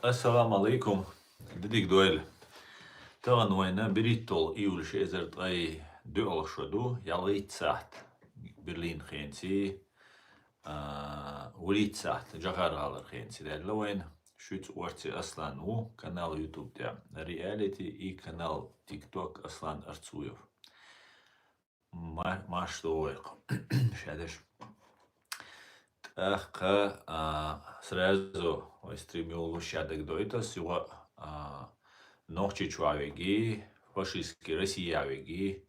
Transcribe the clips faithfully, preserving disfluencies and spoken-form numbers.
Ассаламу алейкум. Дидиг дойла. Таган вайна берхӀиттал июль ши эзар ткъай доьалгӀа шо ду, ялгӀитта сахьт Берлин хенци, а, вурийтта сахьт Джахар гӀалар хенци даьлла вайна. Шуьца орци Аслан ву, канал YouTube тӀа Reality и канал TikTok Аслан Арцуев. Ма-, марш довайх. Шадеш. ТӀаккха, а, сразу вай стрим йолуш шадаг дойтас, югъа, а, нохчи чуавиги, фашистский Россия виги,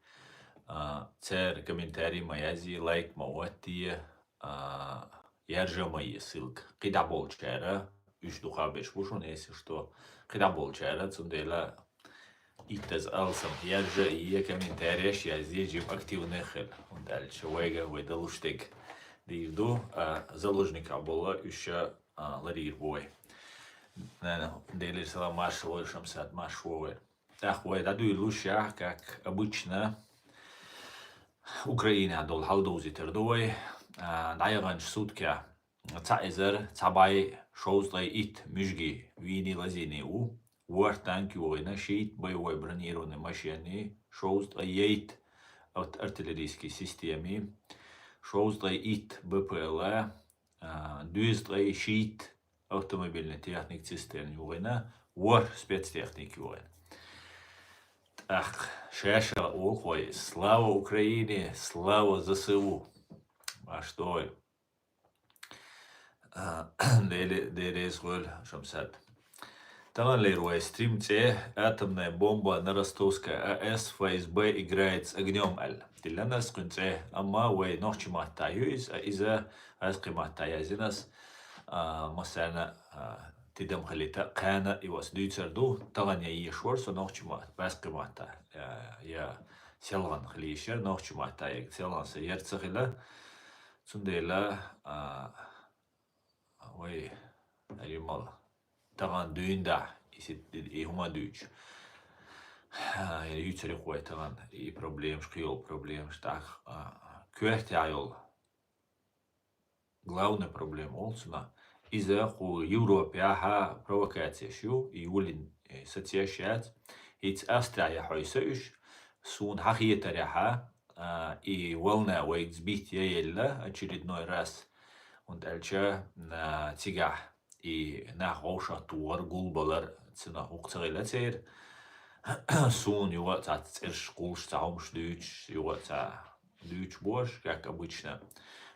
а, цер комментарий ма язи, лайк ма ватти, а, яржа ма е ссылка. КхидӀа болчара, уьш духа беш бу шуна, если что, кхидӀа болчара, цундела иттаза алсам яржа е комментареш язде жим активный хила. ХӀунда аьлча вайга вай далуш дег дийр ду, а, заложниках болла уьш, а, ларийр бу вай. Нана, Делир салам, марш вой, Шамсат, марш вой. ТӀаккха вай дӀадуьйлуш ях, как обычно, Украина долу хьал довзийтар ду вай. А, дӀаяханчу суткех цхьа эзар, цхьа бӀай, шовзткъе итт муьжги вийни лазийни ву, ворхӀ танк йогӀийна, шийтта боевой бронированный машини, шовзткъе итт ат-, артиллерийский системи, шовзткъе итт Б П Л, а, дуьйзткъе шийтта автомобильный техник цистерн йогӀийна, ворхӀ спецтехник йогӀийна. ТӀаккха шаьша олу вай: «Слава Украине! Слава З С У!» Маш дой. А, Дели-, Дерез гӀойла, Шамсат. Таханлера вай стрим цӀе «Атомная бомба на Ростовская А С, Ф С Б играет с огнём» аьлла. Дилланас кхуьн цӀе, амма вай нохчи матта ю иза, а иза ваьзкхи матта язйинас, а, массарна, а, тидам хилита кхана и вас дуьйцар ду, тахана я ешвар со нохчи ма-, ваьзкхи матта, а, я селгӀан хилийшар нохчи матта, я селгӀан са яр ца хила. Цундела, а, вай, аримал, тахана дуьйна дахь, и сит-, и хӀума дуьйцу. А, я юьйцарих вай тахана, и проблемаш, кхийолу проблемаш, тӀаккха, а, коьртехь йолу. Главная проблема олу цунах. Иза кху Европехьа провокацеш ю, и юлин, э, сацеш яц. ХӀинца Австрия яхьойса уьш, суна хьан хетарехьа, а, и волна вайга сбить яелла очередной раз. ХӀунда аьлча, а, цигахь и нах вовшах тухар, гулбалар, цунах хӀух ца хила церан. Суна юха а цац цӀерш гулш, ца хӀумаш дуьйцуш, юха а ца дуьйцуш бош, как обычно,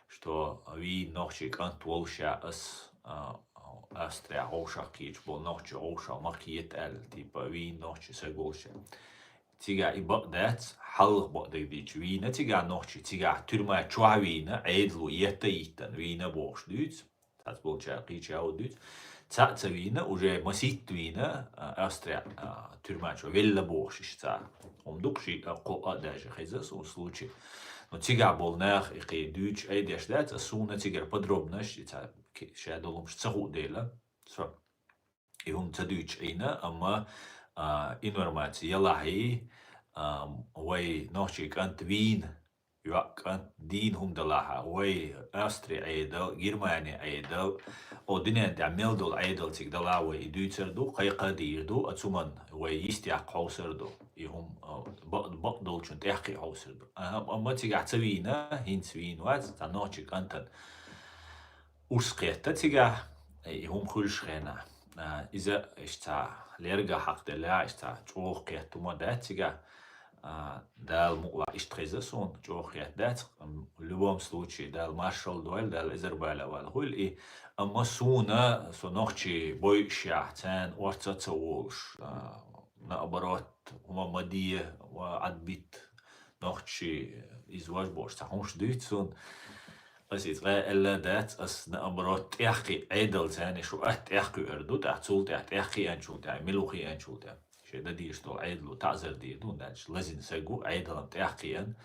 что вийна нохчий кӀант волуш я ас, а, Австрия вовшах кхийчу болу нохчий вовшах ма кхета аьлла, типа, вийна нохчий са волуш я. Цигахь и бакъ дац, хьалха бакъдерг дийча вийна цигахь нохчий, цигахь тюрьма чохь вийна, Ӏедало етта йиттан вийна бохуш дуьйцу. Цац болчара кхийча а дуьйцу. Цхьаъ ца вийна, уже маситта вийна, а, Австрия, а, тюрьма чу велла бохуш иштта цхьа. ХӀума ду-кх ши, а, кхоъ а даже хеза суна случай. Но цигахь болу нах и кхин дуьйцуш айдеш дац, а суна цигара подробнаш, и цхьа ки-, ша долу хӀумаш ца хуу дела. Со и хӀума ца дуьйцуш айна, амма, а, информация ялахьий, а, вай нохчий кӀант вийна, йоӀ кӀант дийна хӀума далахьа, вай Австри Ӏедал, Германи Ӏедал, о, дуьнен тӀехь мел долу Ӏедал цига далахьа вай и дуьйцар ду, кхайкха а дийр ду, а цуман вай йистехь кховсар ду. И хӀума, а, бакъ-, бакъдолчун тӀехкхий хьовсар ду. Аха, амма цигахь ца вийна, хӀинца вийна вац, цхьа нохчий кӀантан урс кхетта цигахь, и хӀума хуьлуш хенахь. А, иза иштта лерга хьакхаделла, иштта чӀогӀа кхетта хӀума дац цигахь. А, Дала мукъалахь иштта хеза суна, чӀогӀа хетта дац. М, в любом случае, Дала маршалла дойла, Дала эзар бала вала хуьлу и. Амма суна, со нохчий бойушехь, царна орца а ца волуш, а, наоборот, хӀума ма де, ва Ӏадбит, нохчий иза важ бохуш, цхьа хӀумаш дуьйцу суна. Ас иза къа аьлла дац, ас наоборот тӀехкхий Ӏедал царна шу атта тӀехкхуьур ду, тӀаккха цул тӀаьхьа тӀехкхиъанчул тӀаьхьа, мила ву хиъанчул тӀаьхьа. Шен дан дийш долу Ӏедало таӀзар дийр ду, хӀунда аьлча лазина саг ву, Ӏедалан тӀехкхиъан.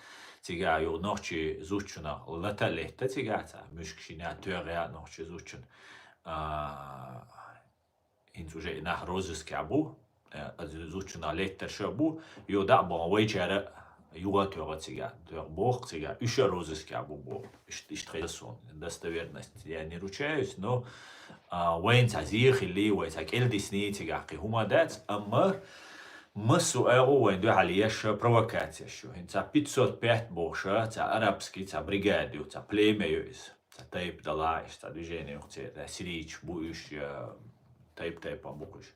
Цигахь йолу нохчий зудчунах лата а летта цигахь цхьа, муьшка шина тоьгӀа нохчий зудчун. А, хӀинца уже и нах розыскехь бу, э, зудчунах леттарша а бу, йо дӀа а боху вайчара юха а тоьгӀа цигахь, тоьгӀа боху цигахь, уьш а розыскехь бу боху. Ишт-, иштта хеза суна. Достоверность я не ручаюсь, но, а, вайна цхьа зе хилли, вай цхьа кӀелдисни цигахь кхин хӀума дац, амма массо а агӀо вайна дуьхьал еш провокацеш ю. ХӀинца пятьсот пять бохуша, цхьа арабский, цхьа бригада ю, цхьа племя ю иза. Цхьа тайпа далахь, иштта цхьа движение ю церан, сирийча бу уьш, я тайп-тайпана бу уьш.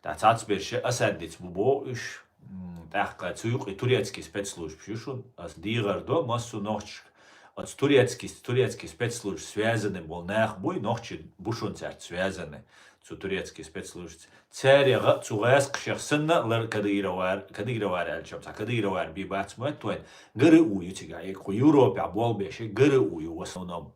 ТӀаккха цхьацберш Асад диц бу боху уьш, м, тӀаккха цу юкъе турецкий спецслужбаш ю шуна, ас дийгӀар до, массо а нохчашка оцу турецкий, турецкий спецслужбаш связаны болу нах буй, нохчий бу шуна цаьрца связаны, цу турецкий спецслужбаш. Царех а цу гӀаскхашех санна а лар Кадыровар, Кадыровар аьлча, цхьа Кадыровар бий бац моьтту вайн, ГРУ ю цигахь, и кху Европехь болх беш ГРУ ю в основном.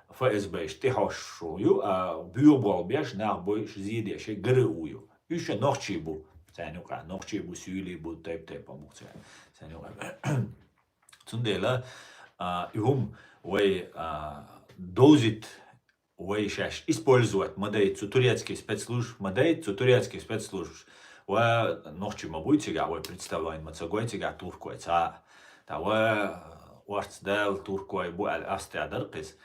ФСБ-ш тӀехьош ю, а буьйху болх беш, нах бойуш, зе деш ГРУ ю. Уьш а нохчий бу. Царна юкъахь нохчий бу, суьйлий бу, тайп-тайпана бу царна. Царна юкъахь. Цундела, а, и хӀума вай, а, довзийта, вай шаьш использовать ма дайта цу турецкий спецслужб, ма дайта цу турецкий спецслужб. Ва нохчий ма буй цигахь, вай представление ма ца гой цигахь туркой цхьа а. ТӀаккха ва орц дала туркой бу аьлла, Австрия дара кхиз.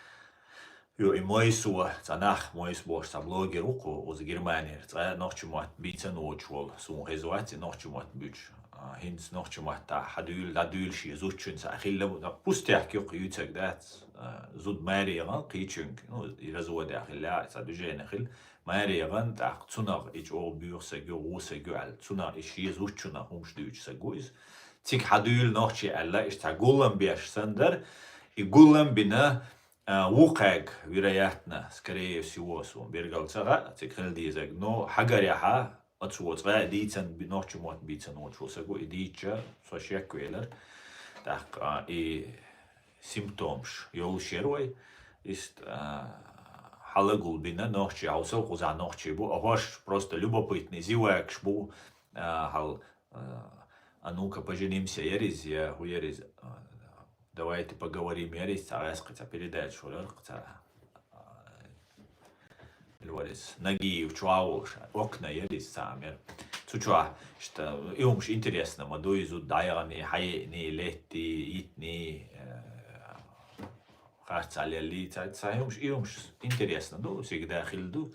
Ю и Мойсо, цхьа нах, Мойс бохуш цхьа блогер ву кху, уза Германера. Цкъа нохчий мотт бийцан воцуш волу, суна хеза вац и нохчий мотт буьйцуш. А, хӀинца нохчий маттахь хьан дуьйла, дӀадуьйла шен зудчуьнца а хилла бу, пустяк юккъе юьйцург дац, а, зуда маре яхана кхечуьнга, ну, и разводехь хилла, цхьа движение хилла, маре яхана, тӀаккха цунах и чӀогӀа боьха саг ю, вон саг ю аьлла, цунах и шен зудчунах хӀумаш дуьйцуш саг ву иза. Цига хьан дуьйла нохчий аьлла, иштта цхьа гулам беш санна дара, и гулам бина, а, ву кхаьг, вероятно, скорее всего, суна бергал ца хаьа, цига хила дезарг, но хьагарехьа, оцу воцу гӀа дийцан би-, нохчий мотт бийцан воцуш ву саг ву, и дийча, со шек велар. ТӀаккха, а, и симптомаш йолуш яра вай. Ист, а, хьалагул бина нохчий, хьовсал кхузахь нохчий бу, а хӀорш просто любопытный зевакаш бу, а, хьал, а, а ну-ка поженимся, яра иза, я хӀу яра иза, а, давайте поговорим, яра иза, цхьа гӀаьскхи цхьа передача хӀура, цхьа, а, Лорис, Нагиев чохь волуш, окна яра иза цхьа мер. Цу чохь, иштта, и хӀумаш интересно ма ду, иза дӀаяхана, хьаеъни, летти, йитни, э, харц а лелли, цхьа, цхьа хӀумаш, и хӀумаш интересно ду, всегда хилла ду.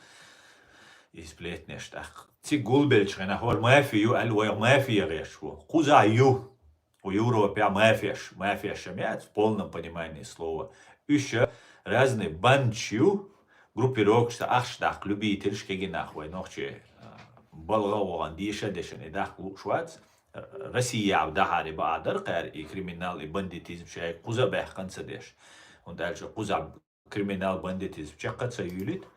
И сплетнеш тӀаккха. Цига гулбелча хенахь, хӀора мафия ю аьлла, вайх мафия гӀерташ ву. Кхузахь ю. Кху Европехь мафеш, мафеш ма яц, в полном понимании слова. Уьш разные бандаш ю, группировкаш, цхьа ахча даккха, любительш, кегий нах вай нохчий, а, балгӀа а вахана, деша а дешана, и даккха лууш вац. Россия дахьари баа дара кхаьра, и криминал, и бандитизм шайга кхуза а баьккхина ца деш. ХӀунда аьлча кхуза криминал, бандитизм чекх а ца юьйлийта.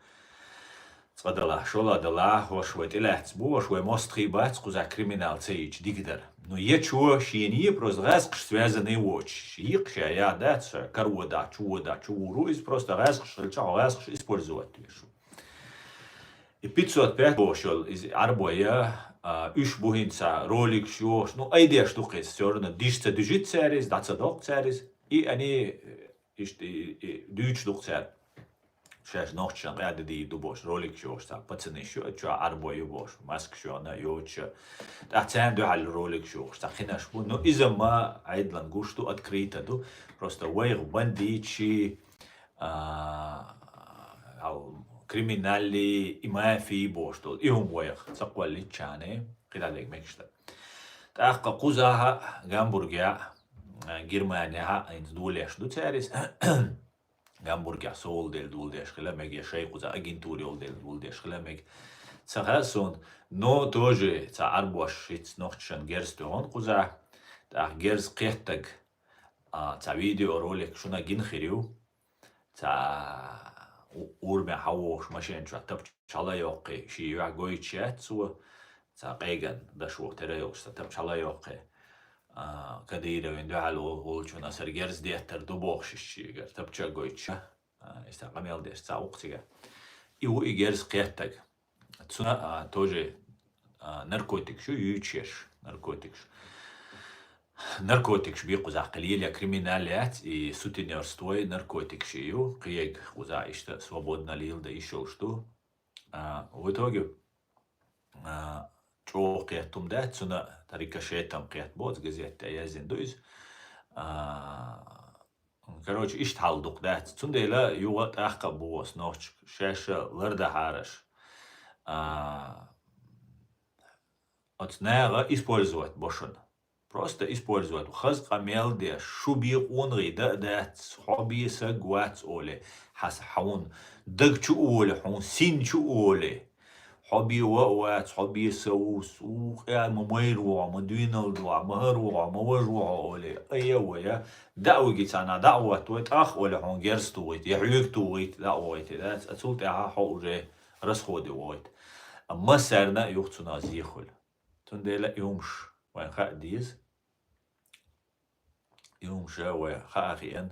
Цкъа далахь, шолгӀа далахь, хӀорш вай тӀелаьцна бу, хӀорш вай мостагӀий бац, кхузахь криминал ца йича дика дара. Ну, ечо шена е просто гӀаьскхаш связанный воцуш, йикхаш я, я дац, карвода, чувода, чувуру, иза просто гӀаьскхаш хилча, хьо гӀаьскхаш использовать веш ву. И пятьсот пять бохуш йолу, иза Ӏарбой я, а, уьш бу хӀинца роликаш йохуш, ну, айдеш ду кхиз, всё равно диш ца дуьжит цаьриза, дӀа ца доккху цаьриза. И они, э, иштта, и, и, дуьйцуш ду-кх цара. Шаьш нохчашна къаьда дийр ду бохуш, роликаш йохуш, цхьа пацанаш ю, чохь Ӏарбой ю бохуш, маскаш йохна, йоцуша. ТӀаккха царна дуьхьал роликаш йохуш, цхьа кхинаш бу. Ну, иза ма Ӏедалан гуш ду, открыто ду. Просто вайх бандиташ, а, ал, криминал, и мафия бохуш долу. И хӀума вайх ца кхолличчане, кхидӀа дерг мегаш дара. ТӀаккха кхузахь а, Гамбургехь а, Германехь а, хӀинца долеш ду цара иза. Гамбургехь со волу дела доладеш хила мега, я шайн кхуза агентура йолу дела доладеш хила мега. Ца хаьа суна, но тоже цхьа Ӏарбош ицца нохчашна герз тоьхна кхуза. ТӀаккха герз кхеттаг, а, цхьа видеоролик шуна гина хир ю. Цхьа у-, урамехь хьан вохуш машен чохь тапча хьала йоккхий, шен юьхь гойтуш яц цо. Цхьа къеган даш ву тера йолуш, цхьа тапча хьала йоккхий. А, Кадыровна дуьхьал вол-, волчунна аса герз деттар ду бохуш, иштта шегара тапча а гойтуш, а, иштта къамел деш цхьа ву-кх цигахь. И ву и герз кхеттаг. Цуьнан, а, тоже, а, наркотикаш ю, юьйцуш ерш, наркотикаш. Наркотикаш бий кхузахь, кхин лела криминал яц, и сутенёрство, и наркотикаш ю, кхиерг кхузахь иштта свободно лела дан йиш йолуш ду. А, в итоге, а, чӀогӀа кхетта хӀума дац, цуьнан рикошетом кхетта боху, газета тӀе яздина ду иза. А, Короче, иштта хьал дукха дац. Цундела юха тӀаккха а боху ас нохчашка, шаьш а лардахьара аш. А, оцу наха использовать бо шуна. Просто использовать. Хаза къамел деш, шу бен къонахий дан а дац, хьо бен саг вац олий, хьаса хьуна даг чу а волий, хьуна син чу а волий. Хьо бен ва а вац, хьо бен са ву, ву къа ма майра ву хьо, ма дуьйналла ду хьо, ма хӀара ву хьо, ма важа ву хьо олий. Ай, я, вай, я. ДӀа а виги царна, дӀа а ватта вай, тӀаккха олий хьуна герз тухийта, я хьоьга тухийта, дӀа а вахийта дац. А цул тӀаьхьа хьо уже расходе вахийта. А массарна а юха цунах зе хуьлу. Цундела и хӀумаш вайн хаа деза. И хӀумаш вай хаа хиъна,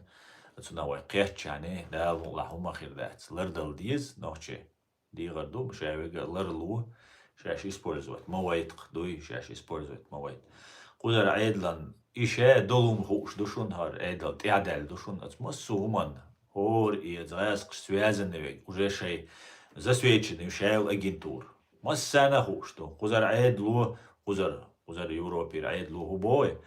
цунах вай кхетчахьана, Дала мукъалахь хӀума хир дац. Лардала деза нохчий. ДегӀар ду, ма ша вега ларло, шаьш использовать ма вайта-кх, дуй, шаьш использовать ма вайта. Кхузара Ӏедалан и ша долу хӀума хууш ду шуна, хӀара Ӏедал тӀаьхьадаьлла ду шуна, оцу массо а хӀуманна, хӀора и гӀазкхаш связанный верг, уже шайн засвеченный ю шайла агентура. Массарна а хууш ду. Кхузара Ӏедало, кхузара, кхузара Европера Ӏедало хӀун боху вай?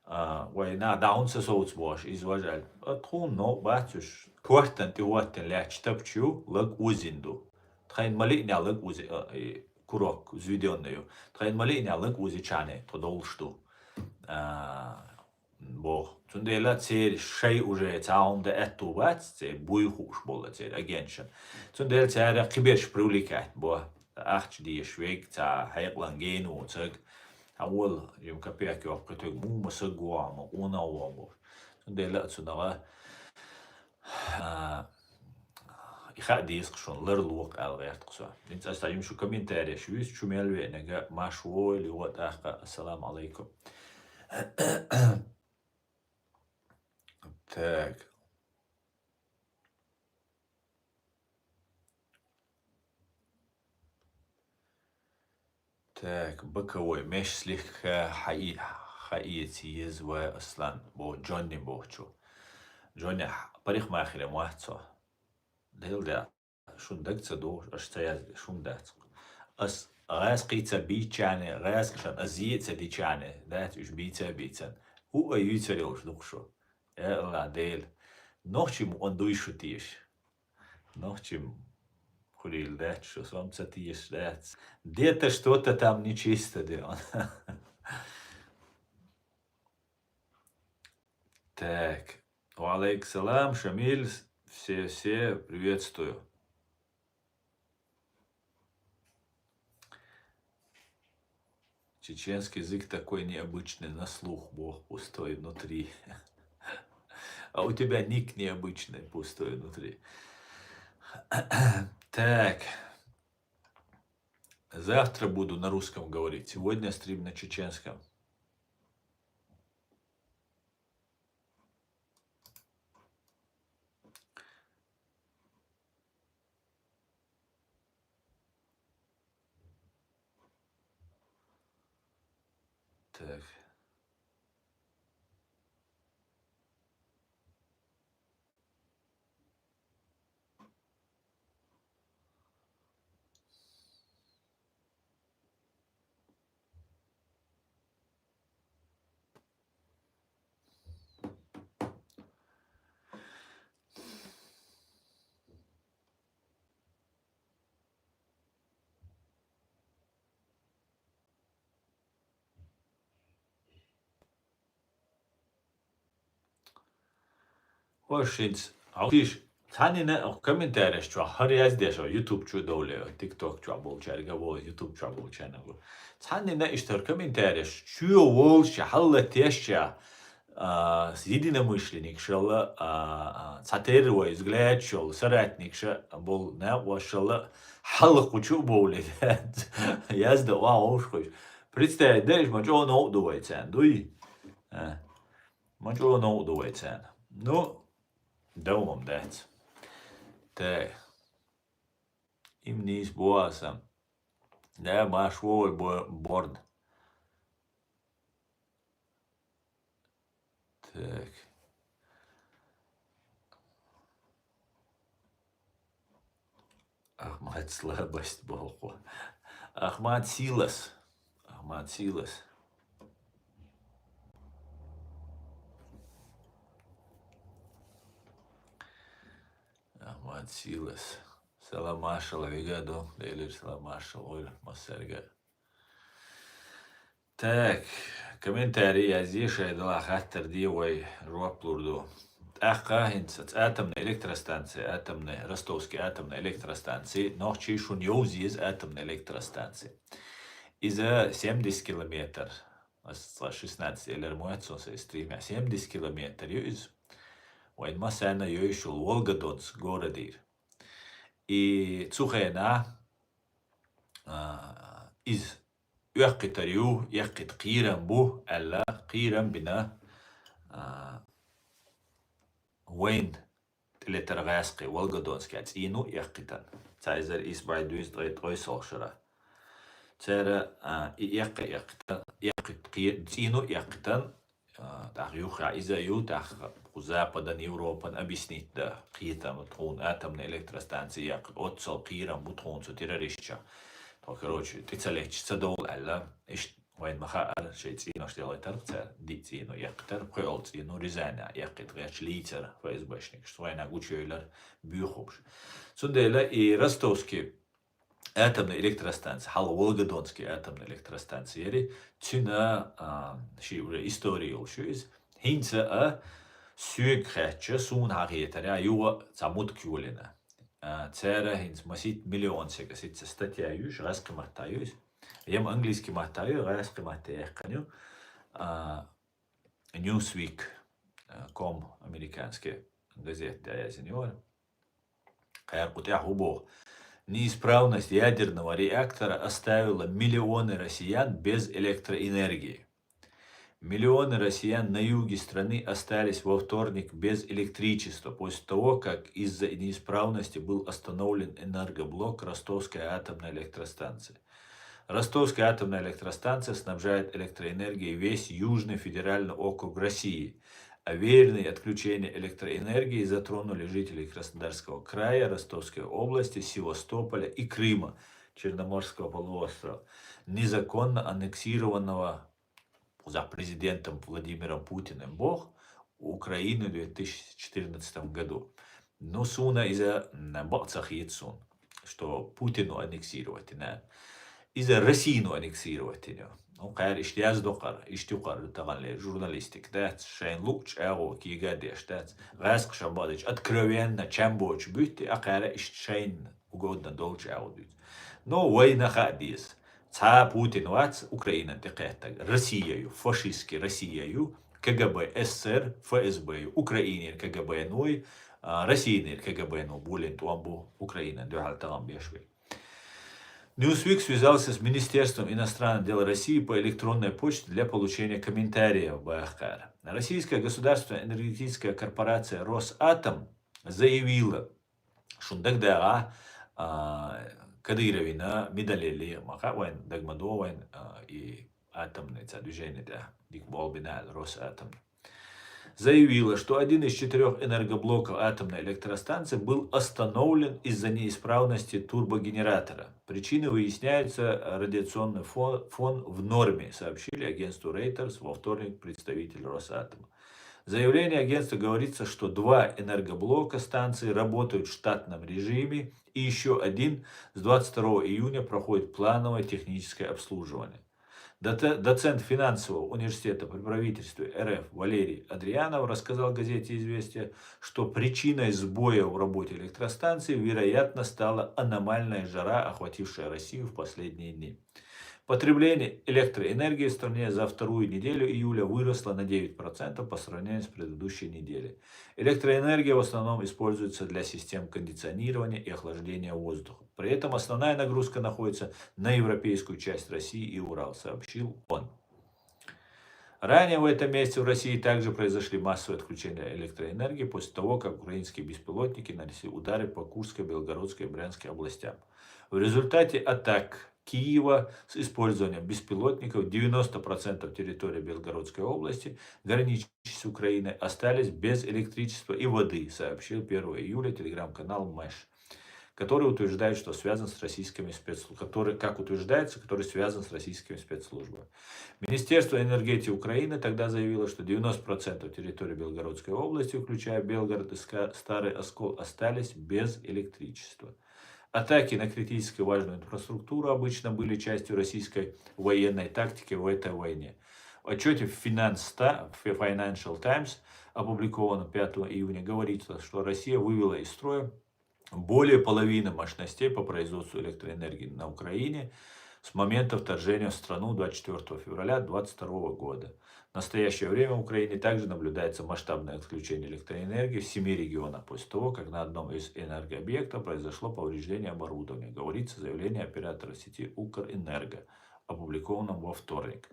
А, вай нах дӀа хӀунда ца совца бохуш, иза важа аьлла. А тхуна новкъа бац уьш. Кортан тӀе хӀоттина лаьтташ тапча ю, лаг озийна ду. Тхайна ма лиънехь лаг ози-, а, и, курок взведённый ю. Тхайна ма лиънехь лаг озичхьана тхо довлуш ду. А, боху. Цундела церан шайн уже цхьа хӀума дан аьтту бац, церан буй хууш болу церан агентшна. Цундела цара кхиберш привлекать бо, ахча дезаш верг, цхьа хьекъалан гена ву цаг. Хьан волу, юм капек йоккхуьйтуьг муха ма саг ву хьо, ма къонах ву хьо бохуш. Цундела а цунах, а, и хаа деза-кх шуна, ларло-кх аьлла гӀерта-кх со. ХӀинца аса йимма шу комментареш юьйцу, шу мел веанарг марша вогӀийла, юха тӀаккха. Ассаламу Ӏалайкум. Так. Так, боковой меш слегка хаи-, хаица еза вай, Аслан, бо-, Джонни бохучу. Джонни, парикмахере ма вац хьо. Дел да. Шун даг ца догӀуш, аша ца яздеш, хӀума дац-кх. Ас гӀаьскхий ца бийцчарне, гӀаьскхашна ас зен а ца дичарне, дац уьш бийца а бийцан. У а юьйцур йолуш ду-кх шу. Я АллахӀ Дела. Нохчий мукъан дуй шу теша? Нохчий хуьлийла дац шу, со-м ца теша дац. Где-то что-то там нечисто, де он. Так. Ва алейкум салам, Шамиль. Все, все приветствую. Чеченский язык такой необычный, на слух, Бог пустой внутри. А у тебя ник необычный, пустой внутри. Так. Завтра буду на русском говорить. Сегодня стрим на чеченском. Так. Хьо шинца, хьо тийша, цхьаннина комментареш чохь хӀара яздеш ву, YouTube чу а довле, TikTok чохь болчаьрга а ву, YouTube чохь болчаьрга а ву. Цхьаннина иштта хӀара комментареш чу волча, хьалла тешча, а, единомышленникшалла, а, а, цхьатерра вай взглядшалла, соратникша болу накъосташалла хьалха кху чу а бовле, язда охьа вовшахуьйсу. Представить дай, ма чӀогӀа новкъа ду вай царна, дуй? А. Ма чӀогӀа новкъа ду вай царна. Ну, давам дац. Те. Им нийса бу аса. Да, марш вогӀий бо-, борд. Так. Ахмат слабость боху. Ахмат силас. Ахмат силас. Мацилас. Салам маршал вига ду, Делира салам маршал гӀойла массаьрга. Так, комментарий язъе, шайн дала хаттар де, вай жоп лур ду. ТӀаккха хӀинца атомная электростанция, атомная, Ростовский атомная электростанция, нохчий шун йовза еза атомная электростанция. Иза семьдесят километр, ас ца шестнадцать элер моцо са стримя, семьдесят километр ю иза. Вайн массана йойшул Волгодонск городир. И цу хена, а, из оьккхитар ю, эккхит кхерам бу, аьлла, кхерам бина, а, вайн тӀелетар гӀаьскхи Волгодонске цӀийну эккхитан. Ца эзар ис бай дуьйз ткъой, ткъой солх шара. Цара, а, и эккхи эккхитан, эккхит кхе-, цӀийну эккхитан, а, тӀаккха юха иза ю, тӀаккха кху Западан, Европан объяснить да, кхетам тхуна атомная электростанция яккха, оццал кхерам бу тхуна цу террористча. То, короче, тӀе ца летча ца довла аьлла, ишт вайн ма хаара, шайн цӀийнош делгӀайтар цара, диъ цӀийну эккхитар, пхоьалгӀа цӀийну Рязаня эккхит гӀерташ лийцар ФСБшникаш, вайна гучуйойлар буьйхубаш. Цундела и Ростовский атомная электростанция, хьалха Волгодонский атомная электростанция яри, цуьнан, а, ши уже история йолуш ю иза. ХӀинца а соьга хаьттича, суна хьахетарехь, юха цхьа мутка йолийна. А, цара хӀинца масийтта миллион сага сицца статья юьйш, гӀаьскхи матта ю иза. Ем английский матта ю, гӀаьскхи матте яьккхина ю. А, Newsweek, а, ком американский газета яздина ю. Кхаьра кху тӀехь хӀу боху: «Неисправность ядерного реактора оставила миллионы россиян без электроэнергии. Миллионы россиян на юге страны остались во вторник без электричества после того, как из-за неисправности был остановлен энергоблок Ростовской атомной электростанции. Ростовская атомная электростанция снабжает электроэнергией весь Южный федеральный округ России, а аварийные отключения электроэнергии затронули жителей Краснодарского края, Ростовской области, Севастополя и Крыма, Черноморского полуострова, незаконно аннексированного за президентом Владимиром Путиным боху Украины в две тысячи четырнадцатом году». Ну, суна иза, м, бакъ ца хета суна, что Путину аннексировать йина. Иза Россину аннексировать йина. Ну, кхаьра иштта яздо кхара, иштта ю кхара таханлера журналистика дац, шайн луучу агӀо кийга деш дац. ГӀаьскхашан бакъдечу откровенно чам боцуш буьтти, а кхаьра иштта шайна угодно долчу агӀо дуьйцу. Но вайна хаа деза. Цхьа Путин вац Украинан тӀекхеттаг. Россия ю, фашистский Россия ю, КГБ СССР, ФСБ ю, Украинера КГБ-но, а, Россинера КГБ-но болин тӀом бу Украинан дуьхьал тахана беш верг. Newsweek связался с Министерством иностранных дел России по электронной почте для получения комментариев, баха кхара. Российская государственная энергетическая корпорация «Росатом» заявила, шун дагадагӀа, а, Кадыровна медаль елли, ма хаьа вайн, дага ма догӀу вайн, а, и атомный цхьа движение тӀехь дика болх бина аьлла, Росатом. Заявила, что один из четырёх энергоблоков атомной электростанции был остановлен из-за неисправности турбогенератора. Причины выясняются, радиационный фо-, фон в норме, сообщили агентству Reuters во вторник представитель Росатома. В заявлении агентства говорится, что два энергоблока станции работают в штатном режиме, и ещё один с двадцать второго июня проходит плановое техническое обслуживание. Доце-, доцент финансового университета при правительстве РФ Валерий Адрианов рассказал газете «Известия», что причиной сбоя в работе электростанции, вероятно, стала аномальная жара, охватившая Россию в последние дни. Потребление электроэнергии в стране за вторую неделю июля выросло на девять процентов по сравнению с предыдущей неделей. Электроэнергия в основном используется для систем кондиционирования и охлаждения воздуха. При этом основная нагрузка находится на европейскую часть России и Урал, сообщил он. Ранее в этом месяце в России также произошли массовые отключения электроэнергии после того, как украинские беспилотники нанесли удары по Курской, Белгородской и Брянской областям. В результате атак Киева с использованием беспилотников девяносто процентов территории Белгородской области, граничащей с Украиной, остались без электричества и воды, сообщил первого июля телеграм-канал Мэш. который утверждает, что связан с российскими спецслужбами, который, как утверждается, который связан с российскими спецслужбами. Министерство энергетики Украины тогда заявило, что девяносто процентов территории Белгородской области, включая Белгород и Ска- Старый Оскол, остались без электричества. Атаки на критически важную инфраструктуру обычно были частью российской военной тактики в этой войне. В отчете Finansta- Financial Times, опубликованном пятого июня, говорится, что Россия вывела из строя более половины мощностей по производству электроэнергии на Украине с момента вторжения в страну двадцать четвёртого февраля двадцать второго года. В настоящее время в Украине также наблюдается масштабное отключение электроэнергии в семи регионах после того, как на одном из энергообъектов произошло повреждение оборудования, говорится в заявлении оператора сети Укрэнерго, опубликованном во вторник.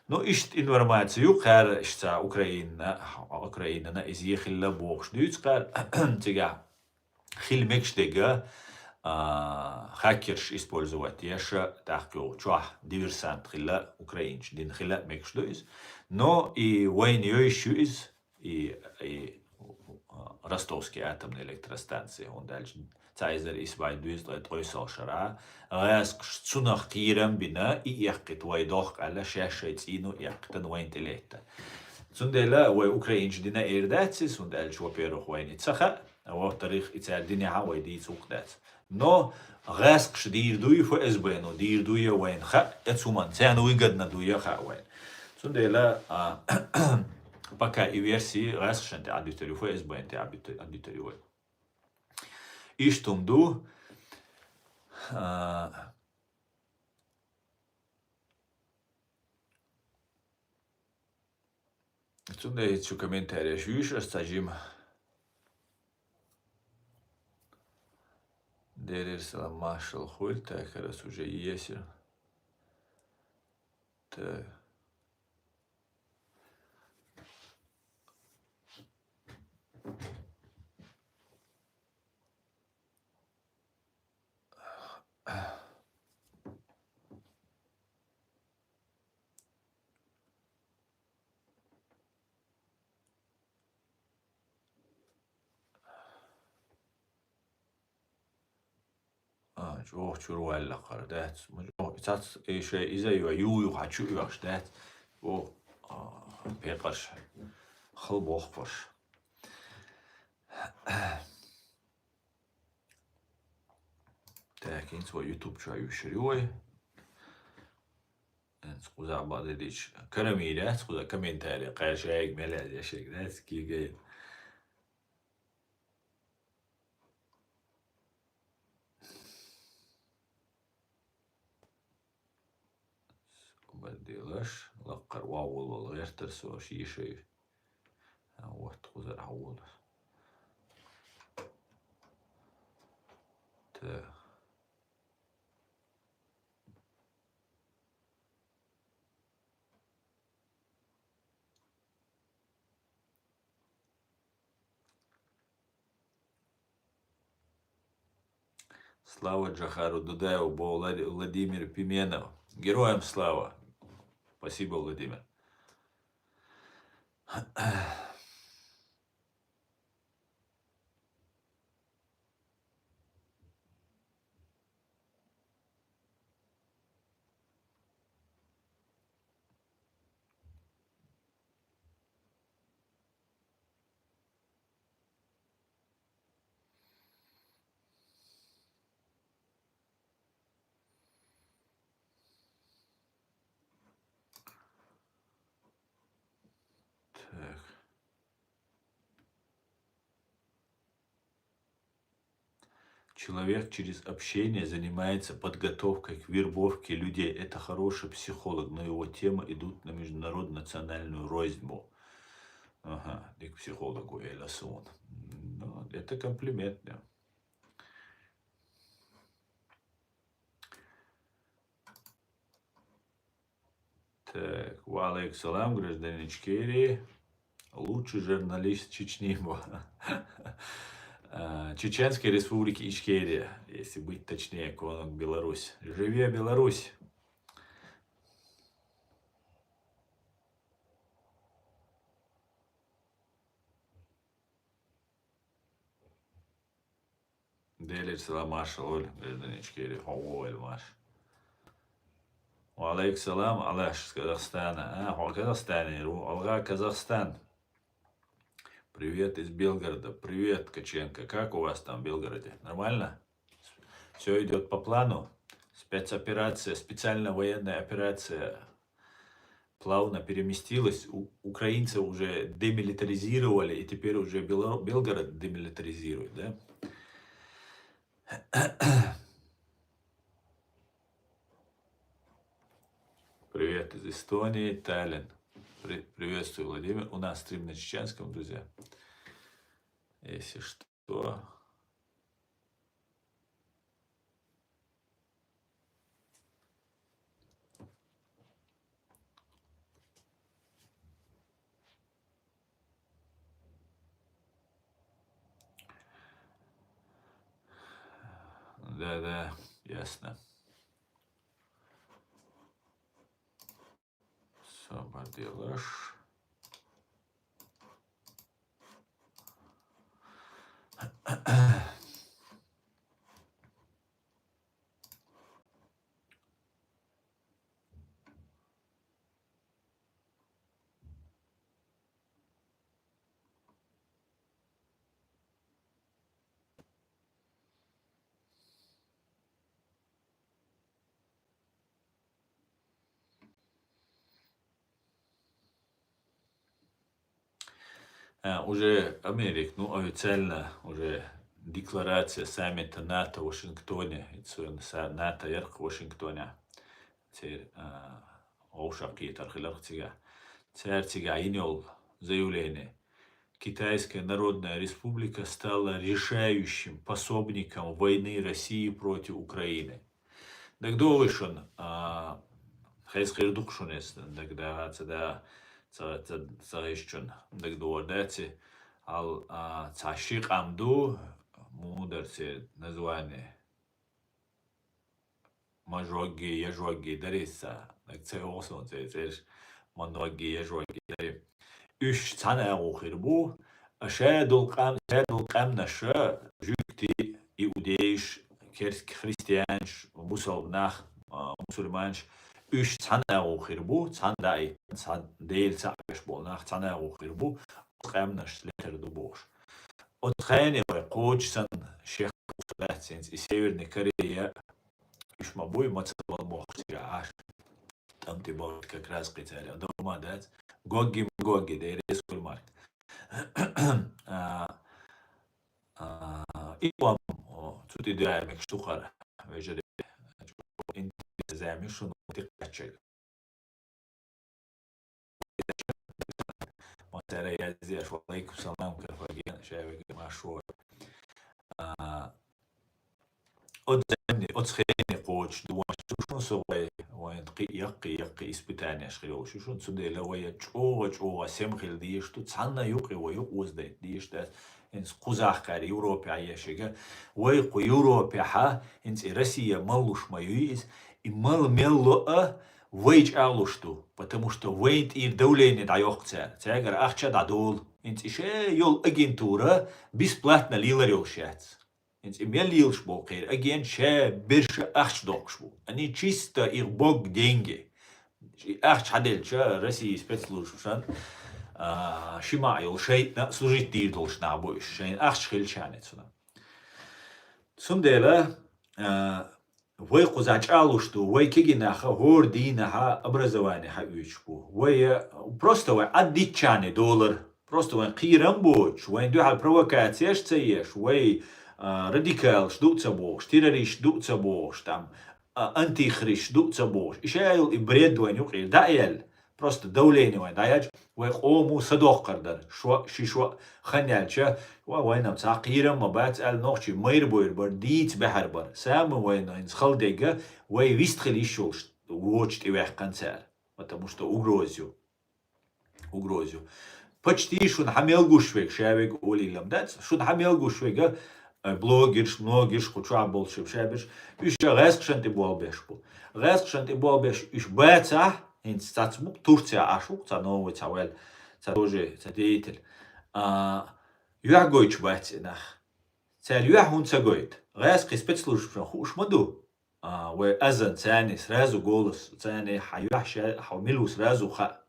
Ну, иштта информаци ю кхара иштта Украина, Украина из ехилла бохуш дуьйцу кхара цига хила мегаш дега, а, хакерш использовать еш, тӀаккха чохь диверсант хила, украинчу дина хила мегаш ду иза. Но и вайна йойуш ю иза, и, и, а, Ростовский атомный электростанция, хӀунда аьлча цхьа эзар исс бӀе дезткъе ткъайоьсналгӀа шарахь гӀаскхаша цунах кхерам бина, и эккхийта вай дохку аьлла, шаьш шайн цӀийнан эккхийтина вайна тӀе летта. Цундела вай украинчу дина эр дац иза, хӀунда аьлча, во-первых, вайна и ца хаьа, а во-вторых, и цара динехь а вай дийца гӀуллакх дац. Но гӀаскхаша дийр дуй, ФСБ-но дийр дуй вайна хаьа, оцу хӀуманна царна выгодно дуй хаьа вайна. Цундела, а, пока и версии гӀаскхашна тӀе Ӏадуьтур ю, ФСБ-на тӀе Ӏадуьтур, Ӏадуьтур ю вай. Иштта хӀума ду. А, Цундела хӀинца шу комментареш вуьйш аса цхьа жима. Деррера салам, маршалла хуьлда, так, раз уже есир. Так. А, чӀогӀа чуьра ваьлла кхара дац. Ма чӀогӀа, цац, э, шай иза а йой, юха-юха чу оьхуш дац. О, а, пекъарш. Хала бохкуш. Так, хӀинца вай YouTube чохь юьсур ю вай. ХӀинца кхузахь бакъдерг дийцича, карамийр яц, кхуза комментарий кхаьржайга мел яздеш ерг дац, кегийна. Бадделаш, лаккхара охьаволавала гӀертара со шен шай. А, вот, кхузара хьаволу. Так. Слава Джохару Дудаеву, бо Влад-, Владимир Пименов. Героям слава! Спасибо, Владимир. Так. Человек через общение занимается подготовкой к вербовке людей. Это хороший психолог, но его темы идут на международную национальную рознь. Ага, и к психологу Эля Сун. Ну, это комплимент, да. Так, ва алейкум салам, гражданин Ичкерии. Лучший журналист Чечни бу. А, Чеченской Республики Ичкерия, если быть точнее, конунг Беларусь. Живи Беларусь! Делир салам, маршал воль, гражданин Ичкери, хьо ву вайл, марш. Ва алейкум салам, Алаш из Казахстана. А, хьо Казахстанера ву, алгӀа Казахстан. Привет из Белгорода. Привет, Каченко. Как у вас там в Белгороде? Нормально? Все идет по плану? Спецоперация, специальная военная операция плавно переместилась. У-, украинцев уже демилитаризировали, и теперь уже Бело-, Белгород демилитаризируют, да? Привет из Эстонии, Таллин. При-, приветствую, Владимир. У нас стрим на чеченском, друзья. Если что. Да, да, ясно. Сабар делаш. А, уже Америк, ну, официально уже декларация саммита НАТО в Вашингтоне. И ца са-, НАТО ярх Вашингтоне. Цер, а, овшакъетар хиларх цига. Цер цига инёл заявление. Китайская Народная Республика стала решающим пособником войны России против Украины. ДагадогӀий шуна, а, хеза хир ду-кх шуна эс, дагадоагӀа ца да, ца, ца, ца гӀиша чун дагадогӀар дац, ал, а, цхьа ши къам ду, мударсе название. Мажогги, яжогги дарий са, наг ца йоах сона цӀе-, цӀераш, маногги, яжогги дарий. Уьш цхьана агӀо хир бу, а шадолу къам-, шадолу къаьмнаша, жуьгти, иудейш, керс-, христианаш, бусалба нах, а, мусульманаш, уьш цхьана агӀо хир бу, цхьана даийтина, цхьана Дела цхьаъ веш болу нах цхьана агӀо хир бу, оцу къаьмнаш летар ду бохуш. Оцу хене вай кхочуш санна шех дац хӀинца и Северная Корея, уьш ма буй, ма ца бала бохуш цигахь Ӏаш. ТӀам тӀе бохург как раз кхин цара дома дац. Гогги, Магогги, дерриг супермаркет. А, а, и ам, о, цу тӀе даьмекаш ду хӀара, вежарий. Интересно замеш шуна тӀекхаччаг. Ма цара яздеш, ва алейкум салам, Карфаген, шаьвига машо. А, оцу замни, оцу хене кхочуш ду вайн шу шун со вай, вайн кхин яккхий, яккхий испытанеш хир йолуш ю шун, цундела вай чӀогӀа, чӀогӀа сема хила дезаш ду, цхьанна юкъе вай юкъа оздайта дезаш дац, хӀинца кхузахкара Европе Ӏаешига, вай кху Европехьа, хӀинца и Россия маллуш ма юй иза, и мал мел ло а, вай чӀагӀлуш ду, потому что вайн тӀера давление дӀайоккху цара, цаьргара ахча дӀадолу, хӀинца и ша йолу агентура бесплатно лелар йолуш яц. ХӀинца и мел лелаш болу кхеран агент ша берша ахча доккхуш бу. Они чисто их бог деньги. И ахча хьаделча России спецслужбашан, а, ши маӀа йолу шайтӀана служить дийр долуш нах бу уьш. Шайна ахча хилча цунна. Цундела, а, вай кхуза чӀагӀлуш ду, вай кегий наха хӀора дийнахьа образование хьаоьцуш бу. Вай, а, просто вай Ӏаддитчарна долар. Просто вайн кхерам боцуш, вайн дуьхьал провокацеш а ца еш, вай, а, радикалаш ду а ца бохуш, террорист ду а ца бохуш, там, а, антихрист ду а ца бохуш. И ша йолу и бред вайн юкъера дӀа а яьлла, просто давление вайн дӀаяьлча, вай къомо садоккхур дара. Шо, ши шо хан яьлча, ва вайна цхьа кхерам а ма бац аьлла, нохчий майра-бойра бара, дийца баьхьар бара. Самое вайна хӀинца хала дерг, вай вистхила йиш йолуш воцуш тӀеваьккхина цара, потому что угроза ю. Угроза ю. Почти шуна хьан мел гуш верг, ша верг олийла-м дац, шуна хьан мел гуш верг, э, блогерш, многерш, кху чохь болуш ша берш, уьш ша гӀаьскхашна тӀе болх беш бу. ГӀаьскхашна тӀе болх беш уьш бацахь, хӀинца цац бу-кх Турция Ӏаш ву-кх, цхьа новый, цхьа ваьлла, цхьа тоже, цхьа деятель. А, юьхь гойтуш бац и нах. Цаьрга юьхь хӀунда ца гойту? ГӀаьскхи спецслужбашна хууш ма ду? А, вай азан царна сразу голос, царна хьан юьхь ша-, хьо мила ву сразу хаьа.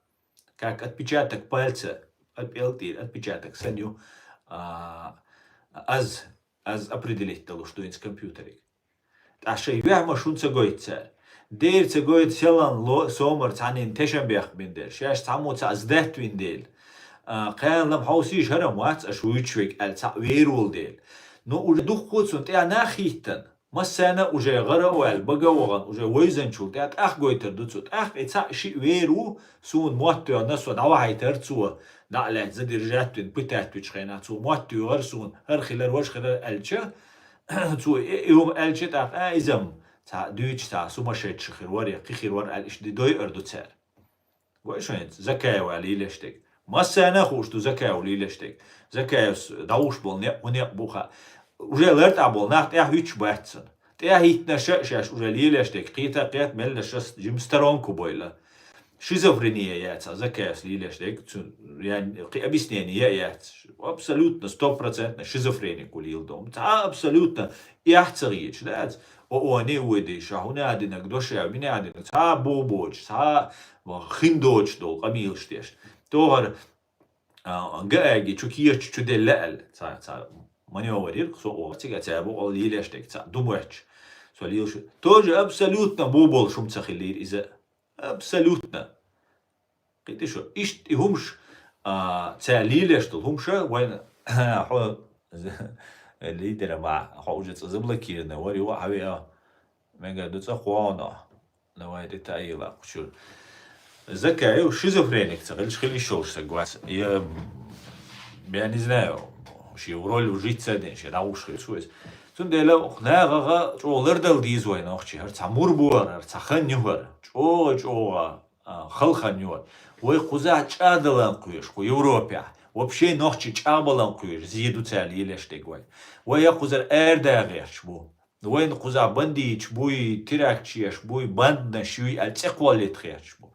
Как отпечаток пальца, от пел тӀера отпечаток санна ю, а, аз, аз определить далуш ду хӀинца компьютере. ТӀаккха шайн юьхь ма шуна ца гойту цара. Дера ца гойту селан ло-, сомар цхьаннен тешам бехк бина дела. Шаьш цхьаммо цхьаъ сдаьттавина дела. А, кхаьллам хьовсийша хӀара ма вац, аша вуьйцуш верг аьлла цхьаъ вер волу дела. Ну, уже дуккха цунна тӀехь нах хӀиттан. Массарна а уже гӀара а ваьлла, бага а вахана, уже вевзанчул тӀехь тӀаккха гойтур ду цо. ТӀаккха и цхьаъ шиъ вер ву, суна мотт тоьхна, со дӀавахьийтар цо, дӀа а лаьцна задержать вина, пытать вичу хенахь, цо мотт тоьхар суна, хӀара хилар, важа хилар аьлча, цо и, и хӀума аьлча тӀаккха, а, иза-м цхьа дуьйцуш цхьа сумасшедший хир вара, я кхин хир вара аьлла, иштта де дойур ду цара. Гой шуна хӀинца, Закаев аьлла лелаш дерг. Массарна а хууш ду Закаев лелаш дерг. Закаевс дӀавуш болу некъ, хӀун некъ бу хаьа. Уже лартӀахь болу нах тӀаьхьа хӀуьттуш бац цунна. ТӀаьхьа хӀиттинарш а шаьш уже лелаш дерг. Кхета а кхета меллаша жим сторонку бойла. Шизофрения яц хьан Закаевс лелаш дерг. Цу, я, кхин объяснение я яц. Абсолютно, стопроцентно шизофреник ву лела дом. Цхьа абсолютно эхь ца гӀечаш, дац? О, о, не уйди, ша хӀун а динарг дош а, мин а динарг, цхьа бу боцуш, цхьа хин доцуш долу къамелаш деш. Тохара, а, ГАИ чу кечаш чу делла аьлла, цхьа, цхьа манёвр йира, со оха цига цхьа бу, о, лелаш дерг цхьа, ду моьттуш. Со лелаш. Тоже абсолютно бу болуш хӀума ца хиллийра иза. Абсолютно. Кхийтий шу, иштта и хӀумаш, а, цара лелаш долу хӀумаш а вайна, хьо лидера ма, хьо уже цӀа заблокированный вара, юха а хьан веа, мегар ду цӀа кхоно, давай тӀе таийла кхучуьра. Закаев шизофреник ца хилча, хила йиш йолуш стаг вац. Я, я не знаю, шен роль вжиться а дина, шен дӀавуш хилча вайс. Цундела нахаха чӀогӀа лардала деза вай нохчий, хӀара цхьа мур бу хӀара, хӀара цхьа хан ю хӀара, чӀогӀа-чӀогӀа а, халханна йода. Вай кхузахь чӀагӀдалан кхоьруш, кху Европехь, вообще нохчий чӀагӀбалан кхоьруш, зе ду цара лелаш дерг вай. Вай я кхузара арадаха гӀерташ бу. Вайна кхузахь бандиташ буй, теракташ еш буй, бандаш юй аьлла цӀе кхоллийта гӀерташ бу.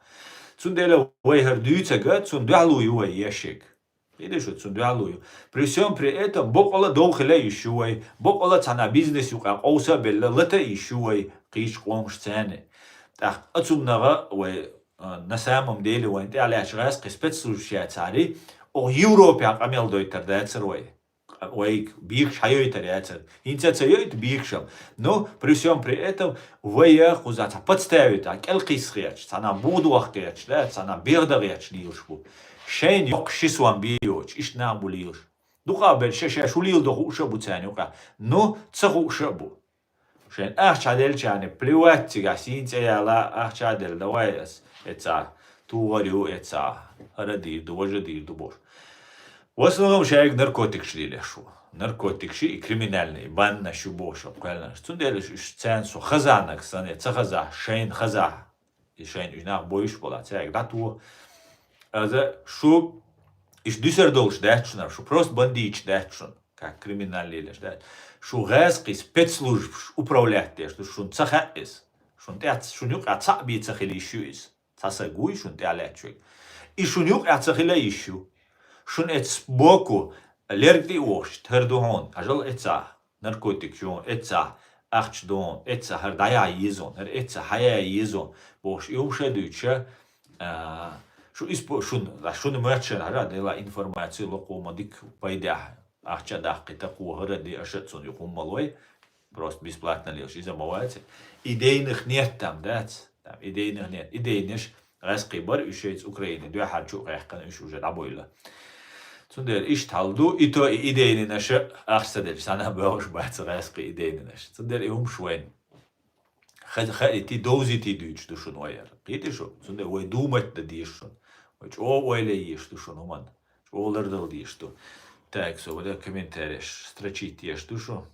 Цундела вай хӀара дуьйцург, цунна дуьхьало ю вай еш ерг. Кхийтий шу, цунна дуьхьало ю. При всем при этом боккъала дов хила йиш ю вай, боккъала цхьана бизнес юкъа къовса а белла, лата а йиш ю вай кхечу къомаш царна. ТӀаккха а цуннагӀа вай, а, на самом деле вайна тӀехь лаьтташ гӀаьскхи спецслужбаш яцахьара, оха Европехь къамел дойтар дацара вай. Вайга бекаш хьайойтар яцара. ХӀинца а ца йойта бекашал. Но при всем при этом вай я кхуза цхьа подставить, а, кӀел кхисса гӀерташ, цхьана бугӀа дохка гӀерташ, да, цхьана бегӀа дан гӀерташ лелаш бу. Шайна йоккха ши сом бен йоцуш, иштта нах бу лелаш. Дукха а бер ша-ша шу леладо хууш а бу царна юкъахь. Ну, ца хууш а бу. Шайн ахча деллачарна плевать цигахь, сийна цӀе яла, ахча делла, давай ас, эца, тугӀар ю, эца, хӀара дийр ду, важа дийр ду бохуш. В основном шайга наркотикаш лелаш ву. Наркотикаш и криминальный, баннаш ю бохуш, кхоьллинарш. Цундела уьш царна со хазанаг санна, ца хаза, шайна хаза. И шайна уьш нах бойуш бола, цаьрга дӀатоха. Аза шу иш дуьсар долуш дац шуна, шу просто бандиташ дац шуна, как криминал лелаш дац. Шу гӀаьскхи спецслужбаш управлять деш ду, шуна ца хаьа иза. Шуна тӀе, шуна юкъа цхьаъ бен ца хила йиш ю иза. Цхьа саг вуй шуна тӀе лаьтташ верг. И шуна юкъа ца хила йиш ю. Шуна эцу боку лерг тӀе а вохуш, тара ду хьуна, хьажал эцахь. Наркотик ю, эццахь, ахча ду, эццахь, хӀара дӀаяхьа еза, хӀара эццахь, хьаяхьа еза, бохуш, и хӀума ша дуьйцуша, а, шу испо-, шун, шуна моьтту шайна хӀара дела информацию локхо ма дика пайдехь, ахча даккхита кхо хӀара де аша цунна юкъа хӀума ма лой, просто бесплатно лелаш, иза ма вац. Идейных нет там, дац? Там идейных нет. Идейнаш гӀаьскхи бара, уьш шайца Украине дуьхьал чу а гӀаьхкина, уьш уже дӀабойла. Цундела иштта хьал ду, и то и идейнаш ахча ца делча, цхьана а боьлхуш бац гӀаьскхи идейнаш. Цундела и хӀумаш вайна ха-, хаийти, довзийти дуьйцуш ду шуна вай яра. Кхийтий шу? Цундела вай думать дан деза шуна. Вай чӀогӀа ойла еш ду шуна хӀуманна. ЧӀогӀа лардала дезаш ду. Так, со вала комментареш строчить еш ду шу.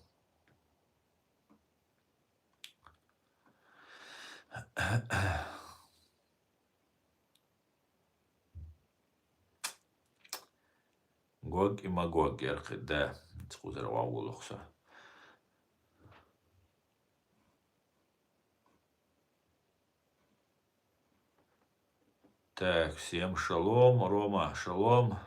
Гог и Магог яркхи, да, ца кхузара вагӀа волух со. Так, всем шалом, Рома, шалом.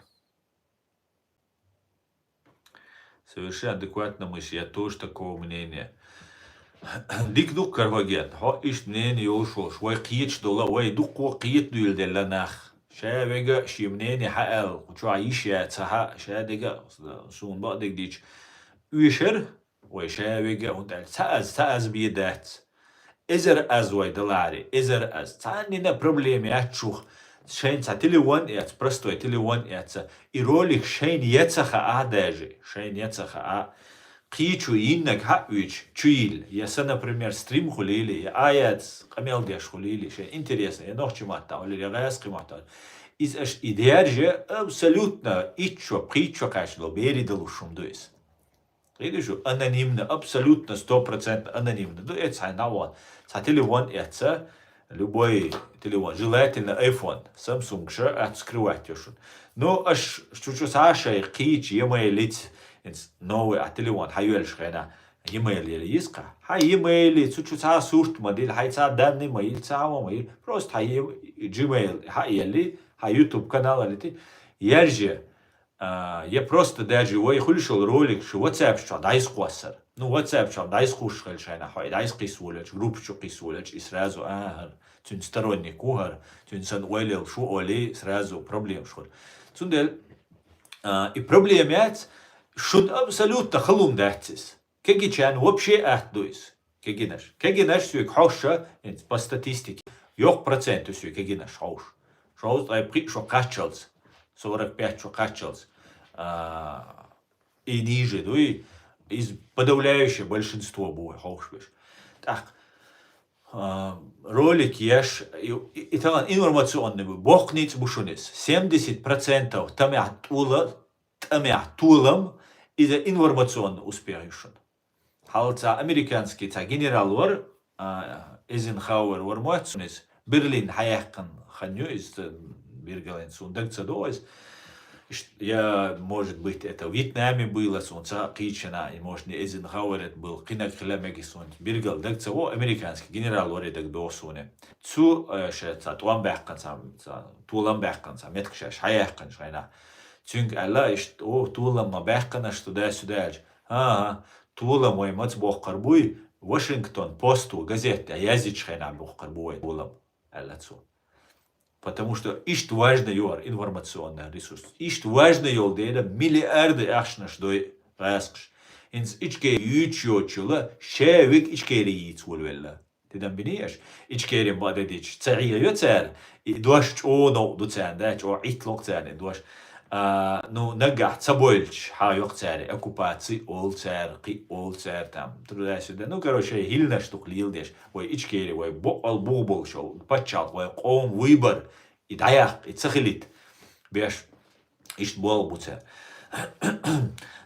Совершенно адекватно мысль, я тоже такого мнения. Дика ду-кх кара хьоген, хьо иштта мнение йолуш волуш, вай кхеташ долу, вай дуккха кхета дуьйладелла нах. Ша вега шен мнение хьааьлла, кху чохь йиш яц ца хьа, ша дега, суна бакъдерг дийцча, оьшура вай ша вега, хӀунда аьлча цхьа аз, цхьа аз бен дац. Эзар аз вай даларе, эзар аз. Цхьаннина проблема яц шух. Шайна цхьа телефон эца, простой телефон эца. И ролик шайна я ца хаьа даже, шайна я ца хаьа. Кхечо йиннарг хьаъ вича, чу йилла. Я сан, например, стрим хуьлийла, я аят къамел деш хуьлийла, шайн интересно, я нохчи матта хуьлийла, я гӀаьскхи матта. Иза аша и держе абсолютно итт шо, пхийтта шо кхаьчна долу берийн далуш хӀума ду иза. Кхидишу анонимно, абсолютно, сто процентов анонимно ду, эца хьайн дӀавон. Цхьа телефон эца, любой телефон, желательно iPhone, Samsung ша, аьтта скрывать йо шуна. Ну, аш чу-чу ца шай кхийча, емайлиц, инц новый а телефон хьайоьллаш хена, емайл ели йиска. Хьай емайли, цу чу ца сурт ма дил, хьай ца данный ма йил, ца ма ма йил, просто хьай е-, Gmail хьаелли, хьай YouTube канал алити, ярже, А, я просто даже вай хуьлуш йолу ролик шу WhatsApp чохь дӀайса кхоссар. Ну, WhatsApp чохь дӀайса кхуш хилча хьайна, хьо и дӀайса кхийса волчу, группа чу кхийса волчу, и сразу, а, хӀара, цуьнан сторонник ву хӀара, цуьнан сан ойла йолуш ву олий, сразу проблемаш хуьлу. Цундела, а, и проблема яц, шуна абсолютно халун дац иза. Кегичарна вообще атта ду иза. Кегинаш. Кегинаш соьга хьовша, по статистике, йоккха процент ю соьга кегинаш хьовш. Шовзткъе ткъе пхиъ шо кхаччалц, сорок пять шо кхаччалц. А, и ниже дуй, иза подавляющее большинство бу хьовш беш. ТӀаккха, а, ролик еш, и, и, и тахана информационный бу, боккха ницкъ бу шуна иза. Семьдесят процентов тамехь тӀула-, тӀамехь толам, иза информационный успех ю шуна. Хьал цхьа американский цхьа генерал вара, а, Эйзенхауэр вара моьтту суна иза. Берлин хьаяьккхина хан ю иза, биргаллин суна даг ца до иза. Иш-, я, может быть, это в Вьетнаме было, суна ца кхийчина, и, может, не Эйзенхауэр это был, кхинаг хила мега суна, биргал даг ца во, американский генерал вара даг до суна. Цу, э, ша цхьа тӀом баьккхина, цхьа, цхьа толам баьккхина, цхьа меттиг шаьш хьаяьккхина шайна. Цуьнга аьлла, иштта, о, толам ма баьккхина, аш туда-сюда аьлча. ХӀан-хӀа, толам вай маца боккхур буй, Вашингтон Посту газетта язйича хенахь боккхур бу вай толам, аьлла цо. Потому что иштта важна ю хӀара информационный ресурс. Иштта важна йолу дела миллиарды ахчанаш дой гӀаскхаш. ХӀинца Ичкери юьйцуш йоцуш йолу, ша виг Ичкери йийца волавелла. Тидам биний аш? Ичкерин бакъдерг дийцча, ца хьийла йо цара, и дош чӀогӀа новкъа ду царна, да, чӀогӀа Ӏитталокх царна и дош. А, ну, наггахь ца бойлуш, хьан йоккха цара, оккупаци олу цара, кхин олу цара, там, туда-сюда. Ну, короче, хӀилланаш дукха леладеш. Вай Ичкери, вай боккъал бух болуш, пачхьалкх, вай къоман выбор, и дӀаяккха, и ца хилийта беш. Иштта болу бу цара.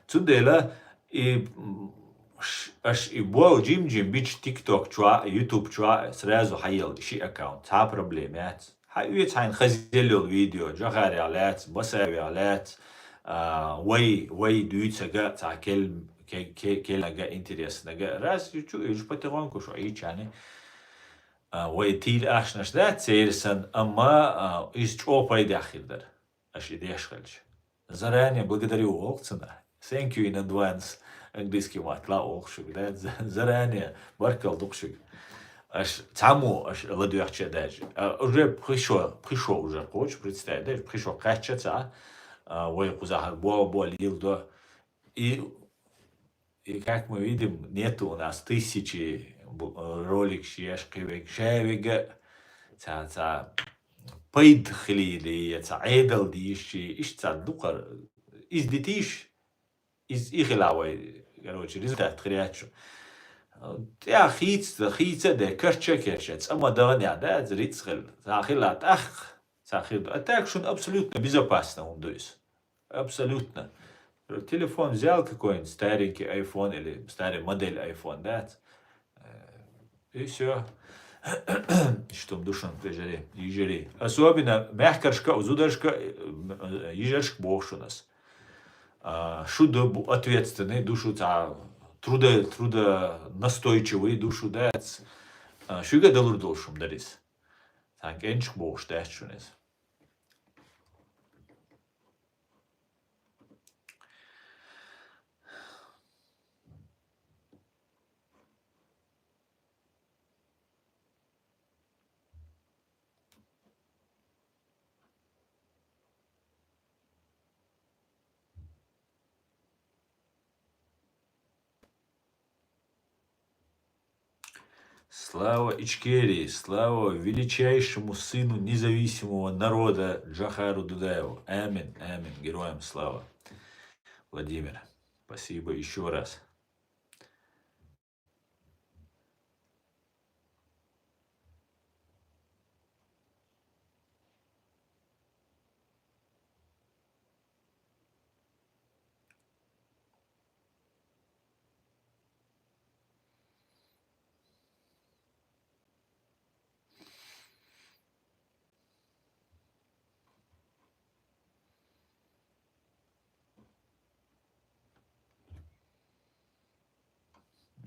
Цундела и, м, ш-, аш и болу жим-жим бича TikTok чохь, YouTube чохь сразу хьаелла ши аккаунт. Цхьа проблема яц. Хьан оьцу хьайна хазел йолу видео, Джохарех лаьцна, Басаевех лаьцна, а, вай, вай дуьйцург, цхьа кел-, ке-, ке-, келлинарг, интереснарг. Раз чу уьш потихоньку шо ийчани, а, вай тийла ахчанаш дац церан санна, амма, а, иза чӀогӀа пайдехь хир дара. Аша и деш хилча. Заранее благодарю олу цунах. Thank you in advance. Английский маттала олу шуьга, да? За-, заранее баркалла ду шуьга. Аша цхьаммо аша ладоьгӀча даже. А, уже пхи шо, пхи шо уже кхочу, представь, даже пхи шо кхаьчча цхьа, а, вай кхузахьара бо-, бо лийла до. И И как мы видим, нету у нас тысячи бу-, э, ролик шеш кхин вега, ша вега, ца, ца, пайда хилийла, я ца Ӏедал дийши, иштта ца дукхар, из дитиш, из и хила вай, короче, результат хир яц шу. ТӀехь хийца, хийца де, карча кеша, цӀа ма дахана, да, рицкъ хила, ца хила тӀаккха, ца хир ду. А так шуна абсолютно безопасно хӀума ду иза. Абсолютно. Телефон взял какой-нибудь старенький iPhone или старый модель iPhone, да? Э, и всё. Что м душан пежари, ежари. Особенно мягкаршка, зударшка, э, м, э, ежаршка бохуш у нас. А, шу ду бу-, ответственный душу, ца, трудо-, трудонастойчивый душу, да, ц-, а, шуьга далур долуш хӀума дарис. Цхьан кӀенчик бохуш дац шуна иза. Слава Ичкерии, слава величайшему сыну независимого народа Джохару Дудаеву. Аминь, аминь. Героям слава. Владимир, спасибо еще раз.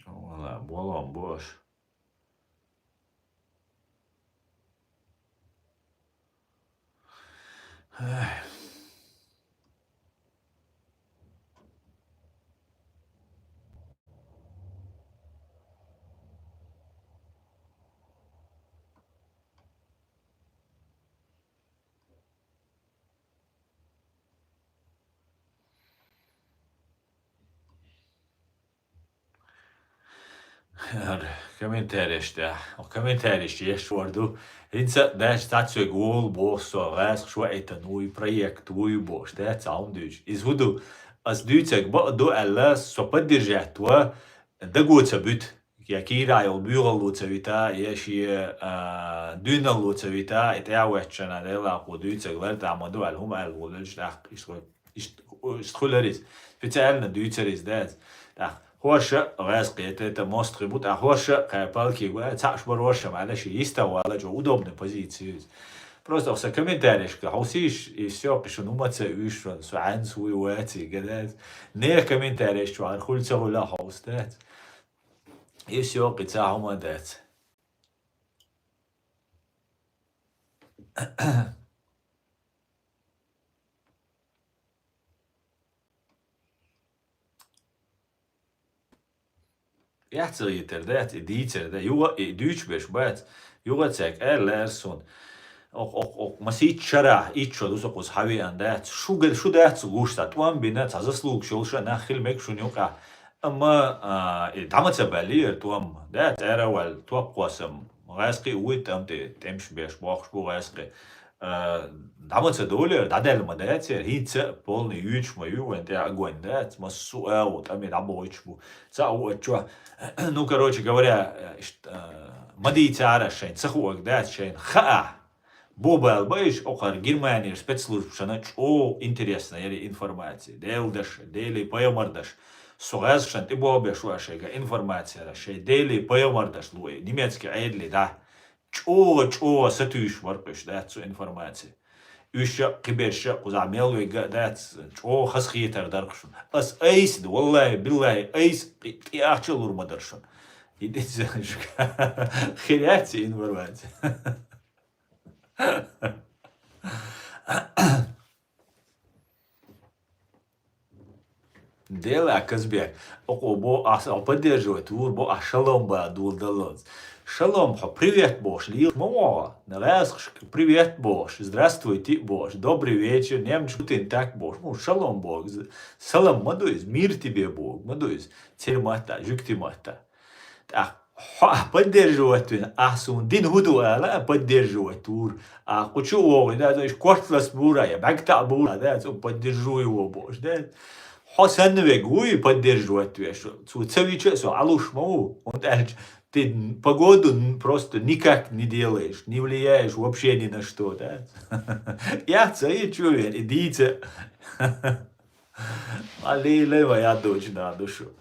Вала, болон бош. Ай. Ар комментареш тӀа. Комментареш еш вар ду. ХӀинца даьш цацвег вол боху со, гӀаьсхаш ваийтан вуй, проект вуй бохуш, дац хьуна дуьйцу. Иза хӀун ду? Ас дуьйцаг бакъ ду аьлла, со поддержать ва, даго ца буьту. Я кийра йолу буьйгӀалло ца вита, я шен, а, дуьйналло ца вита, и тӀаьхьа ваьччана Делахо дуьйцаг лар тӀехь ма ду аьлла, хӀума аьлла волуш тӀаккха иштта хуьлура иза. Специально дуьйцура иза дац. ТӀаккха хӀорша а гӀаьзкхета, это мостагӀий бу, тӀаккха хӀорша а кхаьпалкий гу, цхьаъ аш бара хӀорша ма аьлла, ши йиста валла чӀо удобный позиция иза. Просто охьа сан комментарийшка хьовсийша, и всё, кхи шуна хӀума ца уьйш шуна, со хьаьнца вуй ваций, га дац. Нехан комментарийш чохь хуьлу ца хуьлу а хьовса дац. И всё, кхи цхьа хӀума дац. Яц ца йитар дац, и дийцар да. Юха и дуьйцуш берш бац. Юха цаьрга аьлла лаьара суна. Ох, ох, ох, масийтта шарахь итт шо ду со кхуза хьан веана дац. Шу гар, шу дац гуш, цхьа тӀом бина, цхьа заслугаш йолуш а нах хила мега шуна юкъахь. Амма, а, и дӀа ма ца баьллера тӀом. Да, цӀера а ваьлла, топ кхоссам. ГӀаьскхи а вуй, тӀам тӀе тӀемаш беш, бохуш бу гӀаьскхи. А, дӀа ма ца долера, дӀадаьлла ма дацара, хӀинца а полный юьйцуш ма ю, вайн тӀе огонь дац, массо а агӀо, тӀаме дӀабохуьйтуш бу. Цхьаъ ву оцу чохь, ну, короче говоря, ишт-, а, ма дийцара шайна, ца хуург дац шайна, хаа. Бо бала ба иш, окхара Германера спецслужбашна чӀогӀа интересна яра информация. Делан даш, Делий пайхамар даш. Со гӀаьзкхашна тӀебогӀу беш ву шайга информация, шайн Делий пайхамар даш луъе, немецкий Ӏедале дӀа. ЧӀогӀа, чӀогӀа сатуьйсуш бара-кх уьш, дац цу информаци. Уьш а, кхиберш а, кхузахь мел вега а дац, чӀогӀа хазахетар дара-кх шуна. Ас айса ду, валлахӀи, биллахӀи, айса кхи-, кхин ахча а лур ма дара шуна. ХӀинца хир яц и информаци. Дела, Казбек, окхо бо, ахьа поддерживать вур бо, ахьа шалом ба дула даллалц. Шалом хьо, привет бохуш, лийла ма вогӀа. На гӀаьскхашка привет бохуш, здравствуйте бохуш, добрый вечер, немчу гутин так бохуш. Ну, шалом боху, з-, салам ма ду иза, мир тебе боху, ма ду иза, церан матта, жуьгти матта. ТӀаккха хьо ахь поддерживать вина, ахь суна дина хӀун ду ала, а поддерживать вур. Ахь кху чу а вогӀина, аса уьш корта лаца бура, я бӀаьгтаӀа бура, да, цу поддержу его бохуш, да. Хьо санна вега вуй поддерживать веш, цо ца вича а со Ӏалуш ма ву, хӀунда аьлча ты погоду н-, просто никак не делаешь, не влияешь вообще ни на что, да. Я ца и чу вен, и дийца. Ма лелай, ма яд дочу надо шу.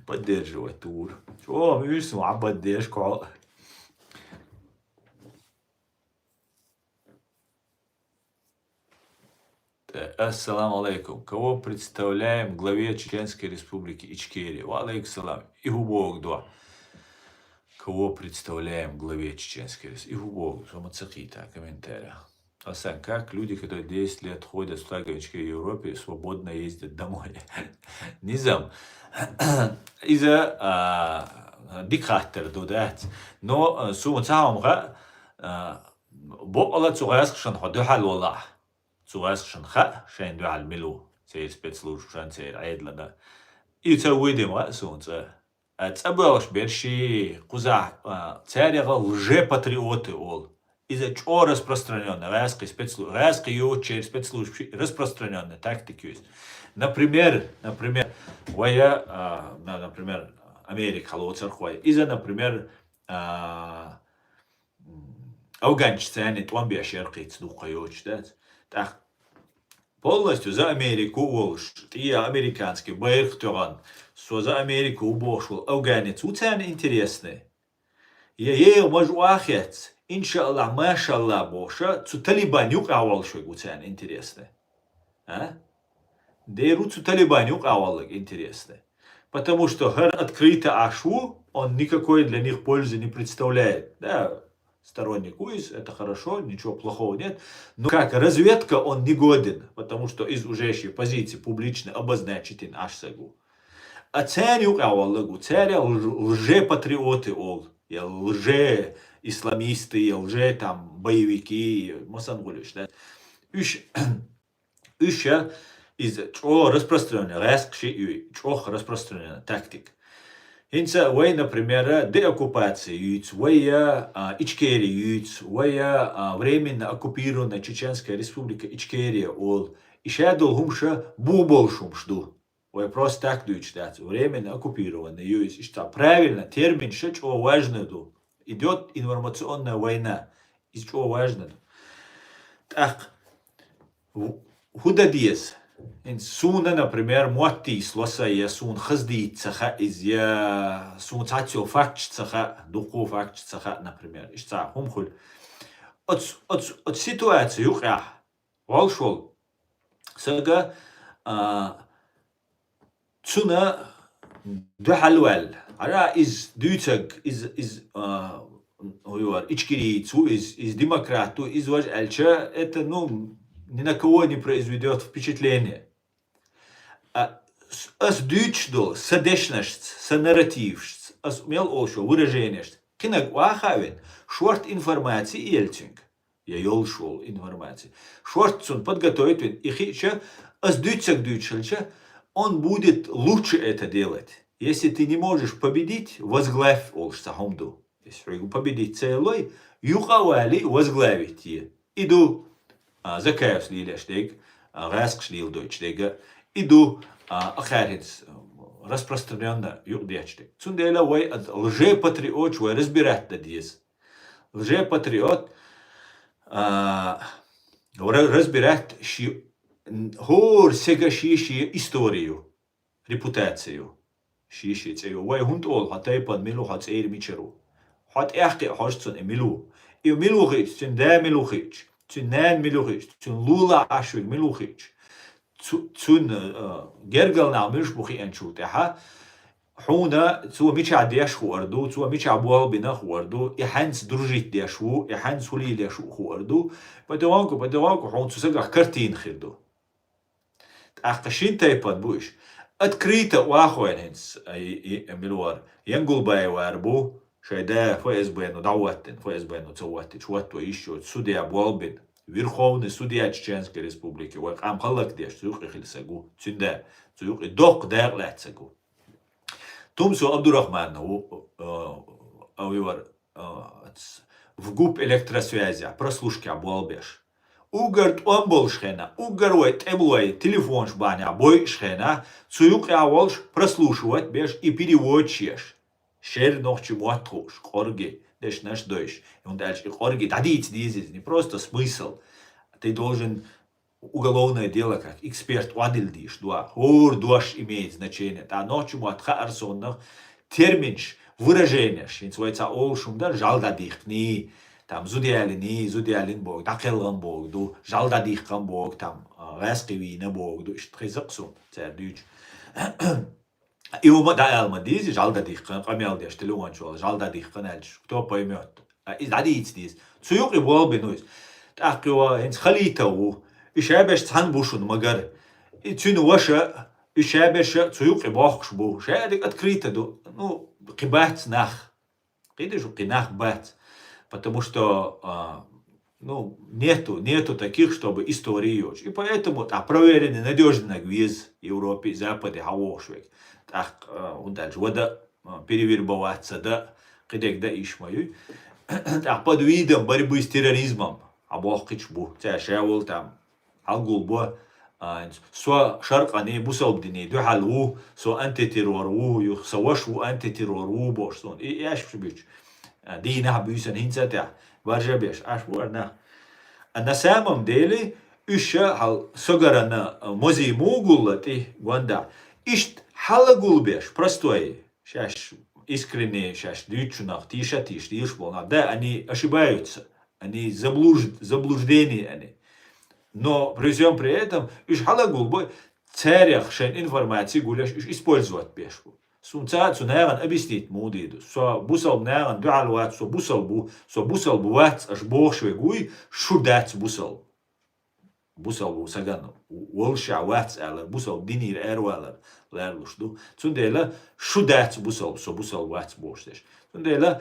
Поддерживать тур. Чё, мюс, ма поддержку. Та, ассаламу алейкум. Кого представляем главе Чеченской Республики Ичкерия? Ва алейкум салам. И хӀун боху дуьхьа? Кого представляем главе Чеченской Республики? И хӀун боху? Со ма ца кхийта комментариях. Асан, как люди, которые десять лет ходят в Стаганчике и Европе, свободно ездят домой? Низам. Иза, а, дика хаттар ду, дац. Но, а, суна ца хьа-м хаьа, а, боккъала цу гӀаьскхашна хьо дуьхьал валахь. Цу гӀаьскхашна хаьа, шайна дуьхьал мила ву, церан спецслужбашна, церан Ӏедална. И ца вуй дема хаьа суна цӀа. А, цӀабоалаш берши, кхузахь, а, царех лжепатриоты олу. Иза чӀогӀа распространённая, гӀаьскхи спецслу-, гӀаьскхи йоцучеран спецслужбашкахь распространённая тактика ю иза. Например, например, вай, а, на-, например, Америка хьалоцург вай. Иза, например, а, м, афганцашца тӀом беш яра кхин дуккха йоцуш дац. ТӀаккха полностью за Америку волуш, тӀе американский байракх тоьхна, со за Америку ву бохуш волу афганец ву царна интересный? Я, е, мажа вахец, иншааллахь, машаллахь бохуша, цу Талибан юкъахь волуш верг ву царна интересный? А? Дера ву цу Талибан юкъахь волларг интересный. Потому что хӀара открыто Ӏаш ву, он никакой для них пользы не представляет. Да, сторонник ву иза, это хорошо, ничего плохого нет. Но как разведка он не годен, потому что иза уже шен позиции публично обозначить йина Ӏаш стаг ву. А царна юкъахь волларг ву, царех лж-, лжепатриоты олу, я лже-исламисты, я лже там боевики, масала гулиш, да. Уьш, уьш я иза чӀогӀа распространённая, гӀаьскхи шиъ ю, чӀогӀа распространённая тактика. ХӀинца вай, например, деоккупация юьйцу, вай, а, Ичкери юьйцу, вай, а, временно оккупированная Чеченская Республика Ичкерия олу. И ша долу хӀумаша бух болуш хӀумаш ду. Вай просто так дуьйцуш дац. Временно оккупированный ю иза. Иштта правильно, термин ша чӀогӀа важный ду. Идёт информационная война. Иза чӀогӀа важный ду. ТӀаккха в-, хӀун дан деза? ХӀинца суна, например, мотт тийсало сан, я суна хаза дийца ца хаьа иза, я суна цхьацца факташ ца хаьа, дуккха факташ ца хаьа, например. Иштта хӀума хуьлу. Оцу, оцу, оцу ситуаци юкъахь волуш волу сага, а, цуьнан дуьхьал ваьлла. Хьара иза дуьйцург, иза, иза, а, хӀун ю, ичкерийца ву иза, иза демократ ву, иза важа аьлча, это, ну, ни на кого не произведёт впечатления. А, с-, ас дуьйцуш долу, сан дешнашца, сан нарративашца, ас мел олуш йолу выраженешца, кхинарг охьа а вина, шорта информаци а елла цуьнга. Я йолуш волу информаци. Шорта цунна подготовить вина, и хиъча, ас дуьйцург дуьйцуш хилча, он будет лучше это делать. Если ты не можешь победить, возглавь олуш цхьа хӀума ду. Если хьоьга победить ца еллой, юкъа а валий, возглавить е. И ду, а, Закаевс лелош дерг, а, гӀаьскхаша леладойтуш дерг, и ду, а, ахархӀинца, а, распространённо юкъадетташ дерг. Цундела вай ад-, лжепатриоташ вай разбирать дан деза. Лжепатриот, а, ра-, разбирать ши-, н-, хӀора сага шен-шен историю, репутацию. Шен-шен цӀе ю. Вай хӀунда олу, хьо тайпана мила ву, хьо цӀера мичара ву? Хьо тӀехь кхиа хьожа цунна и мила ву. И мила ву хиъча, цуьнан да мила ву хиъча, цуьнан нана мила ву хиъча, цуьнан лулахь Ӏаш верг мила ву хиъча, цу-, цуьнан, а, гергара нах муьлш бу хиъначул тӀаьхьа, хьуна цо мичахь деш хуур ду, цо мичахь болх бина хуур ду, и хьаьнца дружить деш ву, и хьаьнца хӀун лелош ву хуур ду. Потихоньку, потихоньку хьуна цу сагах картина хир ду. ТӀаккха шина тайпана бу уьш. Открыто охьахевшина хӀинца, и, и, мила вара, Янгулбаевар бу, шайн да ФСБ-но дӀахӀоттийна, ФСБ-но ца хӀоттийча, хӀотто йиш йоцу судья болх бина. Верховный судья Чеченской Республики, вай къам хӀаллакдеш, цу юкъе хилла саг ву. Цуьнан да, цу юкъе доккха дакъа лаьцна саг ву. Тумсо Абдурахманов ву, э, а, вевар, а, ц-, в ГУП электросвязи, прослушкехь болх беш. Уггар тӀом болуш хенахь, уггар вай тӀемалой телефонаш бахьанехь бойуш хенахь, цу юкъехь волуш прослушивать беш и переводчик еш. Шеран нохчийн мотт хууш, кӀорге дешнаш дойуш. ХӀунда аьлча и кӀорге дӀадийца деза иза, не просто смысл. Ты должен уголовное дело как эксперт охьадилла дийш ду, а хӀора дош имеет значение. ТӀаккха нохчийн мотт хаьара сонах терминаш, выраженияш, хӀинца вай цхьа олуш хӀума дара, жӀаьла дӀадихкиний, там, зуда ялиний, зуда ялина бохург, дӀакхелхина бохург ду, жӀаьла дӀадихкина бохург, там, а, гӀаьскхи вийна бохург ду, иштта хеза-кх суна цара дуьйцуш. И хӀума дӀаала ма деза, жӀаьла дӀадихкина, къамел деш, телефон чу вала, жӀаьла дӀадихкина аьлча, кто поймёт? А, иза дӀадийца деза. Цу юкъе болх бина ву иза. ТӀаккха и ва хӀинца Халитов ву. И шаберш цхьаьна бу шуна, магар. И цуьнан ваша, и шаберш цу юкъе бохкуш бу. Ша дика открыто ду. Ну, кхин бац нах. Кхидерш кхин нах бац. Потому что, а, ну, нету, нету таких, чтобы истории йоцуш. И поэтому, а, проверенный, надёжный наг веза Европе, Западе хьан вохуш вега. ТӀаккха, а, хӀунда аьлча вада а, перевербоваться да, кхидерг да иш ма юй. ТӀаккха под видом борьбы с терроризмом а бохкича бу. Цаьрша волу там хьалгулбо, а, со шаркъани бусалба дине дуьхьал ву, со антитеррор ву, юха со ваш ву антитеррор ву бохуш суна. И эшпаш буьйцу. А, дийнахь буьйсан хӀинца а тӀехь, баржа беш, аш бу ара нах. А на самом деле, уьш ша хьал согарана, а, мози мугулла тӀе гонда. Иштта хьалагулбеш, простой, шаьш искренне, шаьш дуьйцучунах тийша тийша дийш болу нах. Да, они ошибаются, они заблуж-, заблуждение они. Но при всем при этом, уьш хьалагулбой, царех шайн информаци гулеш, уьш использовать беш бу. Сунца цу нахана объяснить муха дийр ду. Со бусалба нахана дуьхьал вац, со бусалба ву, со бусалба вац, аш бохуш вегуй, шу дац бусалба. Бусалба ву сагана волуш а вац алар, бусалба динера аравалар ларлуш ду. Цундела шу дац бусалба, со бусалба вац бохуш деш. Цундела,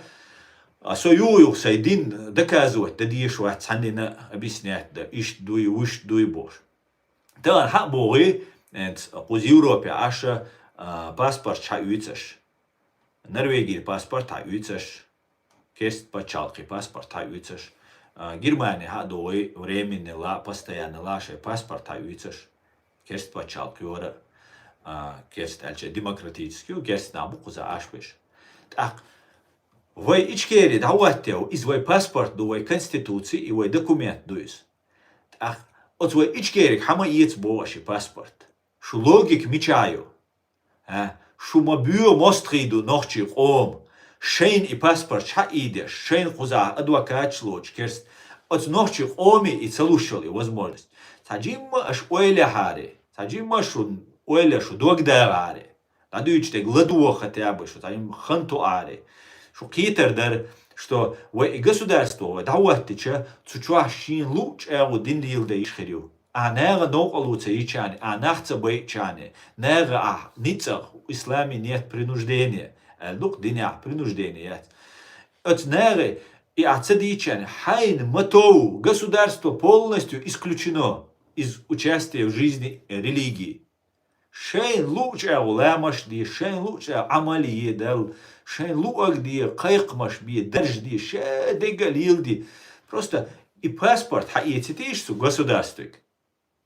а, со юха-юха сайн дин доказывать дан дезаш вац, цхьаннина объяснять дан, иштта дуй, вуьшта дуй бохуш. Тахана хьа а богӀий, эц, кхуза Европе Ӏаш, а, паспорт хьа оьцуш. Норвегера паспорт хьа оьцуш. Керст пачхьалкхе паспорт хьа оьцуш. А, Германе хьа а догӀий, временный ла, постоянный ла шайн паспорт хьа оьцуш. Керст пачхьалкх йора, а, керст аьлча демократический ю, керст нах бу кхуза Ӏаш беш. ТӀаккха вай Ичкери дӀахӀоттаьв, иза вай паспорт ду, вай конституци и вай документ ду иза. ТӀаккха оцу вай Ичкериг хьа ма эца боху аш и паспорт? Шу логика мича ю? А? Шу ма боьха мостагӀий ду нохчий къоман. Шайна и паспорт хьа а ийдеш, шайна кхузахь адвокаташ лоцуш керст. Оцу нохчий къоме и ца луш йолу и возможность. Цхьа жимма аш ойла яхьаре, цхьа жимма шу ойла шу дог дагӀаре. ДӀадуьйцуш дерг ладогӀа хотя бы, шу цхьа хан тоӀаре. Шу кхетар дара, что вай и государство вай дӀахӀоттича, цу чохь шена луъу чӀагӀо дин леладан йиш хир ю. Ахьа наха новкъарло ца йича а, ахьа нах ца байча а, наха ахьа ницкъах, исламе нет принуждения, аьлла ду-кх динехь принуждение яц. Оцу наха и ахьа ца дийча а, хьайна ма тов, государство полностью исключено из участия в жизни религии. Шайна луъу чӀагӀо ламаш де, шайна луъу чӀагӀо Ӏамал е Далла, шайна луъург де, кхайкхамаш бе, дарж де, ша дерг а леладе. Просто и паспорт хьаэцийта йиш цу государстве.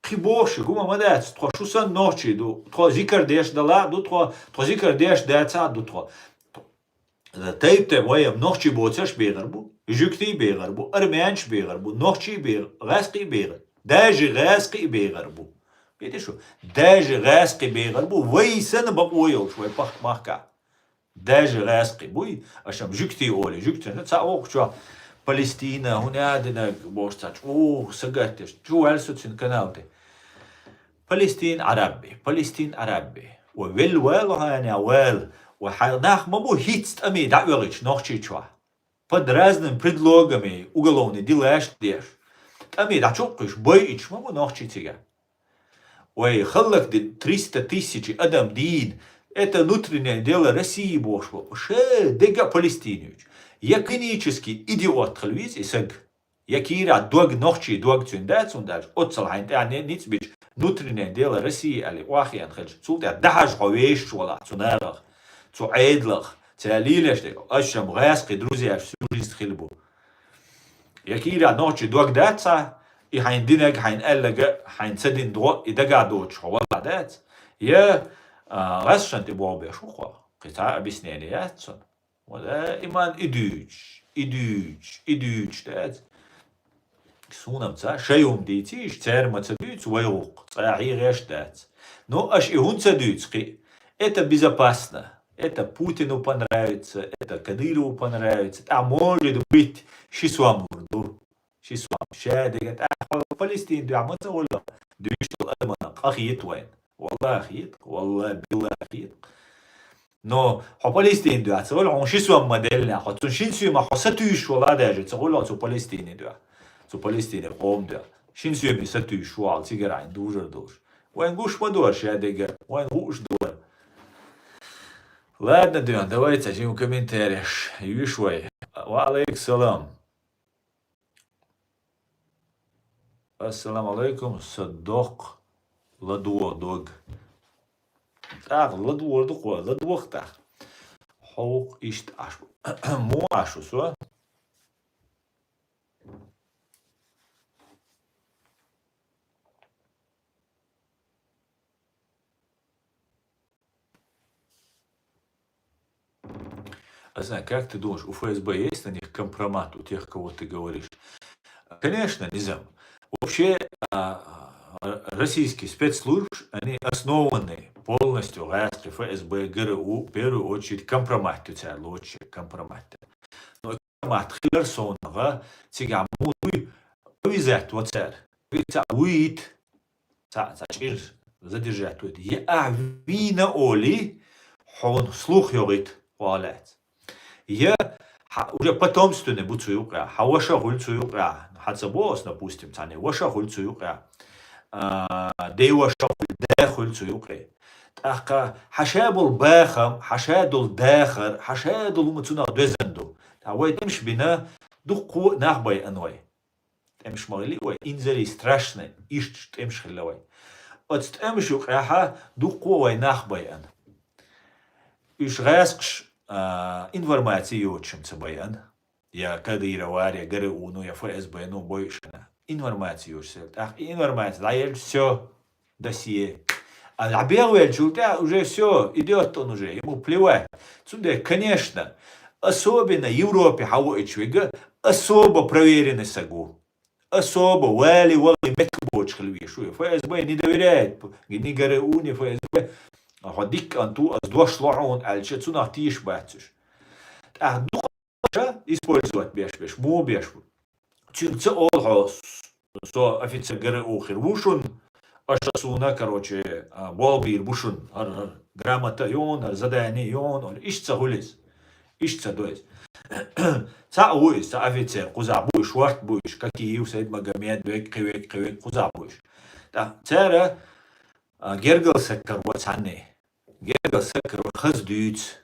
Кхин бохуш хӀума ма дац, тхо шу санна нохчий ду, тхо зикар деш дала а ду тхо, тхо зикар деш дацахь а ду тхо. Тайп-тайпа вай-м нохчий боцурш бегӀар бу, жуьгтий бегӀар бу, армянаш бегӀар бу, нохчий бегӀар, гӀаьскхий бегӀар, даже гӀаьскхий бегӀар бу. Видишь, даже гӀаьскхий бегӀар бу, вай санна бакъо йолуш вай пах-, махкахь. Даже гӀаьскхий буй, аша-м жуьгтий олий, жуьгтина цхьа вокху чохь Палестина, хӀунда а динарг бохуш цхьа чӀогӀа сагатдеш, чу ваьлла со цуьнан канал тӀе. Палестин Ӏарабби, Палестин Ӏарабби. Ва велла вала хьанехь вала. Ва хьан нах ма бу хӀинца тӀаме дӀаоьгӀича Нохчийчохь. Под разными предлогами уголовный делаш деш. ТӀаме дӀачукхуьйш, бойуьйтуш ма бу нохчий цигахь. Вай халлак ди-, триста тысячи адам дийна. Это внутреннее дело России бохуш бу. Ше дега Палестинуьйчу. Я клинический идиот хила веза и саг. Я кийра дог, нохчий дог цуьнан дац, хӀунда аьлча оццал хьайна тӀаьхьа ницкъ бича, внутреннее дело России аьлла, охьахиъна хилча, цул тӀаьхьа дахьажа хьо вешаш валахь цу нахах, цу Ӏедалах, цара лелаш дерг, аша-м гӀаьскхий друзьяш всю жизнь хила бу. Я кийра нохчий дог дац цхьа, и хьайна динарг, хьайна аьлларг, хьайна ца дина догӀа, и дагахь доцуш хьо валахь дац. Я, а, гӀаьсшан тӀе болх беш ву хьо, кхин цхьа объяснение яц цунна. Ва даиман и дуьйцуш, и дуьйцуш, и дуьйцуш дац. Суна-м ца, шайн хӀума дийцийша, цара ма ца дуьйцу вай гӀуллакх, цкъа хьийгӀеш дац. Ну, аша и хӀунда ца дуьйцу кхин? Это безопасно. Это Путину понравится, это Кадырову понравится. ТӀаккха, может быть, ши сом лур ду. Ши сом, ша дерг а тӀаккха Палестин дуьхьа ма ца гӀур, дуьйцуш долу адамна къа хета вайна. Валлахи хета, валлахи, биллахи хета. Но хьо Палестин дуьхьа ца гӀур, хьуна ши сом ма деллинехь, хьо цунна шин соьмах хьо сатуьйсуш вала а даьжа ца гӀур хьо цу Палестине дуьхьа, цу Палестине къоман дуьхьа. Шин соьме сатуьйсуш ву хьо цигара хьайна дужур долуш. Вайн гуш ма дора ша дерг а, вайн хууш дора. Ладно, дуьхьа, давай цхьа жима комментареш юьйш вай. Ва алейкум салам. Ассаламу алайкум, са доккха ладогӀа дог. ТӀаккха ладогӀар ду кхо, ладогӀа тӀаккха. Хьо вукх иштта Ӏаш ву. Муха Ӏаш ву со? А знаю, как ты думаешь, у Ф С Б есть на них компромат, у тех, кого ты говоришь? Конечно, низам. Вообще, а, а, российские спецслужбы, они основаны полностью, гӀаскхи, Ф С Б, Г Р У, в первую очередь, компромат, цар лоцуш компромат. Но компромат хилар совнагӀа, цигахь муха вуй, повязать ву цар. Вуй цхьаъ вуййийта, цхьаъ, цхьаъ чӀир задержать вуйта. Я ахь вийна олий, хьуна слух йогӀийта, хьо лаьцна. Я хьан уже потомственный бу цу юкъехь, хьан ваша хуьлу цу юкъехь, хьан ца боху ас, допустим, цхьаьна ваша хуьлу цу юкъехь, а, ден ваша хуьлу, да хуьлу цу юкъе. ТӀаккха хьан ша болу бахам, хьан ша долу дахар, хьан ша долу хӀума цунах доьзна ду. Ткъа вай тӀемаш бина, дуккха а нах байъина вай. ТӀемаш ма хилли вай, инзаре страшно, иштта тӀемаш хилла вай. Оцу тӀемаш юкъехь дуккха а вай нах байъина. Уьш гӀаскхаш, а, информаци йоцуш-м ца байъина. Я Кадыров вара, я Г Р У-ну, я Ф С Б-ну бойъуш хилла. Информаци йоцуш ца. ТӀаккха и информаци дӀаелча, всё, досье. А дӀабегӀвеллачул тӀаьхьа уже всё, идёт он уже, ему плевать. Цундела, конечно, особенно Европе хьан ваийтуш верг особо проверенный саг ву. Особо вали валли меттиг боцуш хила везаш ву. Ф С Б не доверяет ни Г Р У, ни Ф С Б. Хьо дика кӀант ву, ас дош ло хьуна аьлча, цунах тешаш бац уьш. ТӀаккха дукха ша использовать беш берш, муха беш бу. Цуьнга ца олу хьо, с-, со офицер Г Р У хир ву шуна, аша суна, короче, а, болх бийр бу шуна, хӀара, хӀара грамота йогӀун, хӀара задание йогӀун, олу, иштта ца хуьлу иза. Иштта ца до иза. Цхьаъ ву иза, цхьа офицер, кхузахь бу уьш, шорта бу уьш, Кокиев Сайдмагомед, век, кхин век, кхин век, кхузахь бу уьш. ТӀаккха цара, а, гергара саг каро цхьанне. Гергара саг каро хаза дуьйцу.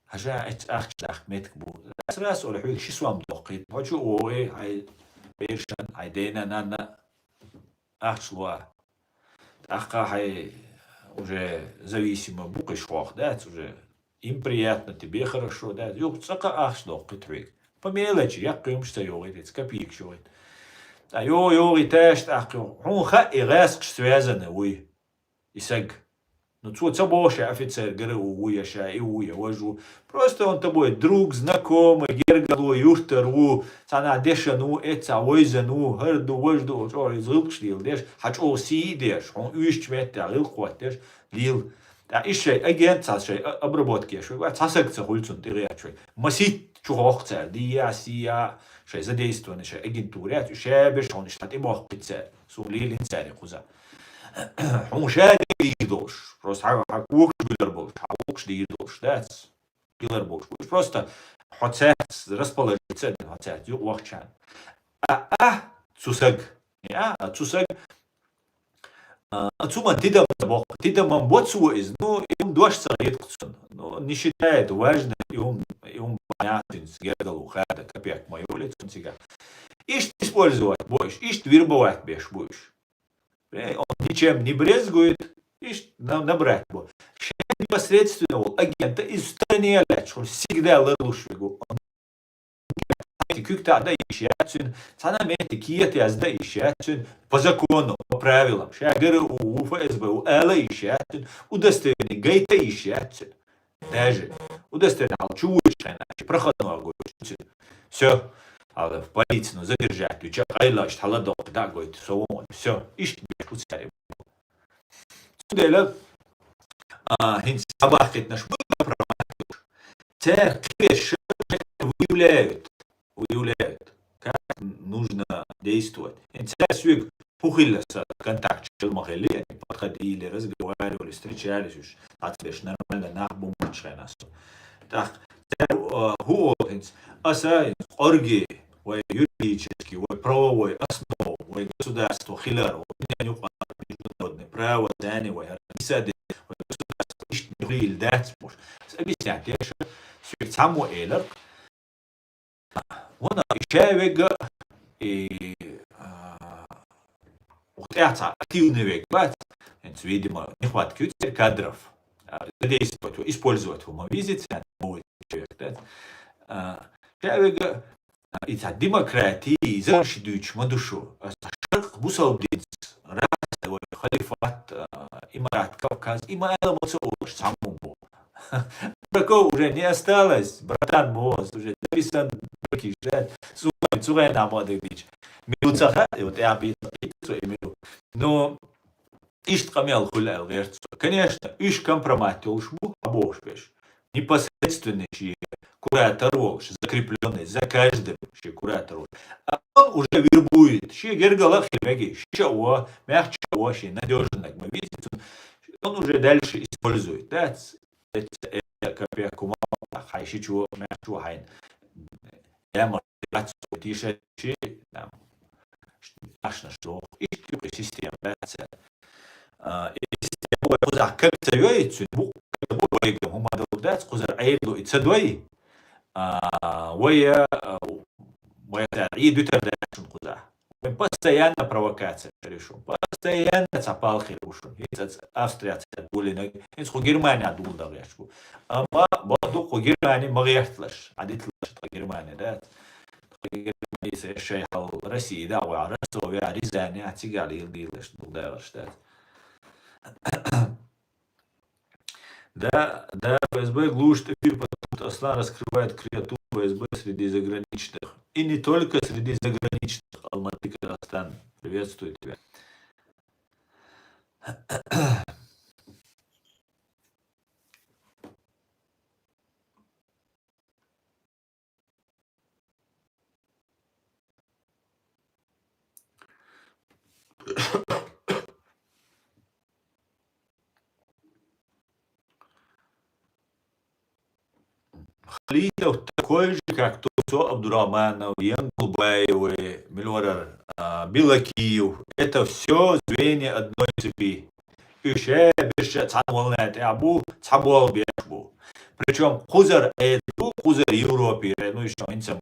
Хьажа, эцу ахча даккха меттиг бу. Раз, раз, олу, хьоьга ши сом доккхийта. Хьо чу а вогӀий, хьайн берашна, хьайн дена-нанна ахча ло. ТӀаккха хьайн уже зависимо бу кхиш хьох, дац уже. Им приятно, тебе хорошо, дац. Юха цкъа а ахча доккхийта хьоьга. По мелочи, яккхий хӀумаш ца йогӀийта, копейкаш йогӀийта. ТӀаккха йо-, йогӀийташ, тӀаккха хьуна хаьа, и гӀаскхаш связаны вуй. И саг. Ну, цо ца боху ша офицер Г Р У ву, я ша и ву, я важа ву. Просто он тобой друг, знакомый, гергарло, юьртара ву, цхьанхьа дешна ву, эццахь вевзина ву, хӀара ду, важа ду, чӀогӀа иза гӀиллакхаш леладеш, хьан чӀогӀа сий а деш, хьуна уьйрачу меттехь гӀиллакх хӀоттадеш, лела. ТӀаккха иштта шайн агент, цхьа шайн а-, обработка еш верг вац, цхьа саг ца хуьлу цунна тӀе гӀерташ верг. Масийтта чу хьокху цара, дийя, сийя, шайн задействованный, шайн агентура яц, уьш ша берш хьуна иштта тӀе боккхуьйту цара. Суна лелийна цара и кхуза. Хьуна ша дийр долуш. Просто хьан, хьан когаш гилар болуш, хьан вукхаш дийр долуш, дац? Гилар болуш. Уьш просто хьо цаьрца расположиться а дина, хьо цаьрца юкъа вахчарна. А, а, цу саг. Я, а, цу саг. А, а цу ма тидам ца боккху. Тидаман боцу иза. Ну, и хӀума дош ца хетта цунна. Ну, не считает важным, и хӀума, и хӀума понятно, гергарло хада, капек ма йолу цунна цигахь. Иштта использовать бу уьш, иштта вербовать беш бу уьш. Э, он ничем не брезгует, иштта на-, набрать бу. Шен непосредственно волу агента иза в стороне лаьтташ, хӀума сигда ларлуш вегу. Метте куьг таӀа дан йиш яц цуьнан, цхьана а метте кета яздан йиш яц цуьнан, по закону, по правилам. Ша Г Р У ву, Ф С Б ву ала йиш яц цуьнан, удостоверение гайта йиш яц цуьнан. Даже удостоверение хьалчу вуьйш хьайна, проходной гойтуш цуьнан. Всё. Хьала в полицию, ну, задержать вича, къайлаш, хьала доккха дӀа а гойту, со вон, всё. Иштта беш бу цаьрга. Цундела, а, хӀинца схьабахкийтинарш бу компромат йолуш. Церан кхин вешан выявляют, выявляют, как нужно действовать. ХӀинца церан соьга хӀун хилла, сан контакт хилла ма хилли, они подходили, разговаривали, встречались уьш. Цхьацца берш нормально нах бу мачхьена со. ТӀаккха цара, а, хӀун олу хӀинца? Аса хӀинца кӀорге вай юридический, вай правовой основа, вай государство хилар, вай ден юкъа международный право, зани вай хӀара дисаде, вай государство иштта дуьхьийла дац муш. Ас объяснять деш, соьга цхьаммо элар, вон и ша вега, и, а, ух, тӀехь цхьа активный вега бац, хӀинца, видимо, нехватка ю церан кадров. А, задействовать, использовать хӀума везет, царна человек, да? А, ша вега, а, и цхьа демократи, и зар ши дуьйцуш ма ду шу. Аса шаркъ бусалба динца, раз вай халифат, а, имарат Кавказ, и ма ала ма ца олуш, цхьаммо бу. Дураков уже не осталось, братан, боху аса, уже записан дуракиш, да? Цу, цу гӀайна ма дагадича. Мила ца хаьа, и вот я бийца, цу и мила. Но иштта къамел хуьлу аьлла гӀерта цо. Конечно, уьш компромат йолуш бу, хьан бохуш берш. Непосредственно шен куратор волуш, закреплённый, за каждым шен куратор волуш. А он уже вербует, шен гергала а хила мега, ши ча а во, мехча а во, шен надёжный наг ма веза цунна. Он уже дальше использует, да, ц-, э, ц-, э, капек хӀума, хьайн шичо, мехчо хьайна. Ямарта яц цо тиша ши, там, ш-, ашна ш-, доху. Иштта юкъа система дац. А, и система вай кхузахь каг ца йой, цуьнан букъ каг бу вайга, хӀума долу дац, кхузара Ӏедало и ца дой, а, вай, а, вай цара Ӏе дуьтар дац шуна кхузахь. Вайн постоянно провокация хир ю шуна. Постоянно цхьа пал хир бу шуна. ХӀинца аса Австрияца гулинарг, хӀинца кху Германия дула дан гӀерташ бу. Амма бакъду кху Германия ма гӀерталаш, Ӏадиталаш тхан Германия, да? Тхан Германия шайн хьал Россия да, вай Ростове, Рязане, цигахь лийла дийлаш, дула дагӀаш, да? Да, да, Ф С Б глушит эфир, потому что Аслан раскрывает клавиатуру Ф С Б среди заграничных. И не только среди заграничных. Алматы, Казахстан. Приветствую тебя. Халитов такой же, как Турсо Абдурахманов, Янгулбаевы, мила варар, а, Белокиев. Это всё звенья одной цепи. Уьш ша берш цхьана волна тӀехь бу, цхьа болх беш бу. Причём кхузара Ӏедал бу, кхузара Европера, ну, ещё хӀинца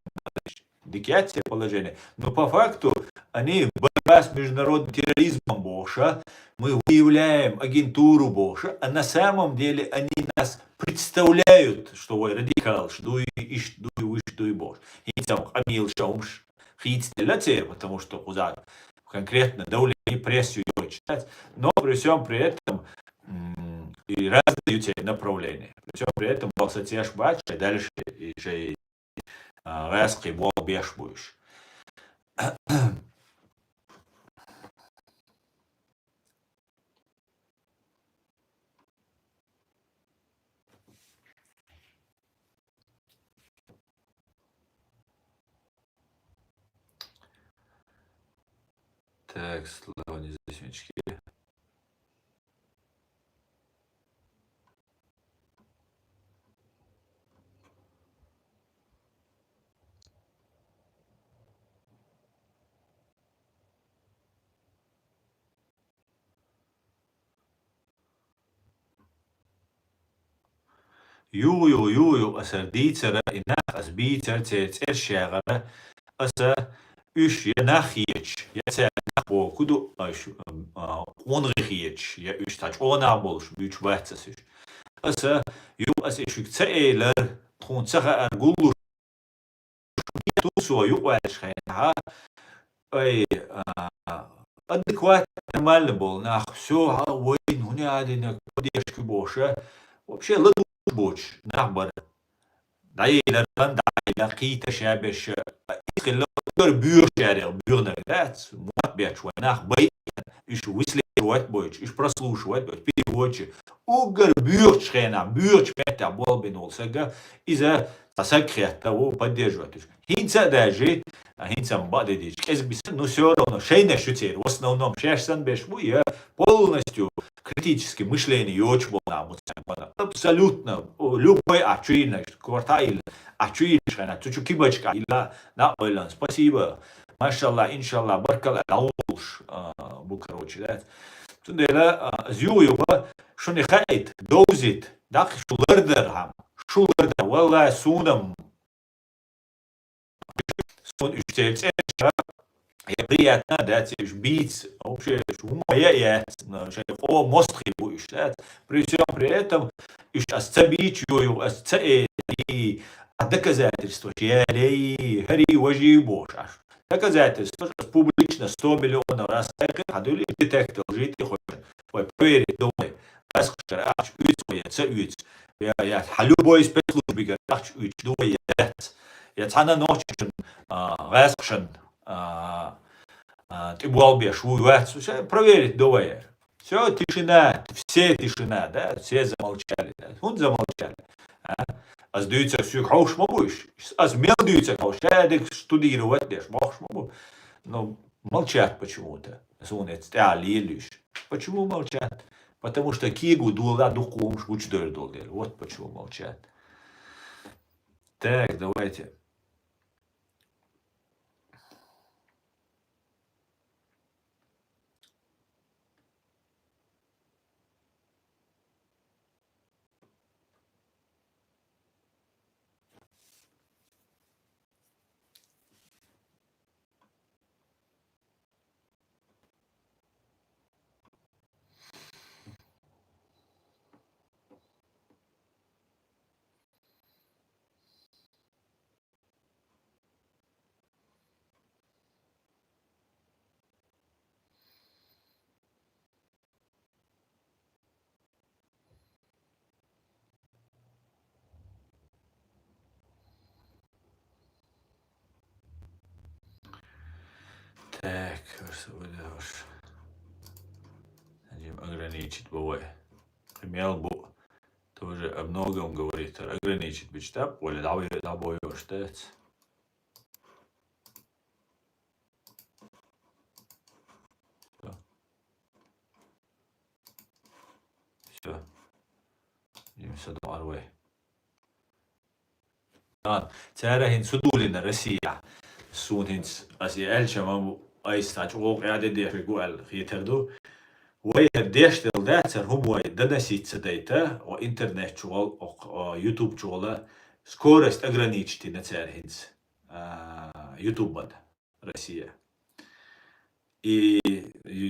дика яц церан положение. Но по факту они борьба с международным терроризмом бохуш, мы выявляем агентуру бохуш, а на самом деле они нас представляют, что вай радикалаш дуй, иш дуй, уьш дуй бохуш. ХӀинца къамелаш хӀумаш хийцаделла церан, потому что кхузахь конкретно давление, прессу йойтуш дац. Но при всём при этом, м, и разные ю церан направления. При всём при этом балсацеш бац, шайн дальше и шайн а, гӀаскхий болх беш бу уьш. Так, слава независимости. Юха, юха, юха, юха, аса дийцара, и нах аса бийцара, церан цӀерш яхара, аса уьш я нах хеташ, я цаьрга нах боху ду, а, уьш, а, къонахий хеташ, я уьш цхьа чӀогӀа нах болуш, буьйцуш бац аса уьш. Аса, юха аса и шуьга ца элира, тхуна ца хаьара гуллуш, Турсо юкъаваьллачу хенахь, ай, а, адекватно, нормально болу нах, всё, хьан вайн, хӀун яа динарг, поддержка бохуш, вообще ладугӀуш боцуш нах бара. ДӀаелира, хан дӀаелира, кхийта ша беш, а, иза хилла уггар боьхачарех боьхнарг дац, мотт бетташ вайн нах байина, уьш выслеживать бойтуш, уьш прослушивать бойтуш, переводчик. Уггар боьхачу хенахь, боьхачу меттехь болх бина волу сага, иза цхьа саг хетта ву, поддерживать уьш. ХӀинца а даже, а, хӀинца ма бакъ де дийча, кӀезиг бисина, но всё равно шайнаш ю церан, в основном шаьш санна беш бу, я полностью критический мышление йоцуш болу нах бу царна. Абсолютно, о, любой ахь чу йинарг, корта а йилла, ахь чу йинчу хенахь, цу чу кибачка а йилла, нах а ойланна, спасибо, машалла, иншалла, баркалла, дӀавуллуш, а, бу, короче, да. Цундела, а, ас юха-юха шуна хаийта, довзийта, даккха шу лардар хьама, шу лардар, валлай, суна-м, суна уьш церан цӀераш, я приятно, да, церан уьш бийца, вообще, шу хӀумма я а яц, шайн къо мостагӀий бу уьш, да. При всём при этом, уьш ас ца бийча, юха-юха ас ца э, хӀара, а доказательстваш яле, хӀара, важи бохуш Ӏаш. Доказательстваш ас публично сто миллионов раз хайкхира, хьан дуьллий детектор житий хойшан. Вай проверить ду вай. ГӀаьскхашкара ахча уьйцу вай, я ца уьйцу. Я, я хьан любой спецслужбигара ахча уьйцуш ду вай, я дац. Я цхьана нохчашна, а, гӀаьскхашна, а, а, тӀе болх беш ву, вац. Ша проверить ду вай. Всё, тишина, все тишина, да, все замолчали, да. ХӀунда замолчали? А? Ас дуьйцург соьга хьовш ма бу уьш? Ас мел дуьйцург хьовш, ша дерг штудировать деш, бохуш ма бу? Ну, молчат почему-то. Суна эца тӀаьхьа лелуьйш. Почему молчат? Потому что кегу дола дукха хӀумаш гучудевр долу дела. Вот почему молчат. Так, давайте. Так, хӀара ца вуьйдахьаш. Хьажим ограничить бу вай. Мел бу. Тоже о многом говорит. Ограничить бича тап, Оля, дӀабой-, дӀабойош дац. Всё. Всё. Дим са доӀар вай. Ладно, цара хӀинца хӀу дулина Россия. Суна хӀинца ас и аьлча ма бу, айса цхьа чӀогӀа къаьде деш вегу аьлла хетар ду. Вай хӀара деш делла дац, хӀара хӀума вай доносить ца дайта, о интернет чугӀал, о, о, YouTube чугӀала скорость ограничить йина цара хӀинца. А, YouTube-ан. Россия. И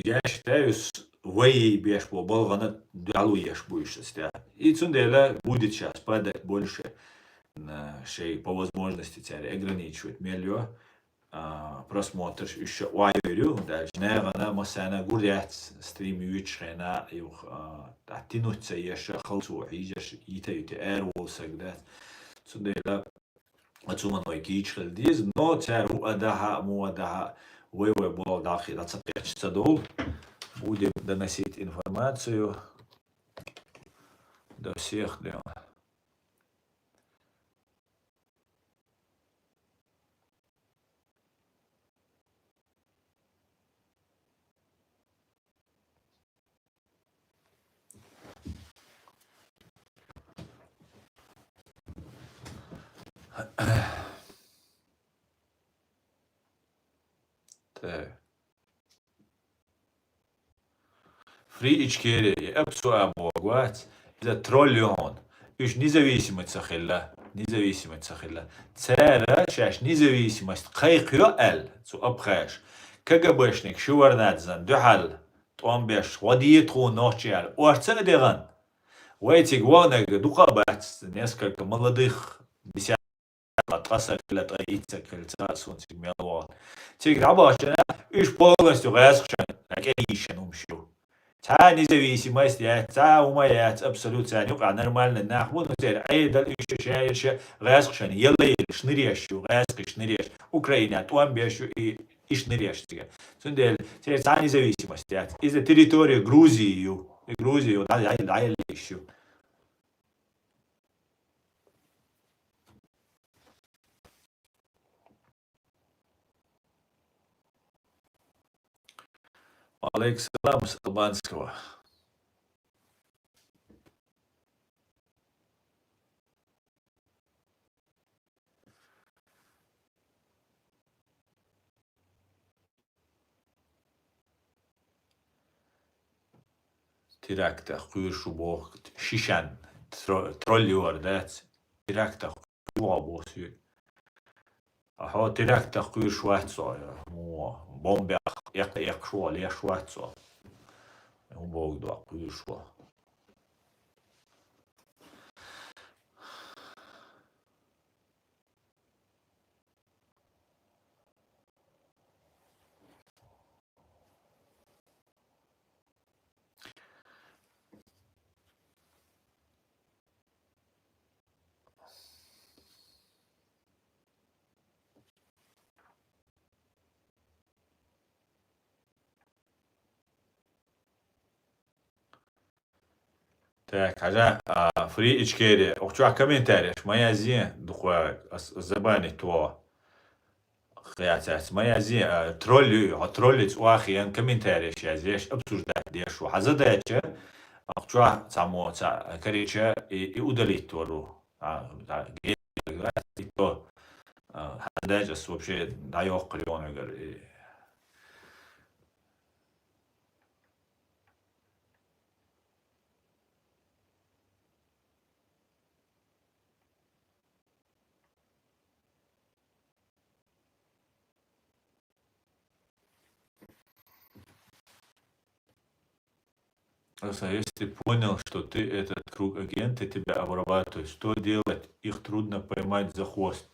я считаю, с-, вай беш бо балгана дуьхьал еш бу уьш ас тӀехь. И цундела будет щас падать больше, на шей по возможности цаьрга ограничивать мел йо, а, просмотрш уьш ша ойур ю, дальше нагӀана массана гур яц стрим юьйцуш хена, юх, а, тӀаттинуть ца еш, халцо хьийжаш, йита-йита эр волу саг дац. Цундела Оцу ма вай кийча хила деза, но цара ву а дахьа, му а дахьа, вай-вай болу дӀа-, дӀа ца кхетча ца долу. Будем доносить информацию до всех, да. Так. Free Ичкерия, и Апсуа боху вац, иза тролль ю хьуна. Уьш независимость ца хилла, независимость ца хилла. Цара шаьш независимость кхайкхайо аьлла, цу абхазаш. КГБшник Шеварднадзен дуьхьал тӀом беш, гӀо де тхуна нохчий аьлла, орца а дегӀан. Вай цига ваханарг дукха а бац, несколько молодых, десяток, ткъа саг хилла, ткъе итт саг хилла, цкъа а суна цига мел вахана. Цига дӀабахчана, уьш полностью гӀаьскхашна, кӀел йийшина хӀумаш ю. Цхьа независимость яц, цхьа хӀума яц, абсолютно царна юкъахь нормальный нах бу, ну, церан Ӏедал уьш ша-, ша-, гӀаьскхашна елла елла шныреш ю, гӀаьскхий шныреш. Украина тӀом беш ю и, и шныреш цига. Цундела церан цхьа независимость яц. Иза территория Грузии ю. И Грузия ю, дӀа-, дӀа-, дӀаелла йиш ю. Алейкум салам с албанского. Терактах кхуьйсуш ву боху шишан тро-, троллёр дац. Терактах кхуьйсуш ву боху соьга. Ахьо, терактах кхуьйсуш вац со, я, хӀун, бомбех эккха-эккхаш ву, леш вац со. ХӀун боху до кхуьйсуш ву. Так, хьажа, а, Фри Ичкери, охчохь комментареш ма язъе, дукха ас, ас забанить тхо. Хьоьцац ма язъе, а, тролли, хьо троллица охьахиъна комментареш язъеш, обсуждать деш ву. Хьаза даьча, охчохь цхьаммо, цхьа, короче, и, и удалить вар ву. А, а, ге-, и то, а, хьаза даьча ас вообще дӀайоккхур йону вегар. И Аса, если понял, что ты этот круг агенты, тебя обрабатывают, что делать? Их трудно поймать за хвост.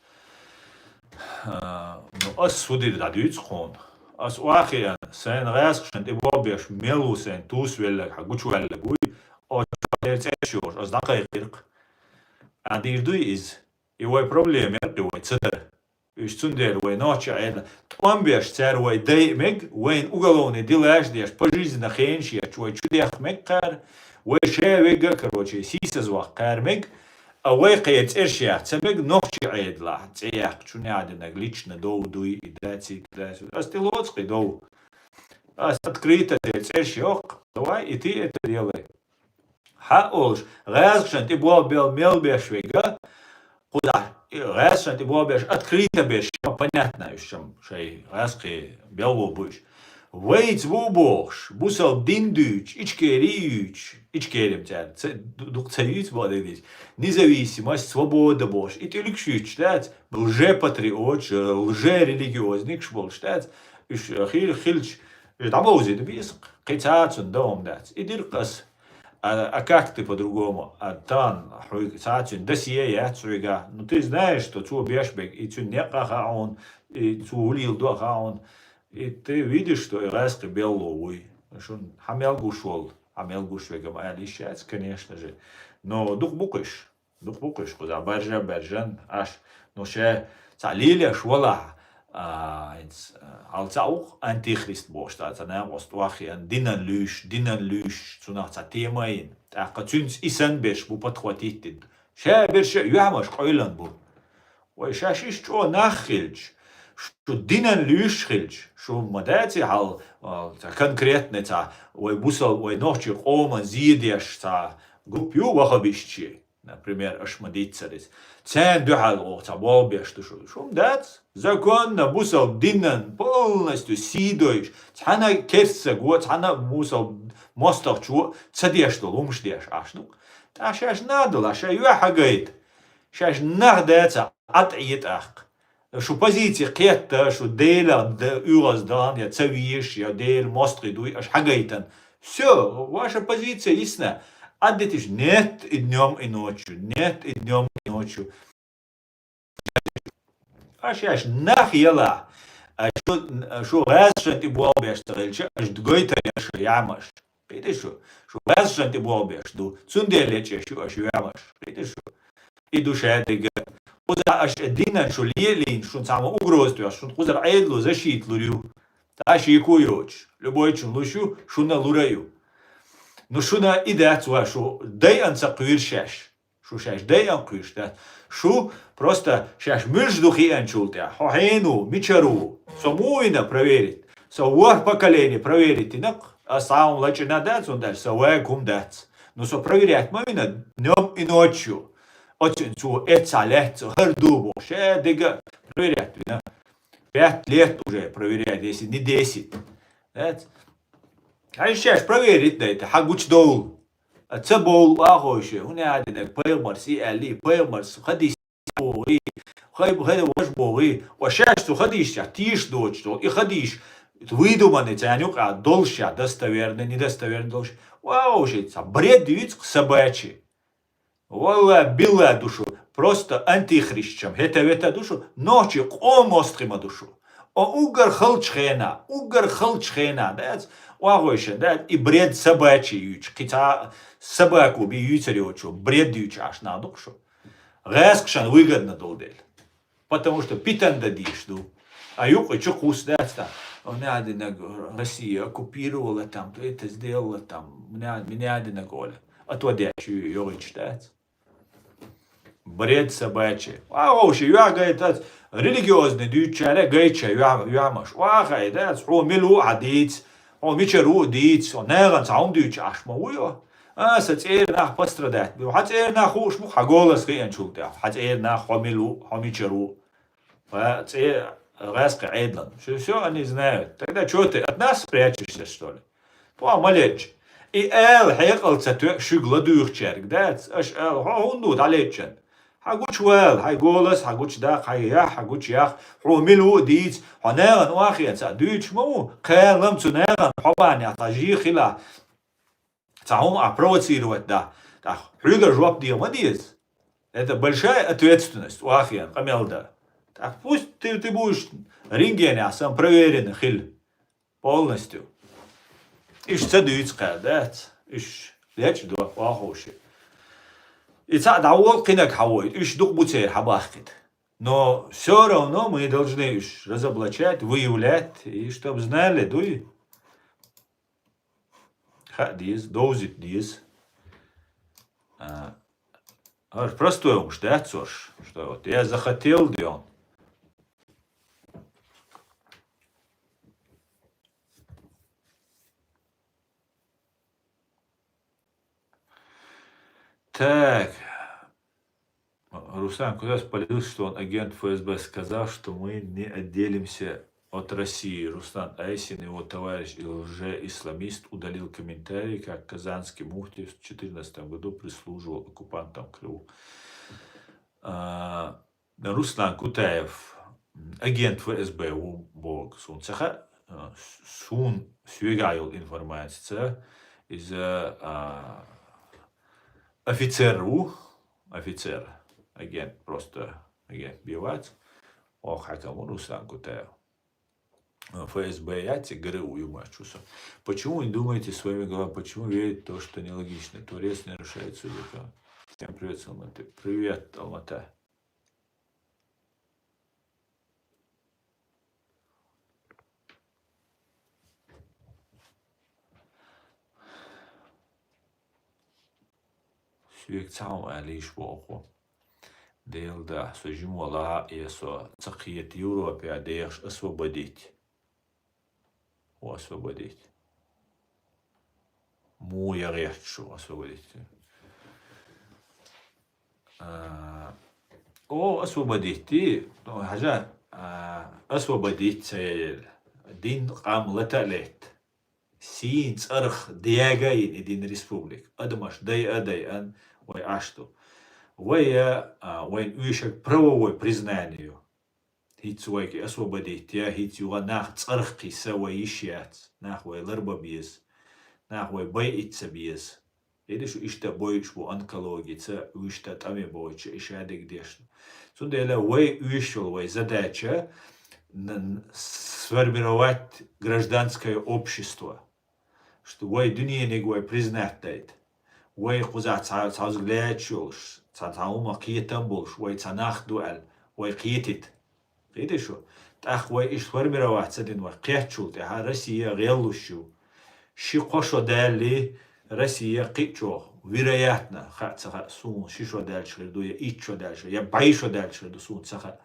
А, ну, ас судир дӀадуьйцу хьуна. Ас охьахиъна, сайн гӀаьскхашна тӀе болх беш, мел ву сайн тусавелларг, хьан гучуваьлларг вуй, оцу цӀерш йолуш, ас дӀакхайкхира-кх. А дийр дуй иза? И вай проблема яра, и вай ца дара. Уьш цундела вай нохчи Ӏедал тӀом беш, цара вай дайа мега, вайна уголовный делаш деш, пожизненно хенаш етташ, вай чу дехка мега кхара, вай ша вега, короче, сийсазваккха кхара мега, а вай кхера цӀерш яха ца мега нохчи Ӏедалахь, цӀе яккха чу неӀдинарг лично дов дуй, и даций, и даций. Ас тӀелоцу кхин дов. Ас открыто церан цӀерш йоккху, давай, и ты это делай. Хьан олуш, гӀаьскхашна тӀе болх бел мел беш вега, кхузахь, гӀаьскхашна тӀе болх беш, открыто беш, понятно, уьш шам шай гӀаьскхий белло бу уьш. Вайца бу бохуш, бусалба дин дуьйцуш, Ичкери юьйцуш, Ичкерим цара, ца, ду-, дукха ца юьйцу боху дагадийцу, независимость, свобода бохуш, и тӀулгаш юьйцуш дац, лжепатриоташ, лжерелигиозникаш болуш дац, уьш хи-, хилча, уьш дӀабовзийта беза-кх, кхин цхьа а цунна дан хӀума дац. И дира-кх ас. А, а как ты по-другому? А тан хьуьга цхьа а цуьнан досье яц хьуьгахь. Ну, ты знаешь, что цо беш берг, и цуьнан некъ а хаьа хьуна, и цо хӀун леладо а хаьа хьуна. И ты видишь, что и гӀаьскхи белло вуй. Шуна хьан мел гуш волу, хьан мел гуш вега ма аьлла йиш яц, конечно же. Но дукха бу-кх уьш. Дукха бу-кх уьш кхузахь баржа а баржан, аш, ну, ша цхьа лелеш валахь, а, хӀинца, а, хьал цхьаъ ву-кх антихрист бохуш, цхьа, цхьа накъост охьахиъна, динан луьйш, динан луьйш, цунах цхьа тема а йина. ТӀаккха цуьнца и санна берш бу подхватить дина. Ша берш а юьхьмаш къойлан бу. Вай шаьш иштта чӀогӀа нах хилча, шу динан луьйш хилча, шу ма даций хьал, а, цхьа конкретный цхьа, вай бусал, вай нохчий къоман зе деш цхьа группа ю ваххабистчий. Например, аша ма дийццара иза. Царна дуьхьал оха цхьа болх беш ду шу. Шу-м дац. Законно бусалба динан полностью сий дойуш. Цхьана керста стаго, цхьана бусалба мостагӀчо ца деш долу хӀумаш деш Ӏаш ду-кх. ТӀаккха шаьш нах дала, шайн юьхь хьагайта. Шаьш нах дацахь, Ӏад Ӏе тӀаккха. Шу позици кхетта, шу Делан д-, оьгӀаз дан я ца везаш, я Делан мостагӀий дуй аша хьагайтан. Всё, ваша позиция ясна. Ӏаддитиш нет и днём, и ночью, нет и днём, и ночью. Аша шаьш нах ялахь, аша шу, шу гӀаьзшан тӀе болх беш ца хилча, аша гойтар яра шайн яьмаш. Кхийтий шу? Шу гӀаьзшан тӀе болх беш ду, цундела лечкъеш ю аша яьмаш. Кхийтий шу? И ду шадерг. Кхузахь аша динан шу лелийна, шуна цхьамма угроза тоьхна, шуна кхузара Ӏедало защита лур ю. ТӀаккха аша йико йоцуш, любойчун луш ю, шуна лур а ю. Ну, шуна и дац ва, шу дайан ца кхуьйра шаьш. Шу шаьш дайан кхуьйсуш дац. Шу просто шаьш муьлш ду хиъанчул тӀаьхьа. Хьо хьенан ву, мичара ву? Со муха вина проверить? Со ворхӀ поколение проверить йина-кх. Ас цхьа хӀума лачкъина дац, хӀунда аьлча со вайга хӀума дац. Ну, со проверять ма вина днём и ночью. Оцуьнан цо эццахь лаьцна хӀара ду бохуш, ша дега проверять вина. Пять лет уже проверяет, если не десять. Дац? Хьайн шаьш проверить дайта, хьан гучудовла. А ца бовла вахойша, хӀунда аьлла динарг пайхамарс и аьллий, пайхамарс хадийс бохий, хай, хай важ бохий, ва шаьш цу хадийсчахь тийша доцуш долу, и хадийш выдуманный царна юкъа долуш ша, достоверный, недостоверный долуш. Вахойша, цхьа бред юьйцу-кх собачий. Валла, билла ду шу, просто антихристчам хӀета-вета ду шу, нохчий къоман мостагӀий ма ду шу. О, уггар халчу хенахь, уггар халчу хенахь, дац, вахойша, дац, и бред собачий юьйцу, кхин цхьа собако бен юьйцур йоцу, бред юьйцуш Ӏаш нах ду-кх шу. ГӀаьскхашна выгодно долу дела. Потому что питана дан дийш ду. А юкъа чу кхуссу дац там. Мне надо, Россия оккупировала там, то это сделала там. Мне, мне надо, Оля. Отводящий йогӀуьйтуш дац. Бред собачий. Ва ховши, юьхь гайтац, религиозный дуьйцучаьрца гайтац юьхь-, юьхьмаш. Ва хай дац, хьо мила ву а дийца, хьо мичара ву а дийца, хьо нахана цхьа хӀума дуьйцуш Ӏаш ма вуй хьо. А, сан цӀера нах пострадать бу. Хьан цӀера нах хууш бу хьан голос хиъначул тӀехьа. Хьан цӀера нах хьо мила ву, хьо мичара ву. Ва цӀе гӀаскхи Ӏедалан. Всё, всё они знают. Тогда чё ты от нас прячешься, что ли? Тхо ма лечча. И ала хьекъал ца тоьа шуьга ладуьйхучаьрга дац. Аша ала, хьо хӀунда ву дӀалеччан? Хьан гучавала, хьай голос, хьан гучадаккха, хьай яхь, хьан гучаяккха, хьо мила ву а дийца, хьо нахана вахе ца дуьйцуш ма ву, кхалам цу нахана, хьо бахьанехь цхьа жийха хила. Цхьа хӀума а провоцировать да. ТӀаккха хьоьга жоп де ма деза. Это большая ответственность, вахе къамел да. ТӀаккха пусть ты, ты будешь рентгенехь самопроверенный хила. Полностью. Уьш ца дуьйцу кхаьр, дац? Уьш лечкъа до, ваховши. И цхьаъ дӀаволу кхинаг хьан войта, уьш дукха бу церан хьан бахкийта. Но всё равно мы должны уьш разоблачать, выявлять, и чтоб знали, дуй. Хаа деза, довзийта деза. А, хӀара простой хӀумаш дац уьш, что вот я захотел, да и он. Так. Руслан Кутаев спалился, что он агент ФСБ, сказал, что мы не отделимся от России. Руслан Айсин, его товарищ и лже-исламист, удалил комментарий, как казанский муфти в четырнадцатом году прислуживал оккупантам в Крыму. А, Руслан Кутаев, агент ФСБ ву боху суна ца хаьа, а, суна соьгахь йолу информаци ца, иза, а, офицер ву, офицер, агент, просто агент бен вац, оха хьаькам ву Руслан Кутаев. ФСБ яц и ГРУ юмаш чу со. Почему вы не думаете своими головами? Почему верить в то, что нелогично? Творец нарушает судьбу. Всем привет с Алматы. Привет, Алмата. Соьга цхьа хӀума аьлла йиш бу оха. Делан дуьхьа, со жима валахь а, я со ца кхета Европехь дехаш освободить. Освободить. Муха яхьа гӀерташ шу освободить. А, о, освободить, ну, хьажа, а, освободить ца елла. Дин къам лата а летта. Сийна цӀарах дега а йина и дин республика. Адамаш дайа а дайъан вай Ӏаш ду. Вай, а, вайн оьшург правовой признание ю. ХӀинца вайга освободить я, хӀинца юха нах цӀарах кхийса вай йиш яц, нах вай ларба беза, нах вай байъийта ца беза. Иштта шу иштта бойуш бу онкологица, иштта тӀаме бойтуш, и шадерг деш. Цундела вай оьшуш йолу вай задача н-, н-, сформировать гражданское общество. Что вай дуьнениг вай признать дайта. Вай кхузахь цхьа, цхьа взгляд йолуш, цхьа, цхьа хӀума кхетам болуш, вай цхьа нах ду аьлла, вай кхетийта. Кхетий шу? ТӀаккха вай иштта формировать ца дина вай кхеттачул тӀаьхьа Россия гӀеллуш ю. Ши-кхо шо даьллий, Россия кхин а чӀогӀа, вероятно, хаа ца хаьа, суна ши шо даьлча хир ду, я итт шо даьлча, я бӀе шо даьлча хир ду, суна ца хаьа.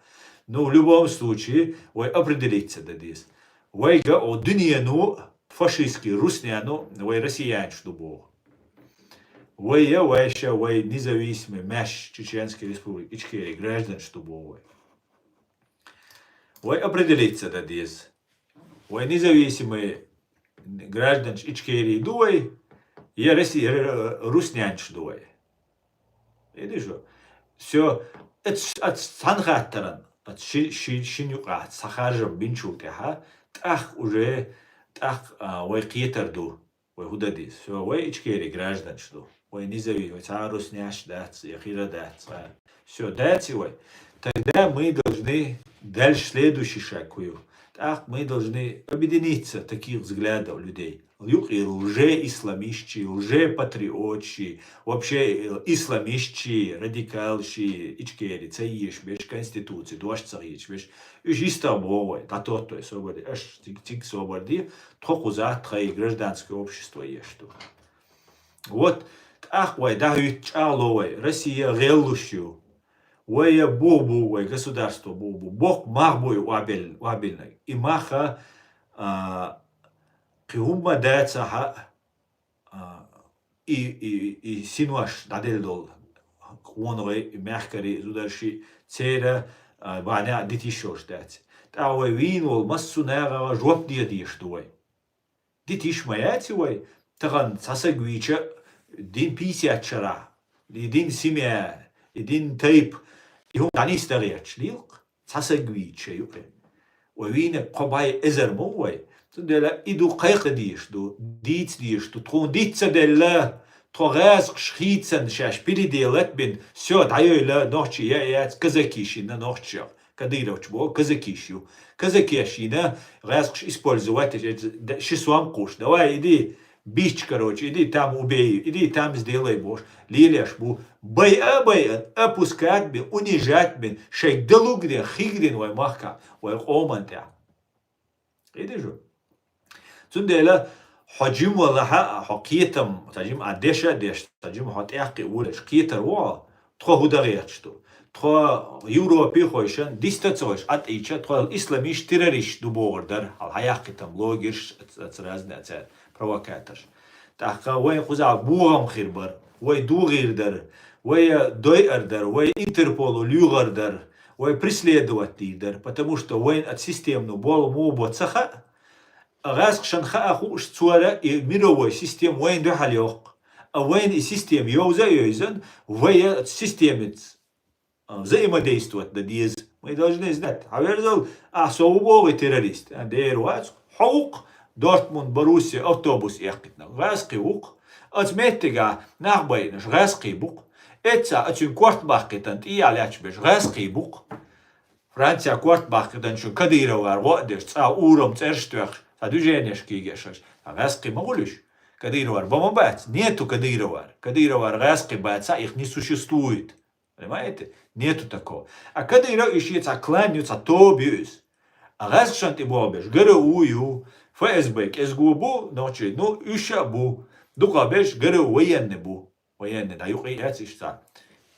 Ну, в любом случае, вай определиться дан деза. Вайга о дуьнено, фашистский руснено, вай россиянаш ду боху. Вай я, вай ша, вай независимый, маьш, Чеченский республика, Ичкерия гражданаш ду боху вай. Вай определиться дан деза. Вай независимый гражданаш Ичкерии ду вай, я Россия, р-, р-, руснянаш ду вай. Видишь, всё, это, это цхьана хаттаран, это ши-, ши-, шин юкъахь цхьа харжам бинчул тӀаьхьа, тӀаккха уже, тӀаккха, а, вай кхетар ду. Вай хӀун дан деза? Всё, вай Ичкерия гражданаш ду. Вай низави, вай цхьа а руснеш дац, я хира дац цхьа. Всё, даций вай? Тогда мы должны дальше следующий шаг хӀун ю? ТӀаккха мы должны объединиться таких взглядов людей. Юкъера лже-исламистчий, лже-патриотчий, вообще, э, исламистчий, радикалчий, Ичкери, ца езаш берш, конституци дош ца хеташ берш. Уьш йистах боху вай, дӀатоттой собар де, аша цига, цига собар де, тхо кхузахь тхайн гражданское общество еш ду. Вот, ТӀаккха вай дӀахӀуьтту чӀагӀло вай, Россия гӀеллуш ю. Вай бух бу, вай государство бух бу. Боккха мах бу и вабел-, вабелнаг. И маха, а, кхин хӀумма даца хьа, а, и, и, и синош дӀаделла долу къонахий, мехкарий, зударший, церан, а, бахьана а дита йиш йолуш дац. ТӀаккха вай вийна волу массо а нахана жоп де дезаш ду вай. Дита йиш ма яц и вай, тахана цхьа саг вийча, дин пятьдесят шарахь, и дин семья, и дин тайпа, и хӀума дӀанисдан гӀерташ лелакх, цхьа саг вийча юкъе. Вай вийнарг кхо бӀе эзар ма ву вай. Цундела и ду кхайкха дезаш ду, дийца дезаш ду. Тхуна диц ца делла, тхо гӀазкхаш хийцан шаьш переделать бина, всё, дӀайойла, нохчий яа яц, казаки шина нохчех. Кадыровч бо, казаки шу. Казаки шина, гӀазкхаш использовать, д-, ши сом кхуш. Давай, иди, бич, короче, иди там убей, иди там сделай, бош. Лелеш бу. Бай а бай а, опускать бин, унижать бин, шайга далугдин, хигдин вай махка, вай къоман тӀехь. Иди жо. Цундела хьо жима валахьа, хьо кхетам, ца жима а деша а деш, ца жима хьо тӀехкхи а волаш, кхетар ву хьо, тхо хӀу дан гӀерташ ду. Тхо Европе хойшан, диста ца хойш, атӀийча, тхо исламиш, террорист ду бохур дара, хьал хьаяккхитам, блогерш, ц-, ц-, разные ца провокаторш. ТӀаккха вайн кхузахь бохам хир бара, вай дугӀийр дара, вай дойар дара, вай Интерполу луьйгӀар дара, вай преследовать дийр дара, потому что вайн ат системно болу муха бо ца хаьа, а гӀазкхашан хаа хууш цора и мировой система вайн дуьхьал йоккху. А вайн и система йовза а йойзан, вай ат системиц а, взаимодействовать дан деза. Мы должны знать. Хьаверзал, а, со ву боху террорист. А, дера вац. Хьо ву-кх Дортмунд, Боруссия, автобус эккхитнарг. ГӀазкхи ву-кх. Оцу меттигахь нах байинарш гӀазкхи бу-кх. Эцца оцуьнан корта баккхийтан тӀехьа лаьтташ берш гӀазкхи бу-кх. Франция корта баккхийтан шун Кадыровара гӀо а деш, цкъа урам цӀераш тоьхуш, цхьа движенеш кийгеш хилча, гӀазкхи ма хуьлу уьш. Кадыровара бан ма бац. Нету Кадыровара. Кадыровара гӀазкхи бац, их не существует. Понимаете? Нету такого. А Кадыров и шен цхьа клан ю, цхьа тоба ю иза. А гӀазкхашна тӀе боху берш ГРУ ю, ФСБ кӀезго бу, нохчий, ну, уьш а бу. Дукха берш ГРУ военный бу. Военный, да, юкъе яц иштта,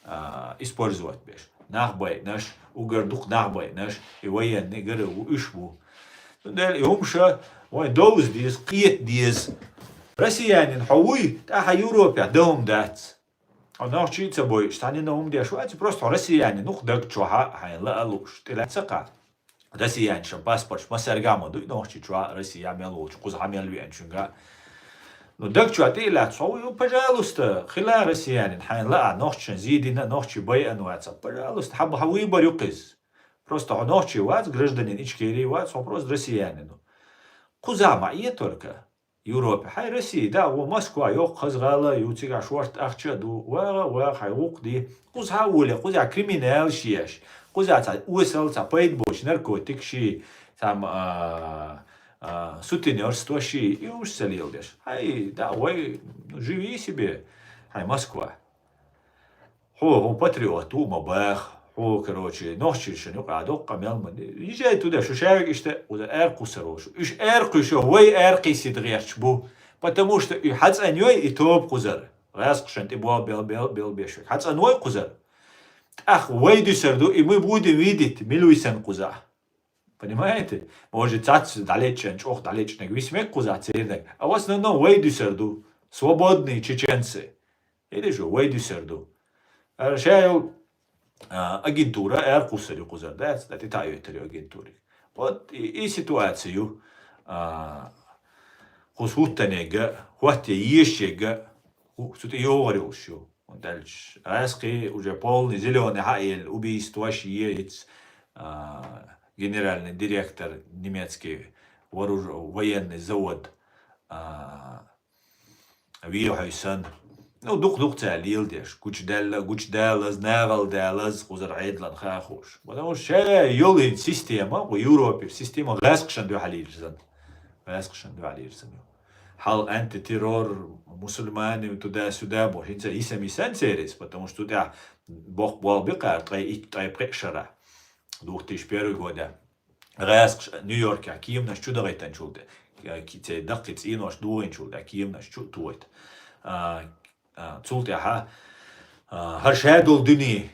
а, использовать берш. Нах байнаш, угар дукха нах байнаш, и военный ГРУ уьш бу. Цундела и хӀумша вайн довза деза, кхета деза. Россиянин хьо вуй, тӀаккха Европехь дан хӀума дац. Хьо нохчий а ца бойуш, цхьанна а хӀума деш вац, просто хьо россиянин ву-кх даг чохь а, хьайна лаа лууш, тӀе лаьцна кхаьа. Россиянин шен паспорташ массаьрга а ма дуй нохчий чохь а, Россия мел волчу, кхузахьа мел веанчуьнга а. Ну, даг чохь тӀе а лаьцна хьо вуй, пожалуйста, хила россиянин, хьайна лаа, нохчашна зийдина, нохчий байъина вац, пожалуйста, хьан, хьан выбор ю-кх иза. Просто хьо нохчий вац, гражданин Ичкерии вац, хьо просто россиянин ву. Кхузахь ма Ӏе только. Европе. Хьай Россия, да, вон Москва йоккха хаза гӀала ю, цигахь шорта ахча а ду, вагӀа, вагӀа, хьай вукху ди. Кхузахьа а воле, кхузахь криминалаш еш. Кхузахь цхьа осал, цхьа пайда боцу наркотикаш, цхьа, а, а, сутенерство ши, и уьш ца леладеш. Хьай, да, вай, ну, живи себе, хьай Москва. Хьо, хьо патриот ву ма баха. Хьо, короче, нохчийшна юкъа доккха мел ма де. Езжай туда, шу шаьвиг иштта, уза аьркхуссар волуш. Уьш аьркхуьйшо, вай аьркхиссита гӀерташ бу. Потому что и хьацӀанйой и тоба кхузара. ГӀаскхашан тӀе бо бел, бел, бел беш век. ХьацӀанвой кхузара. ТӀаккха вай дуьсар ду, и мы будем видеть, мила висана кхузахь. Понимаете? Может, цац дӀалеччан, чӀох дӀалеччанаг висмег кхузахь цернаг. А в основном вай дуьсар ду. Свободные чеченцы. Или же вай дуьсар ду. Ара ша йолу, а, агентура аьркхуссар ю кхузара, дац? Да, тӀе таӀйойтар ю агентуриг. Вот и, и ситуация ю, а, кхуза хӀуттанега, хӀотте ешега, хӀу-, цу тӀе йогӀар йолуш ю. ХӀунда аьлча, гӀаскхий уже полный зелёный хьаелла, убийстваш е, иц, а, генеральный директор немецкий вооруж-, военный завод, а, вехьой санна. Ну, дукха-дукха цара леладеш. Гучудаьлла, гучудалаза, нагӀалдалаза, кхузара Ӏедалан хаа хууш. Потому что ша йолу хӀинца система, ву Европера система гӀаскхашан дуьхьал йийр санна. ГӀаскхашан дуьхьал йийр санна. Хьал антитеррор, мусульмане, туда-сюда бо. ХӀинца йисам йисана церис, потому что цу тӀехь боккха болх бикъара ткъе итт, ткъе пхеа шарахь. Две тысячи первый года. ГӀаскхаш Нью-Йоркехь кеманаш чу дахийтанчул тӀе, ки-, церан даккхий цӀенош дохийначул тӀе кеманаш чу а тохийта. А, А, цул тӀаьхьа, а, хӀара шадолу дуьне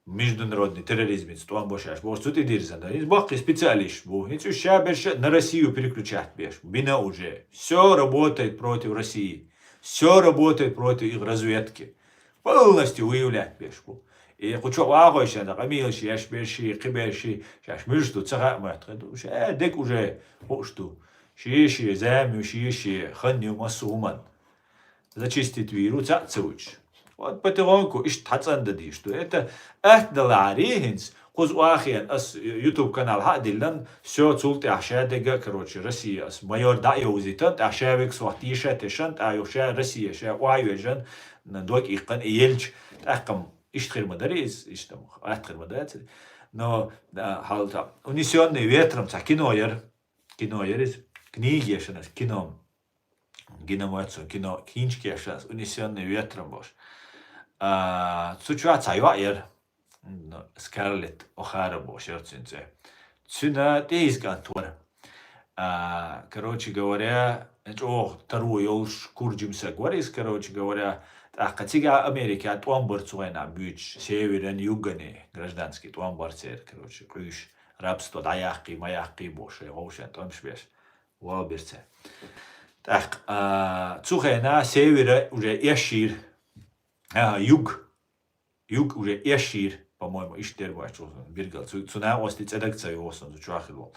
международный терроризмица тӀом бо шаьш бохуш, цу тӀе дирзина. Иза баккхий специалист бу. ХӀинца уьш шаберш а на Россию переключать беш. Бина уже. Всё работает против России. Всё работает против их разведки. Полностью выявлять беш бу. И кху чу вахойшан, къамелаш еш берши, кхи берши, шаьш муьлш ду, ца хаьа моьтту хир ду. Ша дег уже хууш ду. Ши-ши, зама ю, ши-ши, хан ю массо хӀуман. Зачистить вийр ву, цхьаъ ца вуьтуш. Вот потихоньку иштта хьацӀандан дийш ду. Это атта далахьари хӀинца, кхуза охьахиъна ас YouTube канал хьа а диллина, всё, цул тӀаьхьа ша дега, короче, Россия ас майор дӀа а йовзийтина, тӀаьхьа ша вега сох тийша а тешна, тӀаккха юха ша Россия, ша охьа а йоьжна, н-, дог иккхина и елча, тӀаккха-м иштта хир ма дарий иза, иштта-м атта хир ма дацара. Но, а, хьал та, «Унесённые ветром» цхьа кино яра, кино яра иза, книга ешна ас, кино. Гина моцу кино, кинчкешас, «Унесённый ветром» бохуш. А, цу чохь цхьа йоӀ яра, ну, Скарлетт О'Хара бохуш яра цуьнан цӀе. Цуьнан тӀехьа кӀант вара. А, короче говоря, чӀогӀа таро йолуш кура жима саг вара иза, короче говоря, тӀаккха цигахь Америкехь тӀом бара цу хенахь буьйцуш, северан, югани, гражданский тӀом бара церан, короче, къуьйсуш, рабство дӀаяккхий, ма яккхий бохуш, шайн вовшийн тӀемаш беш. Вал бирца. ТӀаккха, а, цу хенахь севера уже эшшийра. А, юг. Юг уже эшшийра, по-моему, иштта дерг вац чу билггал. Цу, цу накъостий цӀе дага ца йогӀу сан, цу чохь хилла волу.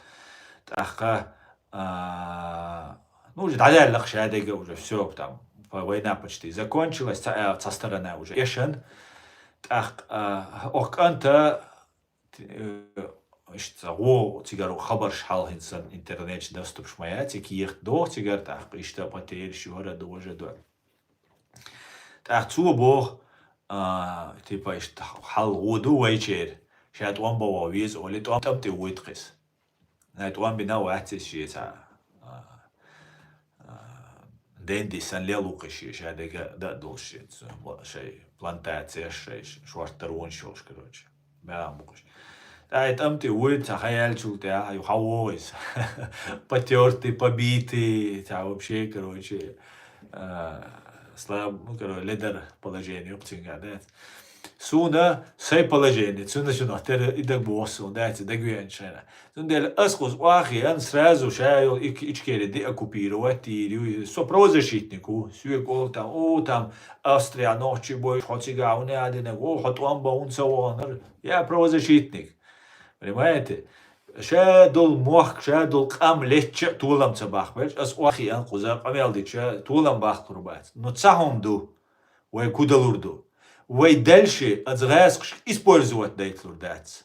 ТӀаккха, а, ну, уже дӀадаьлла-кх ша дега уже, всё, там, по-, война почти закончилась, цхьа, а, цхьа сторона уже эшна. ТӀаккха, а, окху кӀанта Ти-, э, иштта гӀо цигара хабарш хьалхина санна интернетчу доступаш ма яц, и кехат доху цигара, тӀаккха иштта потеряш ю, хӀара ду, важа ду. ТӀаккха цо боху, а, типа иштта хьал гӀо ду вайчеран, ша тӀом бан ван веза олий, тӀом, тӀам тӀе вуьйту кхиз. Най тӀом бина вац иза шеца, а, а, Дендис санна лел ву кхиш, ша дега дан а долуш, шайн плантацеш, шайн шорта таронаш йолуш, короче. Баьхна бу кхиш. ТӀаккха и тӀам тӀе вуьйцу, цхьа хан яьллачул тӀаьхьа, ю хьан вогӀу иза? Потёртый, побитый, цхьа вообще, короче, а, слаб-, ну, короче, ледар положение ю-кх цуьнгахь, да? Суна сайн положение, цуьнан шуна тера и даг боху суна, даьца дагвеанчу хенахь. Цундела ас кхуза охьахиъна, сразу ша йолу Ик-, Ичкери деоккупировать дийр ю. Со правозащитник ву. Соьга олу там, о, там, Австрия нохчий бойуш, хьо цигахь хӀунда а динарг, о, хьо тӀом бан хӀунда ца ваханара? Я правозащитник. Понимаете? Ша долу мохк, ша долу къам летча а толам ца бахбелча, ас охьахиъна кхуза къамел дича толам бахкалур бац. Но цхьа хӀума ду, вай кудалур ду. Вай дальше аса гӀазкхашка использовать дайталур дац.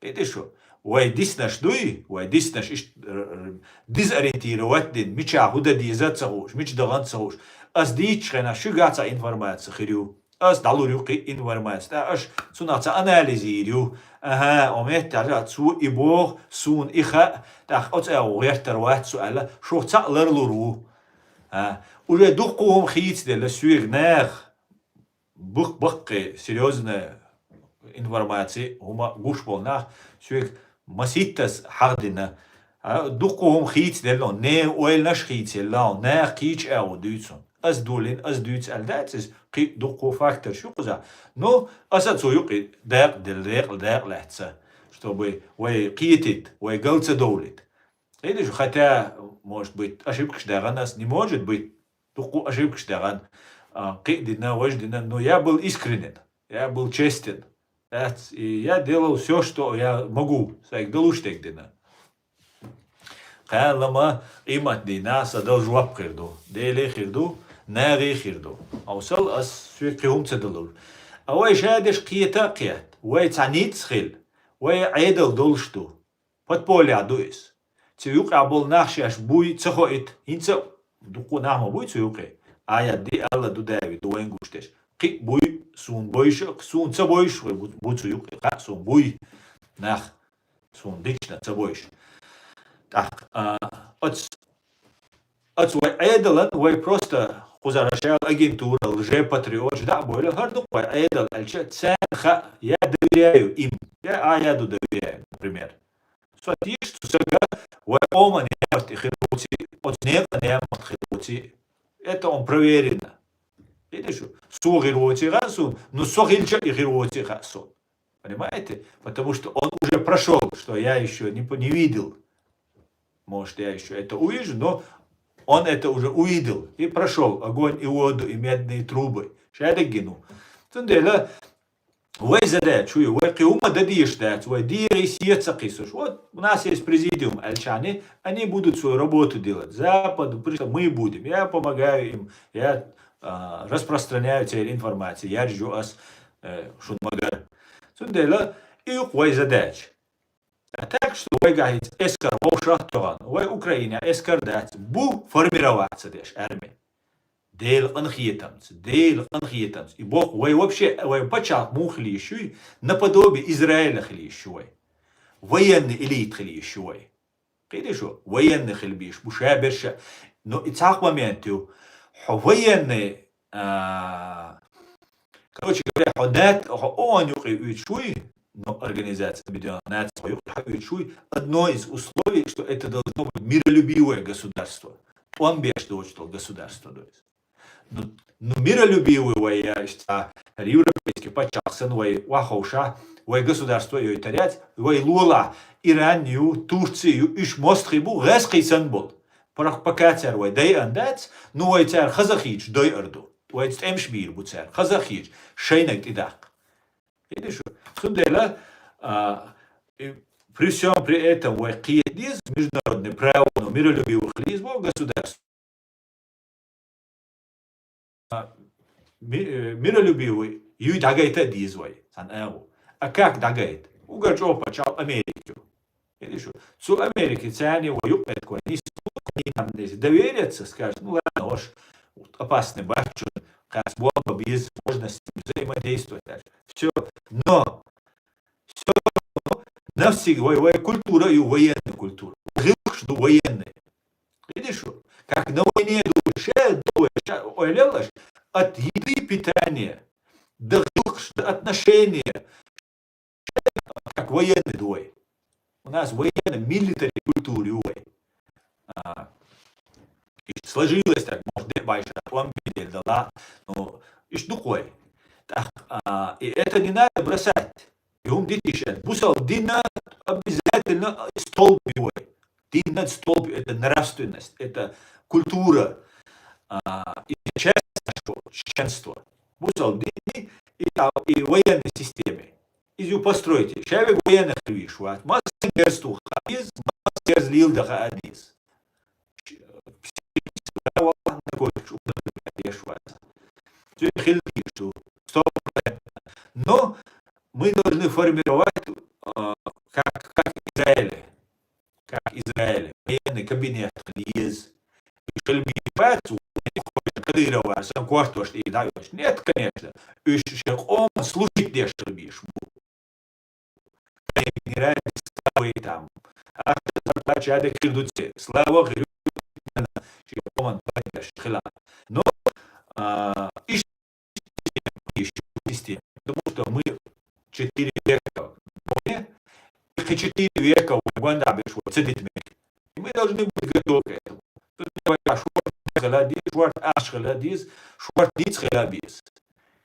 КхетӀе шу, вай диснаш дуй, вай диснаш иш-, р-, р-, дезориентировать дина, мичахь хӀун дан деза а ца хууш, мича дахана а ца хууш. Ас дийцчу хенахь шуьгахь цхьа информация хир ю. Ас дӀалур ю кхин информация. ТӀаккха аша цунах цхьа анализ йийр ю. Аха, о меттехь цо и боху, суна и хаьа, тӀаккха оцу агӀор гӀертар вац со аьлла, шух цхьаъ ларлур ву. А, уже дуккха хӀума хийцаделла соьга наха. Баккхий, серьёзная информация, хӀума гуш болу нах соьга масийттаза хьахдина. А, дуккха хӀума хийцаделла, не ойланаш хийцаелла, наха кхечу агӀор дуьйцу. Ас долийна, ас дуьйцу аьлла дац иза, кхин дуккха факторш ю кхузахь. Ну, аса а цу юкъе дакъа делла, декъа, дакъа лаьцна, чтобы вай кхетийта, вай гал ца довлийта. ХӀинца шу, хотя, может быть, ошибкаш даьхна ас, не может быть, дуккха ошибкаш даьхна, а, кхин а дина, важа дина, но я был искренен, я был честен. Дац, и я делал всё, что я могу, сайга далуш дерг дина. Кхана ма къематдийнахь сан дала жоп хир ду. Деле хир ду, нахе хир ду. Хьовсал ас соьга кхин хӀума ца далур. А вай ша деш кхета а кхетта, вай цхьа ницкъ хила, вай Ӏедал долуш ду. Подполе а ду иза. Цу юкъахь болу нах шаьш буй ца хоуьйту, хӀинца а дуккха нах ма буй цу юкъе. Аят ди аьлла ду Давид, ду вайн гуш дерш. Кхин а буй, суна бойша, суна ца бойша, вай бу, бу цу юкъе. Кхаъ суна буй нах, суна дична ца бойша. ТӀаккха, а, оц Оцу вай Ӏедалан, вай просто кхузара шел агентура, лжепатриот, дӀа а бовла, хӀара ду-кх вай Ӏедал аьлча, царна хаьа, я доверяю им, я Ӏаяду доверяю, например. Со теша цу сага, вай къоман ямарт хир вуци, оцу некъан ямарт хир вуци. Это он проверено. Видишь, цо хир воций хаьа суна, ну, со хилча а и хир воций хаьа суна. Понимаете? Потому что он уже прошёл, что я ещё не, по- не видел. Может, я ещё это увижу, но он это уже увидел и прошёл огонь и воду и медные трубы. Шадагину. Цундела, вай задача, вай кхы хӀума дан дезаш дац, вай дегӀа сий ца кхийсаш. Вот у нас есть президиум, альчане, они будут свою работу делать. Запад, при- мы будем. Я помогаю им, я а, распространяю церан информацию, яржу аз э, шун магар. Цундела, и юкъ вай задача. А так, что вайгахьица эскар вовшах тохан, вай Украина эскар дац, бу формироваться деш армия. Дела къинхетамца, Дела къинхетамца. И боху, вай вообще, вай пачалх муха хила йиш юй, наподобие Израиля хила йиш ю вай. Военный элита хила йиш ю вай. Кхидеш шу, военный хила беш бу шаберша. Ну, и цхьа момент ю. Хьо военный, а, короче говоря, хьо нет, хьо ООН юкъе уьйцуш вуй, ну, Организация Объединённых Наций хьо юкъе хьо уьйцуш вуй, одно из условий, что это должно быть миролюбивое государство. ТӀом беш доцуш долу государство, то есть. Ну, ну, миролюбивый вай, я иштта, европейский паччахь санна вай ваховша, вай государство йойтаряц, вай лола, Иран ю, Турция ю, уьш мостхий бу, гӀаьскхий санна болу. Прах-, пока цара вай дайан дац, ну, вай цара хазахийчу дойар ду. Вайца тӀемаш бийр бу цара, хазахийчу, шайнаг тӀедаккха. Видишь, цундела, а, и при всём при этом вай кхета деза международное право, но миролюбивых лизбо государство. А, ми-, э, миролюбивый юй дӀагайта а деза вай, сан агӀу. А как дӀагайта? Угар чӀопа чӀал Америка ю. Или шу? Цу Америка царни вай юкъетко нису, кхунинам нису довериться, скажет, ну ладно, ош опасный баччун, кхас бомба без, можно с ним взаимодействовать дальше. Всё. Но всё равно навсиг вай, вай культура ю военная культура. ГӀиллакхаш ду военные. Видишь, как на войне ду, ше ду, ше ойлалаш, от еды питания, до гӀиллакхаш, до отношения, как военный ду вай. У нас военная, милитари культура ю вай. А, и сложилось так, может, де бай ша, он видел, да ла, ну, иш дукхой. Так, а, и это не надо бросать. И хӀума дитиш аьлла. Бусал дина обязательно столб ю вай. Динан столб — это нравственность, это культура, а, и часть нашего чеченства. Бусал дини и, а, и военной системе. Изю постройте. Ша вега военных виш вац. Мас герз туха хадиз, мас герз лил даха адиз. Психически право на кое-что употреблять вац. Всё хилдиш ду. Сто процентов. Но мы должны формировать, а, как, как Израиль. Как Израиль. Военный кабинет хилиз. Шел бийбац, Кадырова, сан кортош и даьш. Нет, конечно. Уьш шен къоман служить деш хила бийш бу. Генеральный слава там. Ахта зарплата шада кир дуце. Слава гирю шен къоман поддержка хила. Но, а, иш система. Потому что мы четыре века в войне, и четыре века в войне, да, беш, вот, сидит мы. И мы должны быть готовы к этому. Тут давай, а, шорт хила деза, шорт аш хила деза, шорт диц хила беза.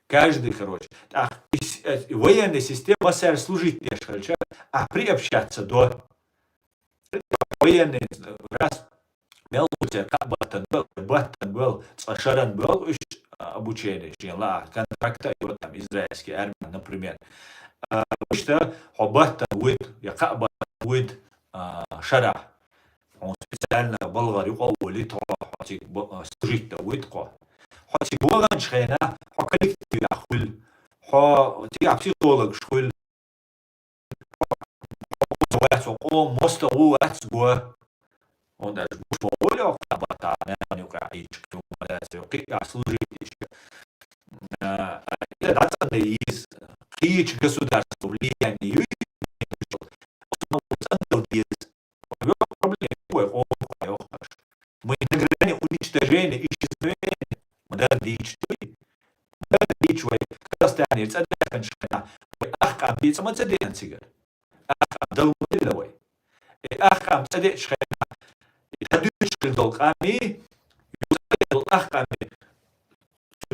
Каждый, короче. Так, и с-, э, и военная система сэр служить деш хилча, а приобщаться до военный, э, раз мел бу церан кхаъ баттан бел, баттан бел, цкъа шаран бел, уьш, а, обучение шен лаахь, контракта йо там израильский армия, например. А, уьш та хьо баттан вуьд, я кхаъ баттан вуьд, а, шарахь. Хьуна специально балгӀар юкъа а волийта хьо, хьо цига бо-, а, служить дан вуьд кхо. Хьо цига ваханчу хенахь, хьо коллективехь хуьлу, хьо цигахь психологаш хуьлу, вац, хьо къоман мостагӀа ву вац го. Он даже гуш ма волу хьо кхаъ баттахь, нана юкъахь Ӏийча, кхин хӀума дац, кхин а служить йиш. А, а, и дӀацӀандан йийз, кхечу государство влияние юй, цӀандала деза. Йо, проблема вай къоман йохкаш. Мы на грани уничтожения, исчезновения. Ма дан дийча дуй. Ма дан дийча вай Казахстанера цӀа даьхканчу хенахь, вай ах къам бен цӀа ма ца деана цигара. Ах къам дала ма делла вай. И ах къам цӀа деачу хенахь, и дӀадуьйцуш хила долу къамий, ю цӀа долу ах къамий, цу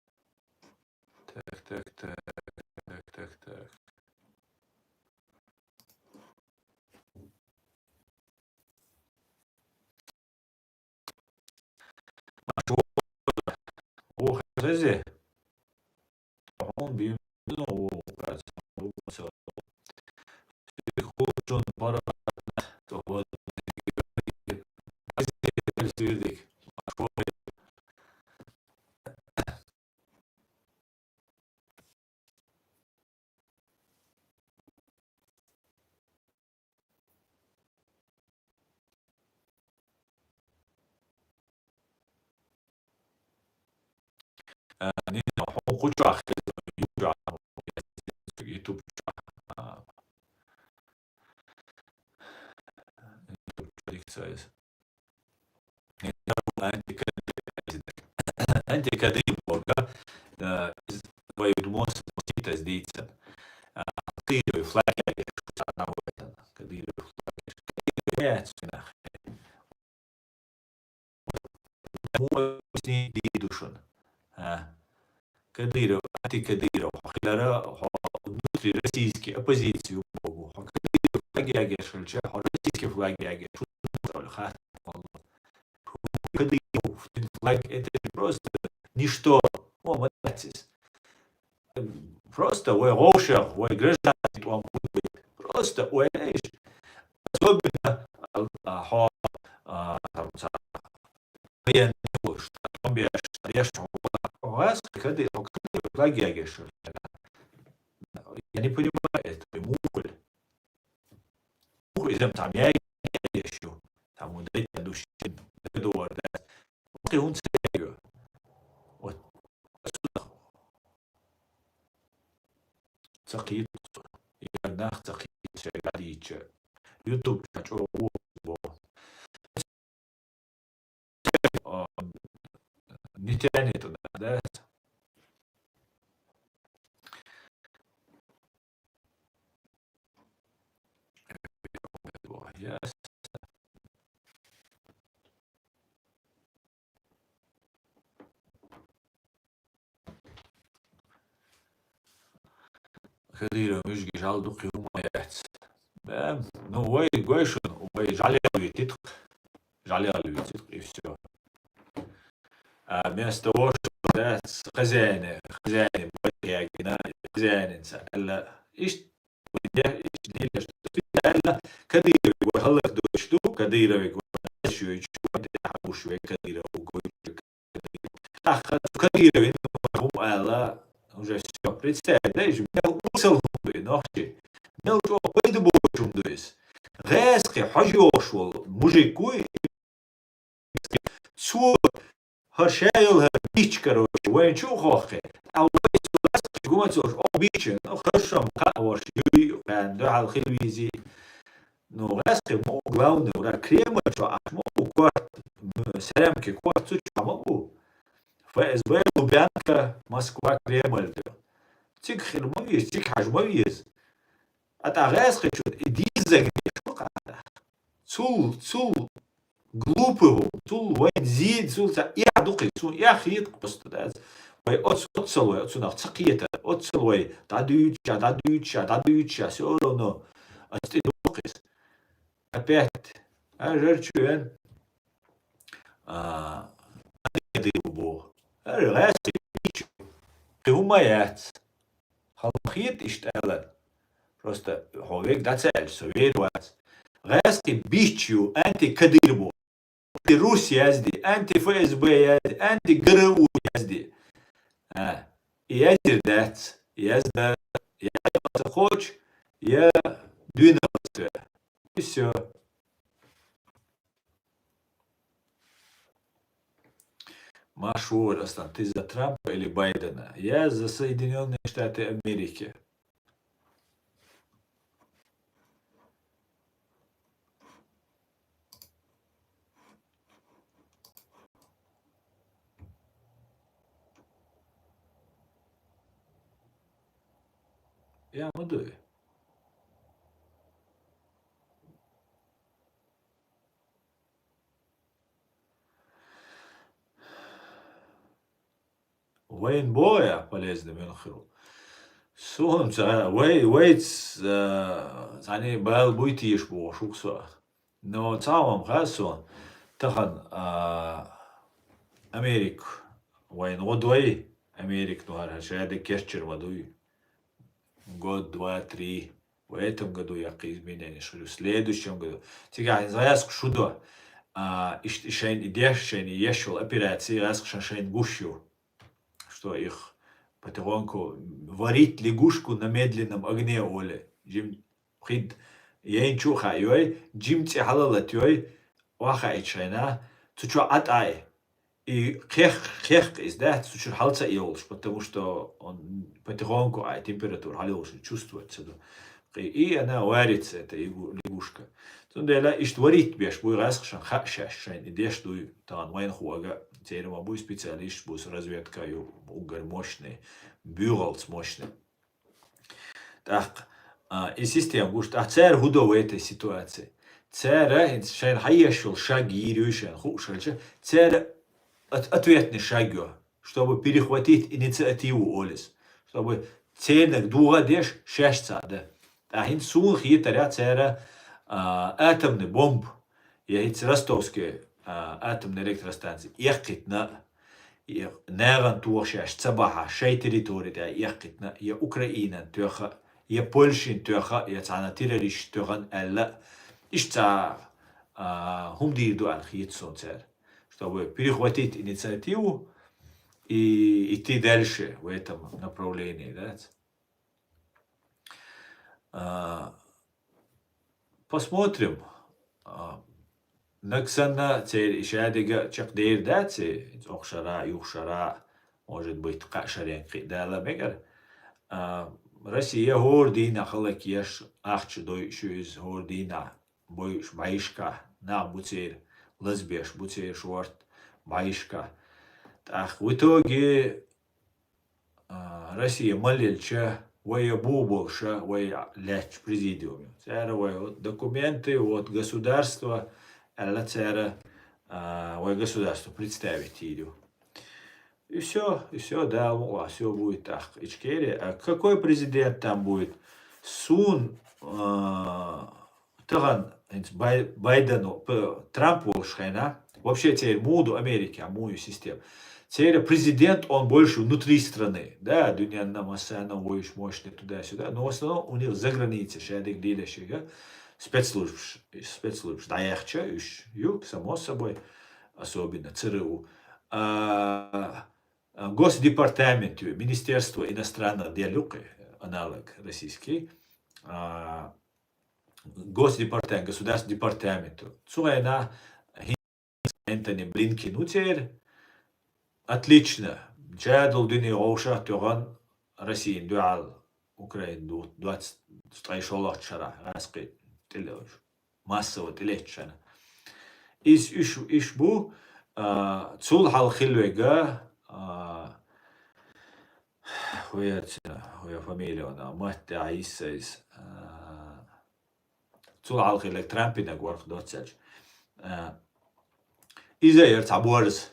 Эзе. Хьон бим, ну, о, кац, о, со. Хучун пара, то вот. Эзе, эзе, эзе. Э, не знаю, хьо куча хе-, ютуб ча-, а, ютуб ча-, дикция. Антикадыров, антикадыров, э, из твоей удмос, моситас дийцан. А, Кадыров флаги, Кадыров флаги. Муъсни дийдушун. А. Кадыров, антикадыров. Хо хилара, хо внутри российский оппозицию богу. Хо Кадыров флаги агешалча, хо российский флаги агешалча. Кадыров, флаг, это же просто ничто. О, молодец. Просто вай гъовшех, вай гражданский тӏом. Просто вай, знаешь, особенно, а, а, хо, а, там, ца-, военный, что там беш, беш, вас, когда, когда флаги агешалча. Я не понимаю это, мухоль. Мухоль, изем там, я ещё. Там, вот, эти души, договор, да. Вот и он целью. Вот. Цакъит. Я нах цакъит, я гадича. Ютуб ча чо, о, о. А, не тянет туда, да? Yes. Кадыров муьжги жал дукхи хӀума яц. Да, ну, вай гойшун, вай жалел витит, жалел витит, и всё. А вместо того, что, да, с хозяина, хозяина, хозяина, хозяина, ца-, ала, ишт, я, ишт, дилеш, ала, Кадыров, вай халах душ ду, Кадыров, вай шуй, шуй, Кадыров, гой, Ах, Кадыровин хӀума аьлла, уже всё. Представь, да, ишта мел усал хӀума ду, нохчий. Мел чӀогӀа пайда боацаш хӀума ду иза. ГӀаьскхи хьожа йолуш волу мужик вуй, цо хӀара ша йолу хӀара бича, короче, вайн чу а хохкий. А вай цу гӀаьскхи гума ца луш, оха бича, ну, хорошо, ма кхаъ варш, юй, кхаьна дуьхьал хила везий. Ну, гӀаьскхи ма ву главный враг, Кремль чохь Ӏаш ма ву корта, м, Сарамки корта цу чохь ма ву. ФСБ, Лубянка, Москва, Кремль ду. Цига хир ма веза, цига хьажа ма веза. А тӀаккха гӀаьскхичун и дезагӀа деш ду кхана. Цул, цул глупый ву, цул вайн зен, цул ца эхь ду кхин, цунна эхь хета просто, да. Вай оц-, оццал вай, оцунах ца кхета, оццал вай дӀадуьйцуша, дӀадуьйцуша, дӀадуьйцуша, всё равно оцу тӀе ду кхин. Опять, а, жар чу вен, а, дӀадийла боху. Ара, гӀаьсса кхин хӀума яц. Хьалха хета иштта аьлла. Просто хьо вега дӀа ца аьлча, со вер вац. ГӀаьскхи бича ю, анти-Кадыров бу. Анти-Рус язди, анти-ФСБ язди, анти-ГРУ язди. А, и язйир дац, язда, я ца кхочу, я дуьйна ца. И всё. Марш ву, Аслан, ты за Трампа или Байдена? Я за Соединённые Штаты Америки. Я ма дуй. Вайн боя полезный муьлхха хир ву. Суна ца, вай, вайца, э, цхьаьна бала буй теша бохуш ву со. Но цхьа а ма хаьа суна, тахана, а, Америка вайна гӀо дой, Америка, ну, хӀара шаьда керчар ма дуй. Год, два, три. В этом году яккха измененеш хуьлу. В следующем году. Цигахь иза гӀаьскхаш шу до. А, иштта и шайн и деш, шайн и еш йолу операций гӀаьскхашна шайн гуш ю. Что их потихоньку варить лягушку на медленном огне, оле. Жим хид яйна чу а хаайой, жим цӀе хьала латайой, охьахаийча шайна, цу чу ӀатӀай. И кхех-, кхехка иза дац, цу чуьра хьала ца йолуш, потому что он потихоньку ай температура хьала йолуш чувствовать ца до. И, и она варится, эта игу-, лягушка. Цундела иштта варить беш буй гӀаьскхашна хаа шаьш шайн и деш дуй, тахана вайнахо ага, церан ма буй специалист, буй разведка ю, уггар мощный, буьйгӀалц мощный. ТӀаккха, а, и система гуш, тӀаккха цара хӀун до в этой ситуации? Цара, хӀинца шайна хьаеш йолу шаг йийр ю шайна хууш хилча, цара от-, ответный шаг йо, чтобы перехватить инициативу олис, чтобы церниг дугӀа а деш, шаьш ца а дан. ТӀаккха хӀинца суна хетарехь цара, а, атомный бомба, я хӀинца ростовский, а, атомный электростанция эккхийтина, я нагӀана тоха шаьш ца бахьа, шайн территори тӀехь эккхийтина, я Украинан тоьхна, я Польшин тоьхна, я цхьана террористаш тоьхна аьлла, иштта цхьа, а, хӀума дийр ду аьлла хета суна цара, чтобы перехватить инициативу и идти дальше в этом направлении, да? А, посмотрим. А, наг санна, церан и шадерг чекхдер дац, и оха шара, юха шара, может быть, кхаа шаренга кхин дала мегар. А, Россия хӀора дийнахь халакъеш, ахча дойуш ю иза хӀора дийнахь, бойуш бӀаьшка, нах бу церан, лазбеш бу церан шорта бӀаьшка. ТӀаккха в итоге а, Россия ма лелча, вай я бу болуша, вай лаьттачу президиуме. Цара вай вот документы, вот государство, аьлла цара, а, вай государство представить йийр ю. И всё, и всё, да, всё будет так. Ичкери, а какой президент там будет? Сун, а, Тахана хӀинца Бай-, Байден, п-, Трамп волуш хенахь, вообще церан муха ду Америкехь, муха ю система. Церан президент, он больше внутри страны. Да, дуьненна массарна вуьйш мощный туда-сюда, но в основном у них за границей, шадерг лелаш ерг спецслужбаш, спецслужбаш дӀаяьхча, уьш ю, само собой, особенно ЦРУ. А, а, Госдепартамент ю, Министерство иностранных дел ю кхин, аналог российский. А, Госдепартамент, государственный департамент. Цу хенахь хӀинца Энтони Блинкен ву церан. Отлично. Чадал дуьне вовшах а тоьхна Россияна дуьхьал Украина ду-, двадцать ткъе шолгӀачу шарахь гӀаскхий тӀе-, массово тӀелеттачу шарахь. Иза уьш, уьш бу, а, цул хьалха хилла верг, а, хӀун яра цуьнан, хӀун яра фамилия ван, Матта Ӏийса иза. А, цул хьалха хилларг Трампинаг вара-кх доццаьлча. А, иза яра цхьа борз.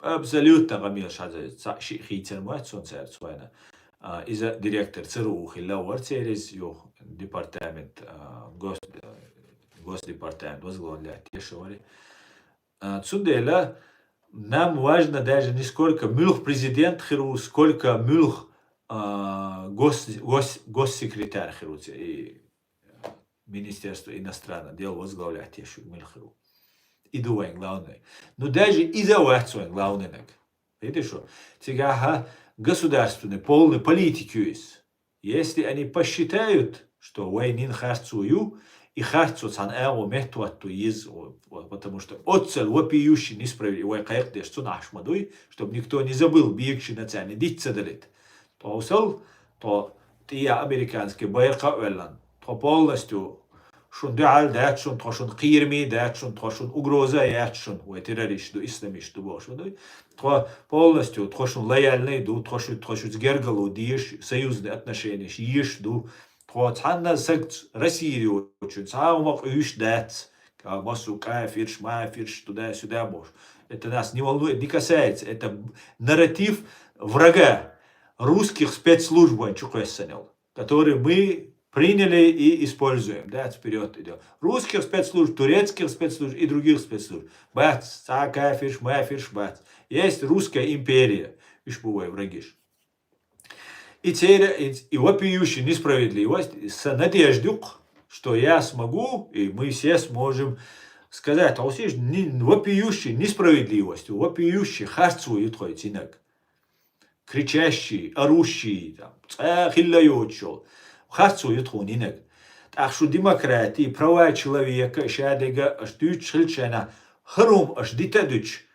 Абсолютно къамелаш хьаза, цхьаъ-шиъ хийцар ма вац цунна цара цу хенахь. А, иза директор ЦРУ хилла вара церан иза, юха департамент, а, гос-, а, госдепартамент возглавлять деш вара. А, цундела нам важно даже не сколько муьлха президент хир ву, сколько муьлха, а, гос-, гос-, госсекретарь хир ву, ц-, и Министерство иностранных дел возглавлять еш верг муьлха хир ву. И ду вайн главный. Ну, даже иза вац вайн главный наг. Видишь, что? Цигахь государственный полный политик ю иза. Если они посчитают, что вай нин харцо ю, и харцо цхьана агӀо меттахӀотто еза, о, о, потому что оццал вопиющий несправедливо, вай кхайкхадеш цунах ма дуй, чтобы никто не забыл, бегаши национальный диц ца далийта. Тхо усал, тхо тӀе а американский байракх а оьллан, тхо полностью шун дуьхьал дац шун, тхо шун кхераме дац шун, тхо шун угроза яц шун, вай террорист ду, исламист ду бохуш ма дуй. Тхо полностью, тхо шун лояльный ду, тхо шу, тхо шуьца гергарло дезаш, союзный отношенеш езаш ду. Тхо цхьанна саг ц-, Россия йолчун цхьа а хӀума къуьйсуш дац. Ка-, массо кафирш, мафирш, туда-сюда бохуш. Это нас не волнует, не касается. Это нарратив врага русских спецслужб вайн чу кхоьссина йолу, который мы приняли и используем, да, вперёд идём. Русских спецслужб, турецких спецслужб и других спецслужб. Бац, цхьа кафирш, мафирш бац. Есть русская империя, уьш бу вай врагиш. И церан, и, и вопиющая несправедливость, са надежда юкъ, что я смогу, и мы все сможем сказать, а усиш, не, вопиющая несправедливость, вопиющая харцо ю тхоай цинаг. Кричащий, орущий, там, цкъа хилла йоцуш йола. Харцо ю тхуна йинаг. ТӀаккха шу демократи, права человека, шадерг аш дуьйцуш хилча шайна, хӀара хӀума аш дита а дуьтуш,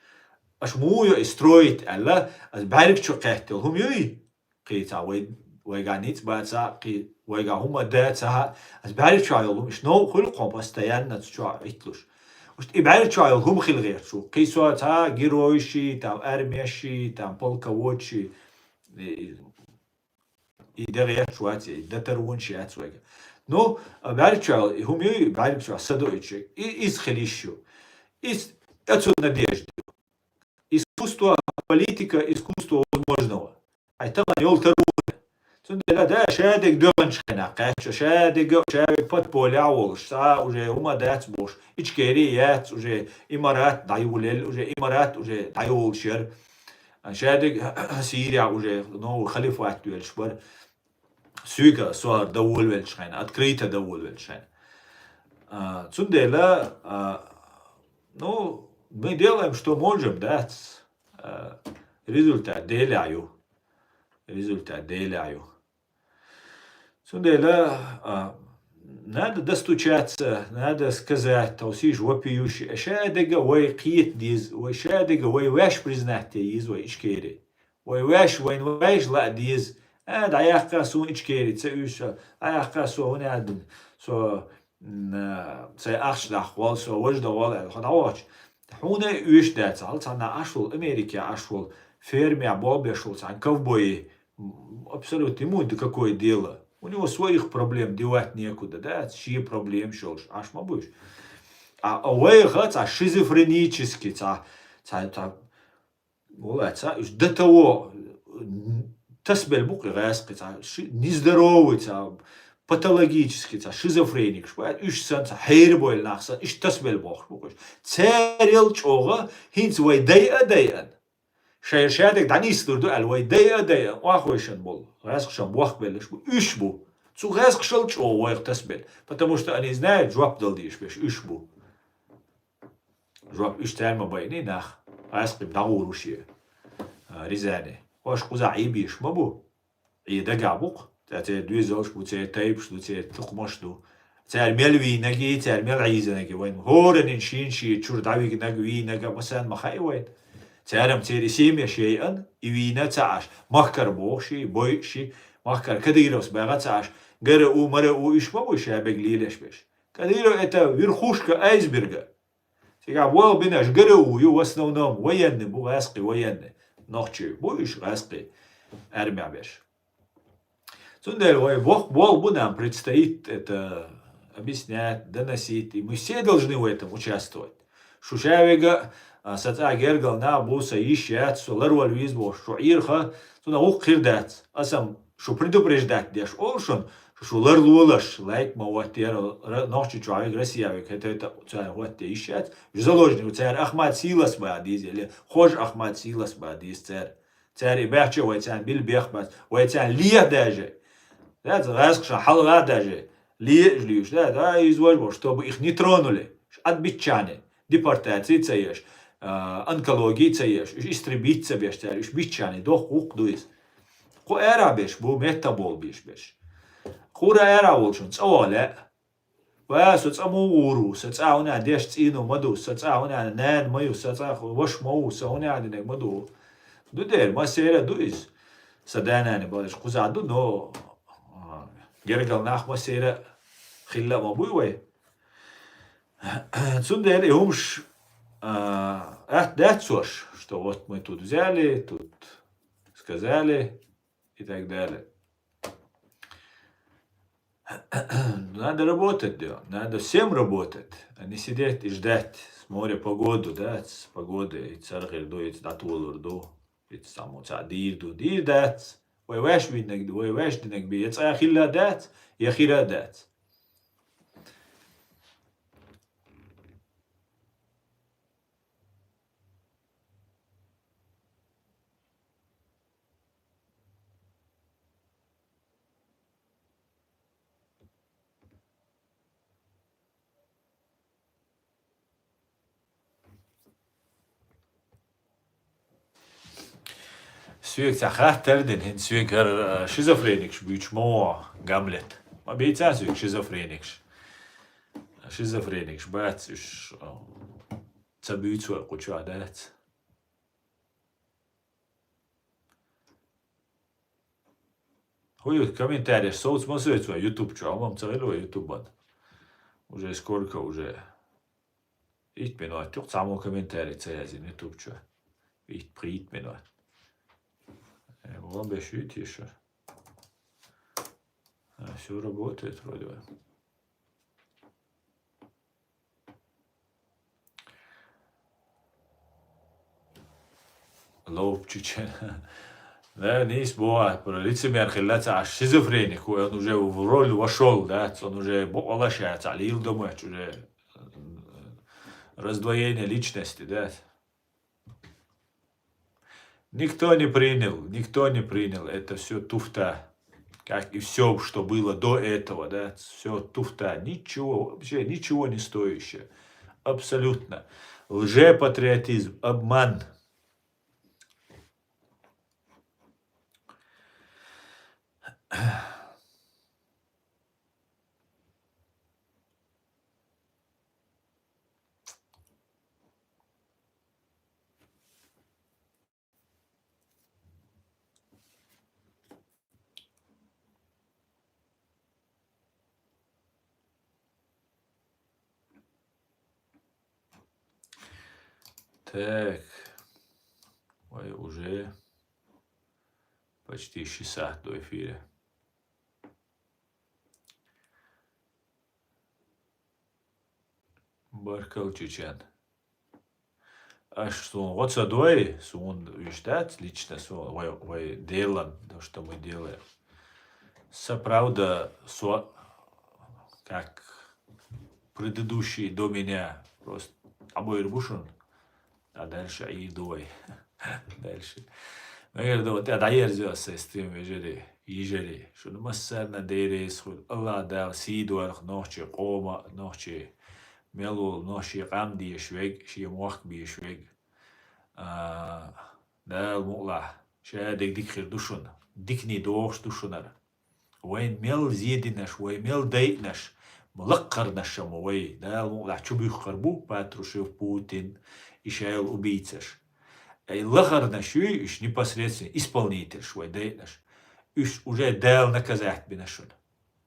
аш муха йо и строить аьлла, ас бӀаьрга чу кхетта йола хӀума юй? Кхин цхьа вай, вайгахь ницкъ бацахь а, кхин вайгахь хӀума дацахь а, ас бӀаьрга чохь йолу хӀума, иштта новкъа хуьлу кхо постоянно цу чохь Ӏитталуш. Иштта и бӀаьрга чохь йолу хӀума хила гӀерташ ву. Кхин со цхьа геройши, там, армеши, там, полководши, и, и, и де гӀерташ вац, и де таронаш яц вайга. Ну, а бӀаьрга чохь йолу, и хӀума юй, бӀаьрга чохь са ду и чу. И, иза хила йиш ю. Иза, оцу надежда ю. Искусство, политика, искусство возможного. Хьайн тахана йолу таро. Цундела да, шадерг доьгӀначу хенахь кхаьчча, шадерг а, шадерг подполе а волуш, цхьа уже хӀума дац бохуш, Ичкери яц уже, имарат дӀайолаелла, уже имарат уже дӀайолуш яра. Шадерг Сирия уже новый халифат доьлуш бара. Суьйга со хӀара дан волавеллачу хенахь, открыто дан волавеллачу хенахь. А, цундела, а, ну, мы делаем, что можем, да, ц-, а, результат Делан ю. Результат Делан ю. Цундела, а, надо достучаться, надо сказать, тхо сийша вопиющий. Шадерг а вай кхета деза, вай шадерг а вай ваьш признать де еза вай Ичкери. Вай ваьш, вайна ваьш лаа деза. А, дӀаяккха суна Ичкери, ца уьйша, дӀаяккха со хӀун аьлла, со, м, а, сайн ахча даккха волу, со важа дан волу аьлла, хьо дӀавахча. Хьуна а уьш дац, хьал цхьанна Ӏаш волу, Америке Ӏаш волу, ферме болх беш волу цхьана ковбой, м, абсолютно ему да какое дело. У него своих проблем девать некуда, да, шен проблемаш йолуш, Ӏаш ма бу уьш. А, а вайха цхьа шизофренический, цхьа, цхьа, цхьа, валлахӀи, цхьа, уьш до того, м, тасабелла бу-кх и гӀаьскхи, цхьа, ши-, нездоровый, цхьа, патологический, цхьа, шизофреникаш бу, уьш санна, цхьа, хьерабойла нах санна, иштта тасабелла бохуш бу-кх уьш. Царел чӀогӀа хӀинца вай дайа а дайана, шайн шадерг дӀанислур ду аьлла, вай дайа а дайа, охьахойшина болу гӀаьскхашна бохкабелларш бу, уьш бу. Цу гӀаьскхашал чӀогӀа вайх тасабелла, потому что они знают, жоп дала дезаш берш уьш бу. Жоп уьш цара ма байъиний нах, гӀаьскхи дӀагӀур ву шен, а, Рязане. Хьош кхузахь Ӏийбеш ма бу. Ӏе дагахь бу-кх. Церан доьзалш бу, церан тайпаш ду, церан тукхамаш ду. Цара мел вийнарг, цара мел Ӏийзинарг вайна. ХӀораннан шен-шен чуьра дӀавигнарг, вийнарг а ма санна ма хаьа вайна. Цара-м церан и семьяш яйъина, и вийна ца Ӏаш. Махкара бохуш и, бойъуш и, махкара Кадыровс баьгӀа ца Ӏаш. ГРУ, МРУ уьш ма бу шаберг лелаш берш. Кадыров это верхушка айсберга. Цигахь болх бинарш ГРУ ю, в основном военный бу, гӀаьскхи военный. Нохчий бу уьш гӀаьскхи армехь берш. Цундела вай боху, болх бу, нам предстоит это объяснять, доносить, и мы все должны в этом участвовать. Шу шаверг а, а, сан цӀа гергара нах бу, сан йиш яц, со ларвала веза бохуш, шу Ӏийрхьа, цунах гӀуллакх хир дац. Аса-м шу предупреждать деш олу шуна, шу, шу ларлолаш, лайк ма хӀоттера, ра-, Нохчийчохь верг, Россия верг, хӀета, хӀета цара хӀотте йиш яц. Уьш заложник, цара Ахмат Сийлас бан деза, или Хож Ахмат Сийлас бан деза цара. Цара и баьхча вай царна билла бех бац, вай царна леха даже. Да, гӀаьскхашна хьалха даже леаш луьйш, да, да, иза вож бо, чтобы их не тронули, уьш Ӏад биччане, депортаций ца еш, а, онкологий ца еш, уьш истребить ца беш цара, уьш биччане, доккха гӀуллакх ду иза. Кху арабеш бу, метта болу беш берш. Кхура ара волчун цӀа ваха лаьа. Ва, со цӀа муха гӀур ву, сан цӀа хӀунда деш цӀийно ма ду, сан цӀа хӀунда нана ма ю, сан цӀа ваша ма ву, сан хӀунда динарг ма ду. Ду дера, массеран а ду иза. Сан да-нана балаш кхузахь ду, но, а, гергара нах массеран а хилла а ма буй вай. Цундела и хӀумаш, а, атта дац цош, что вот мы тут взяли, тут сказали и так далее. Надо работать, да. Надо всем работать, а не сидеть и ждать. Смотря погоду, да, с погодой, и цархир ду, и датулур ду, и саму ца дийр ду, дийр дац. Вай ваьш виннаг ду, вай ваьш динаг би, я цӀа хилла дац, я хира дац. Соьга цхьа хаттар дина, хӀинца соьга хӀара, а, шизофреникаш буьйцуш ма ву Гамлет. Ма бийцар соьга шизофреникаш. Шизофреникаш бац уьш, а, ца буьйцу вай кху чохь дац. ХӀун ю комментареш совца ма соьца вай YouTube чу, хӀумма ца хилла вай YouTube-ан. Уже сколько уже? Итт минот ю-кх, цхьаммо комментарий ца яздина YouTube чу. Итт, пхийтта минот. Э, вон беш ю теша. А, всё работает вроде бы. Ловчича. Да, нийса боху, про лицемер хилла ца, а шизофреник, он уже в роль вошёл, да, он уже бокъала ша ца лийла домоьч уже, э, раздвоение личности, да. Никто не принял, никто не принял. Это всё туфта. Как и всё, что было до этого, да, всё туфта. Ничего, вообще ничего не стоящее. Абсолютно. Лжепатриотизм, обман. Так. Ой, уже почти шесть саат до эфира. Баркалла, Чечен. Аш суна гӀо ца дой, суна уьш дац, лично суна, вай, вай делан, то, что мы делаем. Са правда, со, как предыдущие до меня, просто абойр бушун. А дальше Ӏийр ду вай. Дальше. Мегар ду, тӀе дӀаерзайо аса стрим, вежарий, йижарий. Шуна массарна Дела реза хуьлда. АллахӀ Дала сий дойла нохчийн къоман, нохчийн мел волу, нохчийн къам дезаш верг, шен мохк безаш верг. А, Дала мукъалахь, ша дерг дика хир ду шуна. Диканий догӀуш ду шунара. Вайн мел зен динарш, вай мел дайинарш, лакхарнаш ма вай, Дала мукъалахь, чубуьйхур бу Патрушев, Путин, и шайла убийцаш. Ай лахарнаш юй, уьш непосредственно исполнительш вай дайинарш. Уьш уже Дала наказать бина шуна.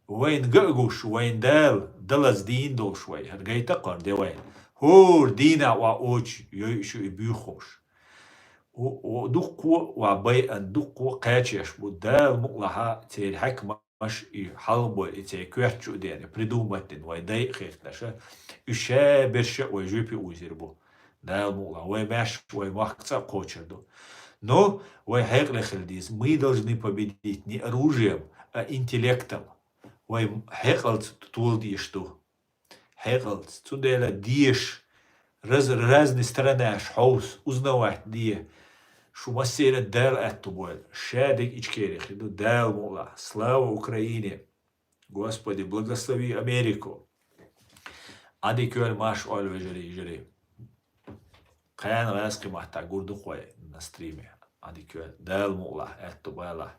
Вайн га а гуш, вайн Дала далаза дийна долуш вай, хӀара гайта а кхорна де вайн. ХӀора дийнахь ва очу йой шу и буьйхуш. О, о, дуккхо а ва байан, дуккхо а кхачош бу, Дала мукъалахьа церан хьаькамаш и хьалхабойла, и церан коьрта чу а деана, придумать дина вай дайа хетарш, уьш ша берш а вай жоьпе узийр бу. Дала мукъалахь, вай маьш, вай мохк цӀа а кхочур ду. Но вай хьекъале хила деза. Мы должны победить не оружием, а интеллектом. Вай хьекъалца тола дезаш ду. Хьекъалца. Цундела деша, раз-, разный странаш хьовса, узнавать де. Шу массеран Дала аьтту бойла. Ша дерг Ичкери хир ду, Дала мукъалахь. Слава Украине! Господи, благослови Америку! Ӏадика йойла, марша Ӏойла, вежарий, йижарий. Кхана гӀазкхи маттахь гур ду-кх вай на стриме. Ӏадика йойла. Дала мукъалахь, аьтту балахь.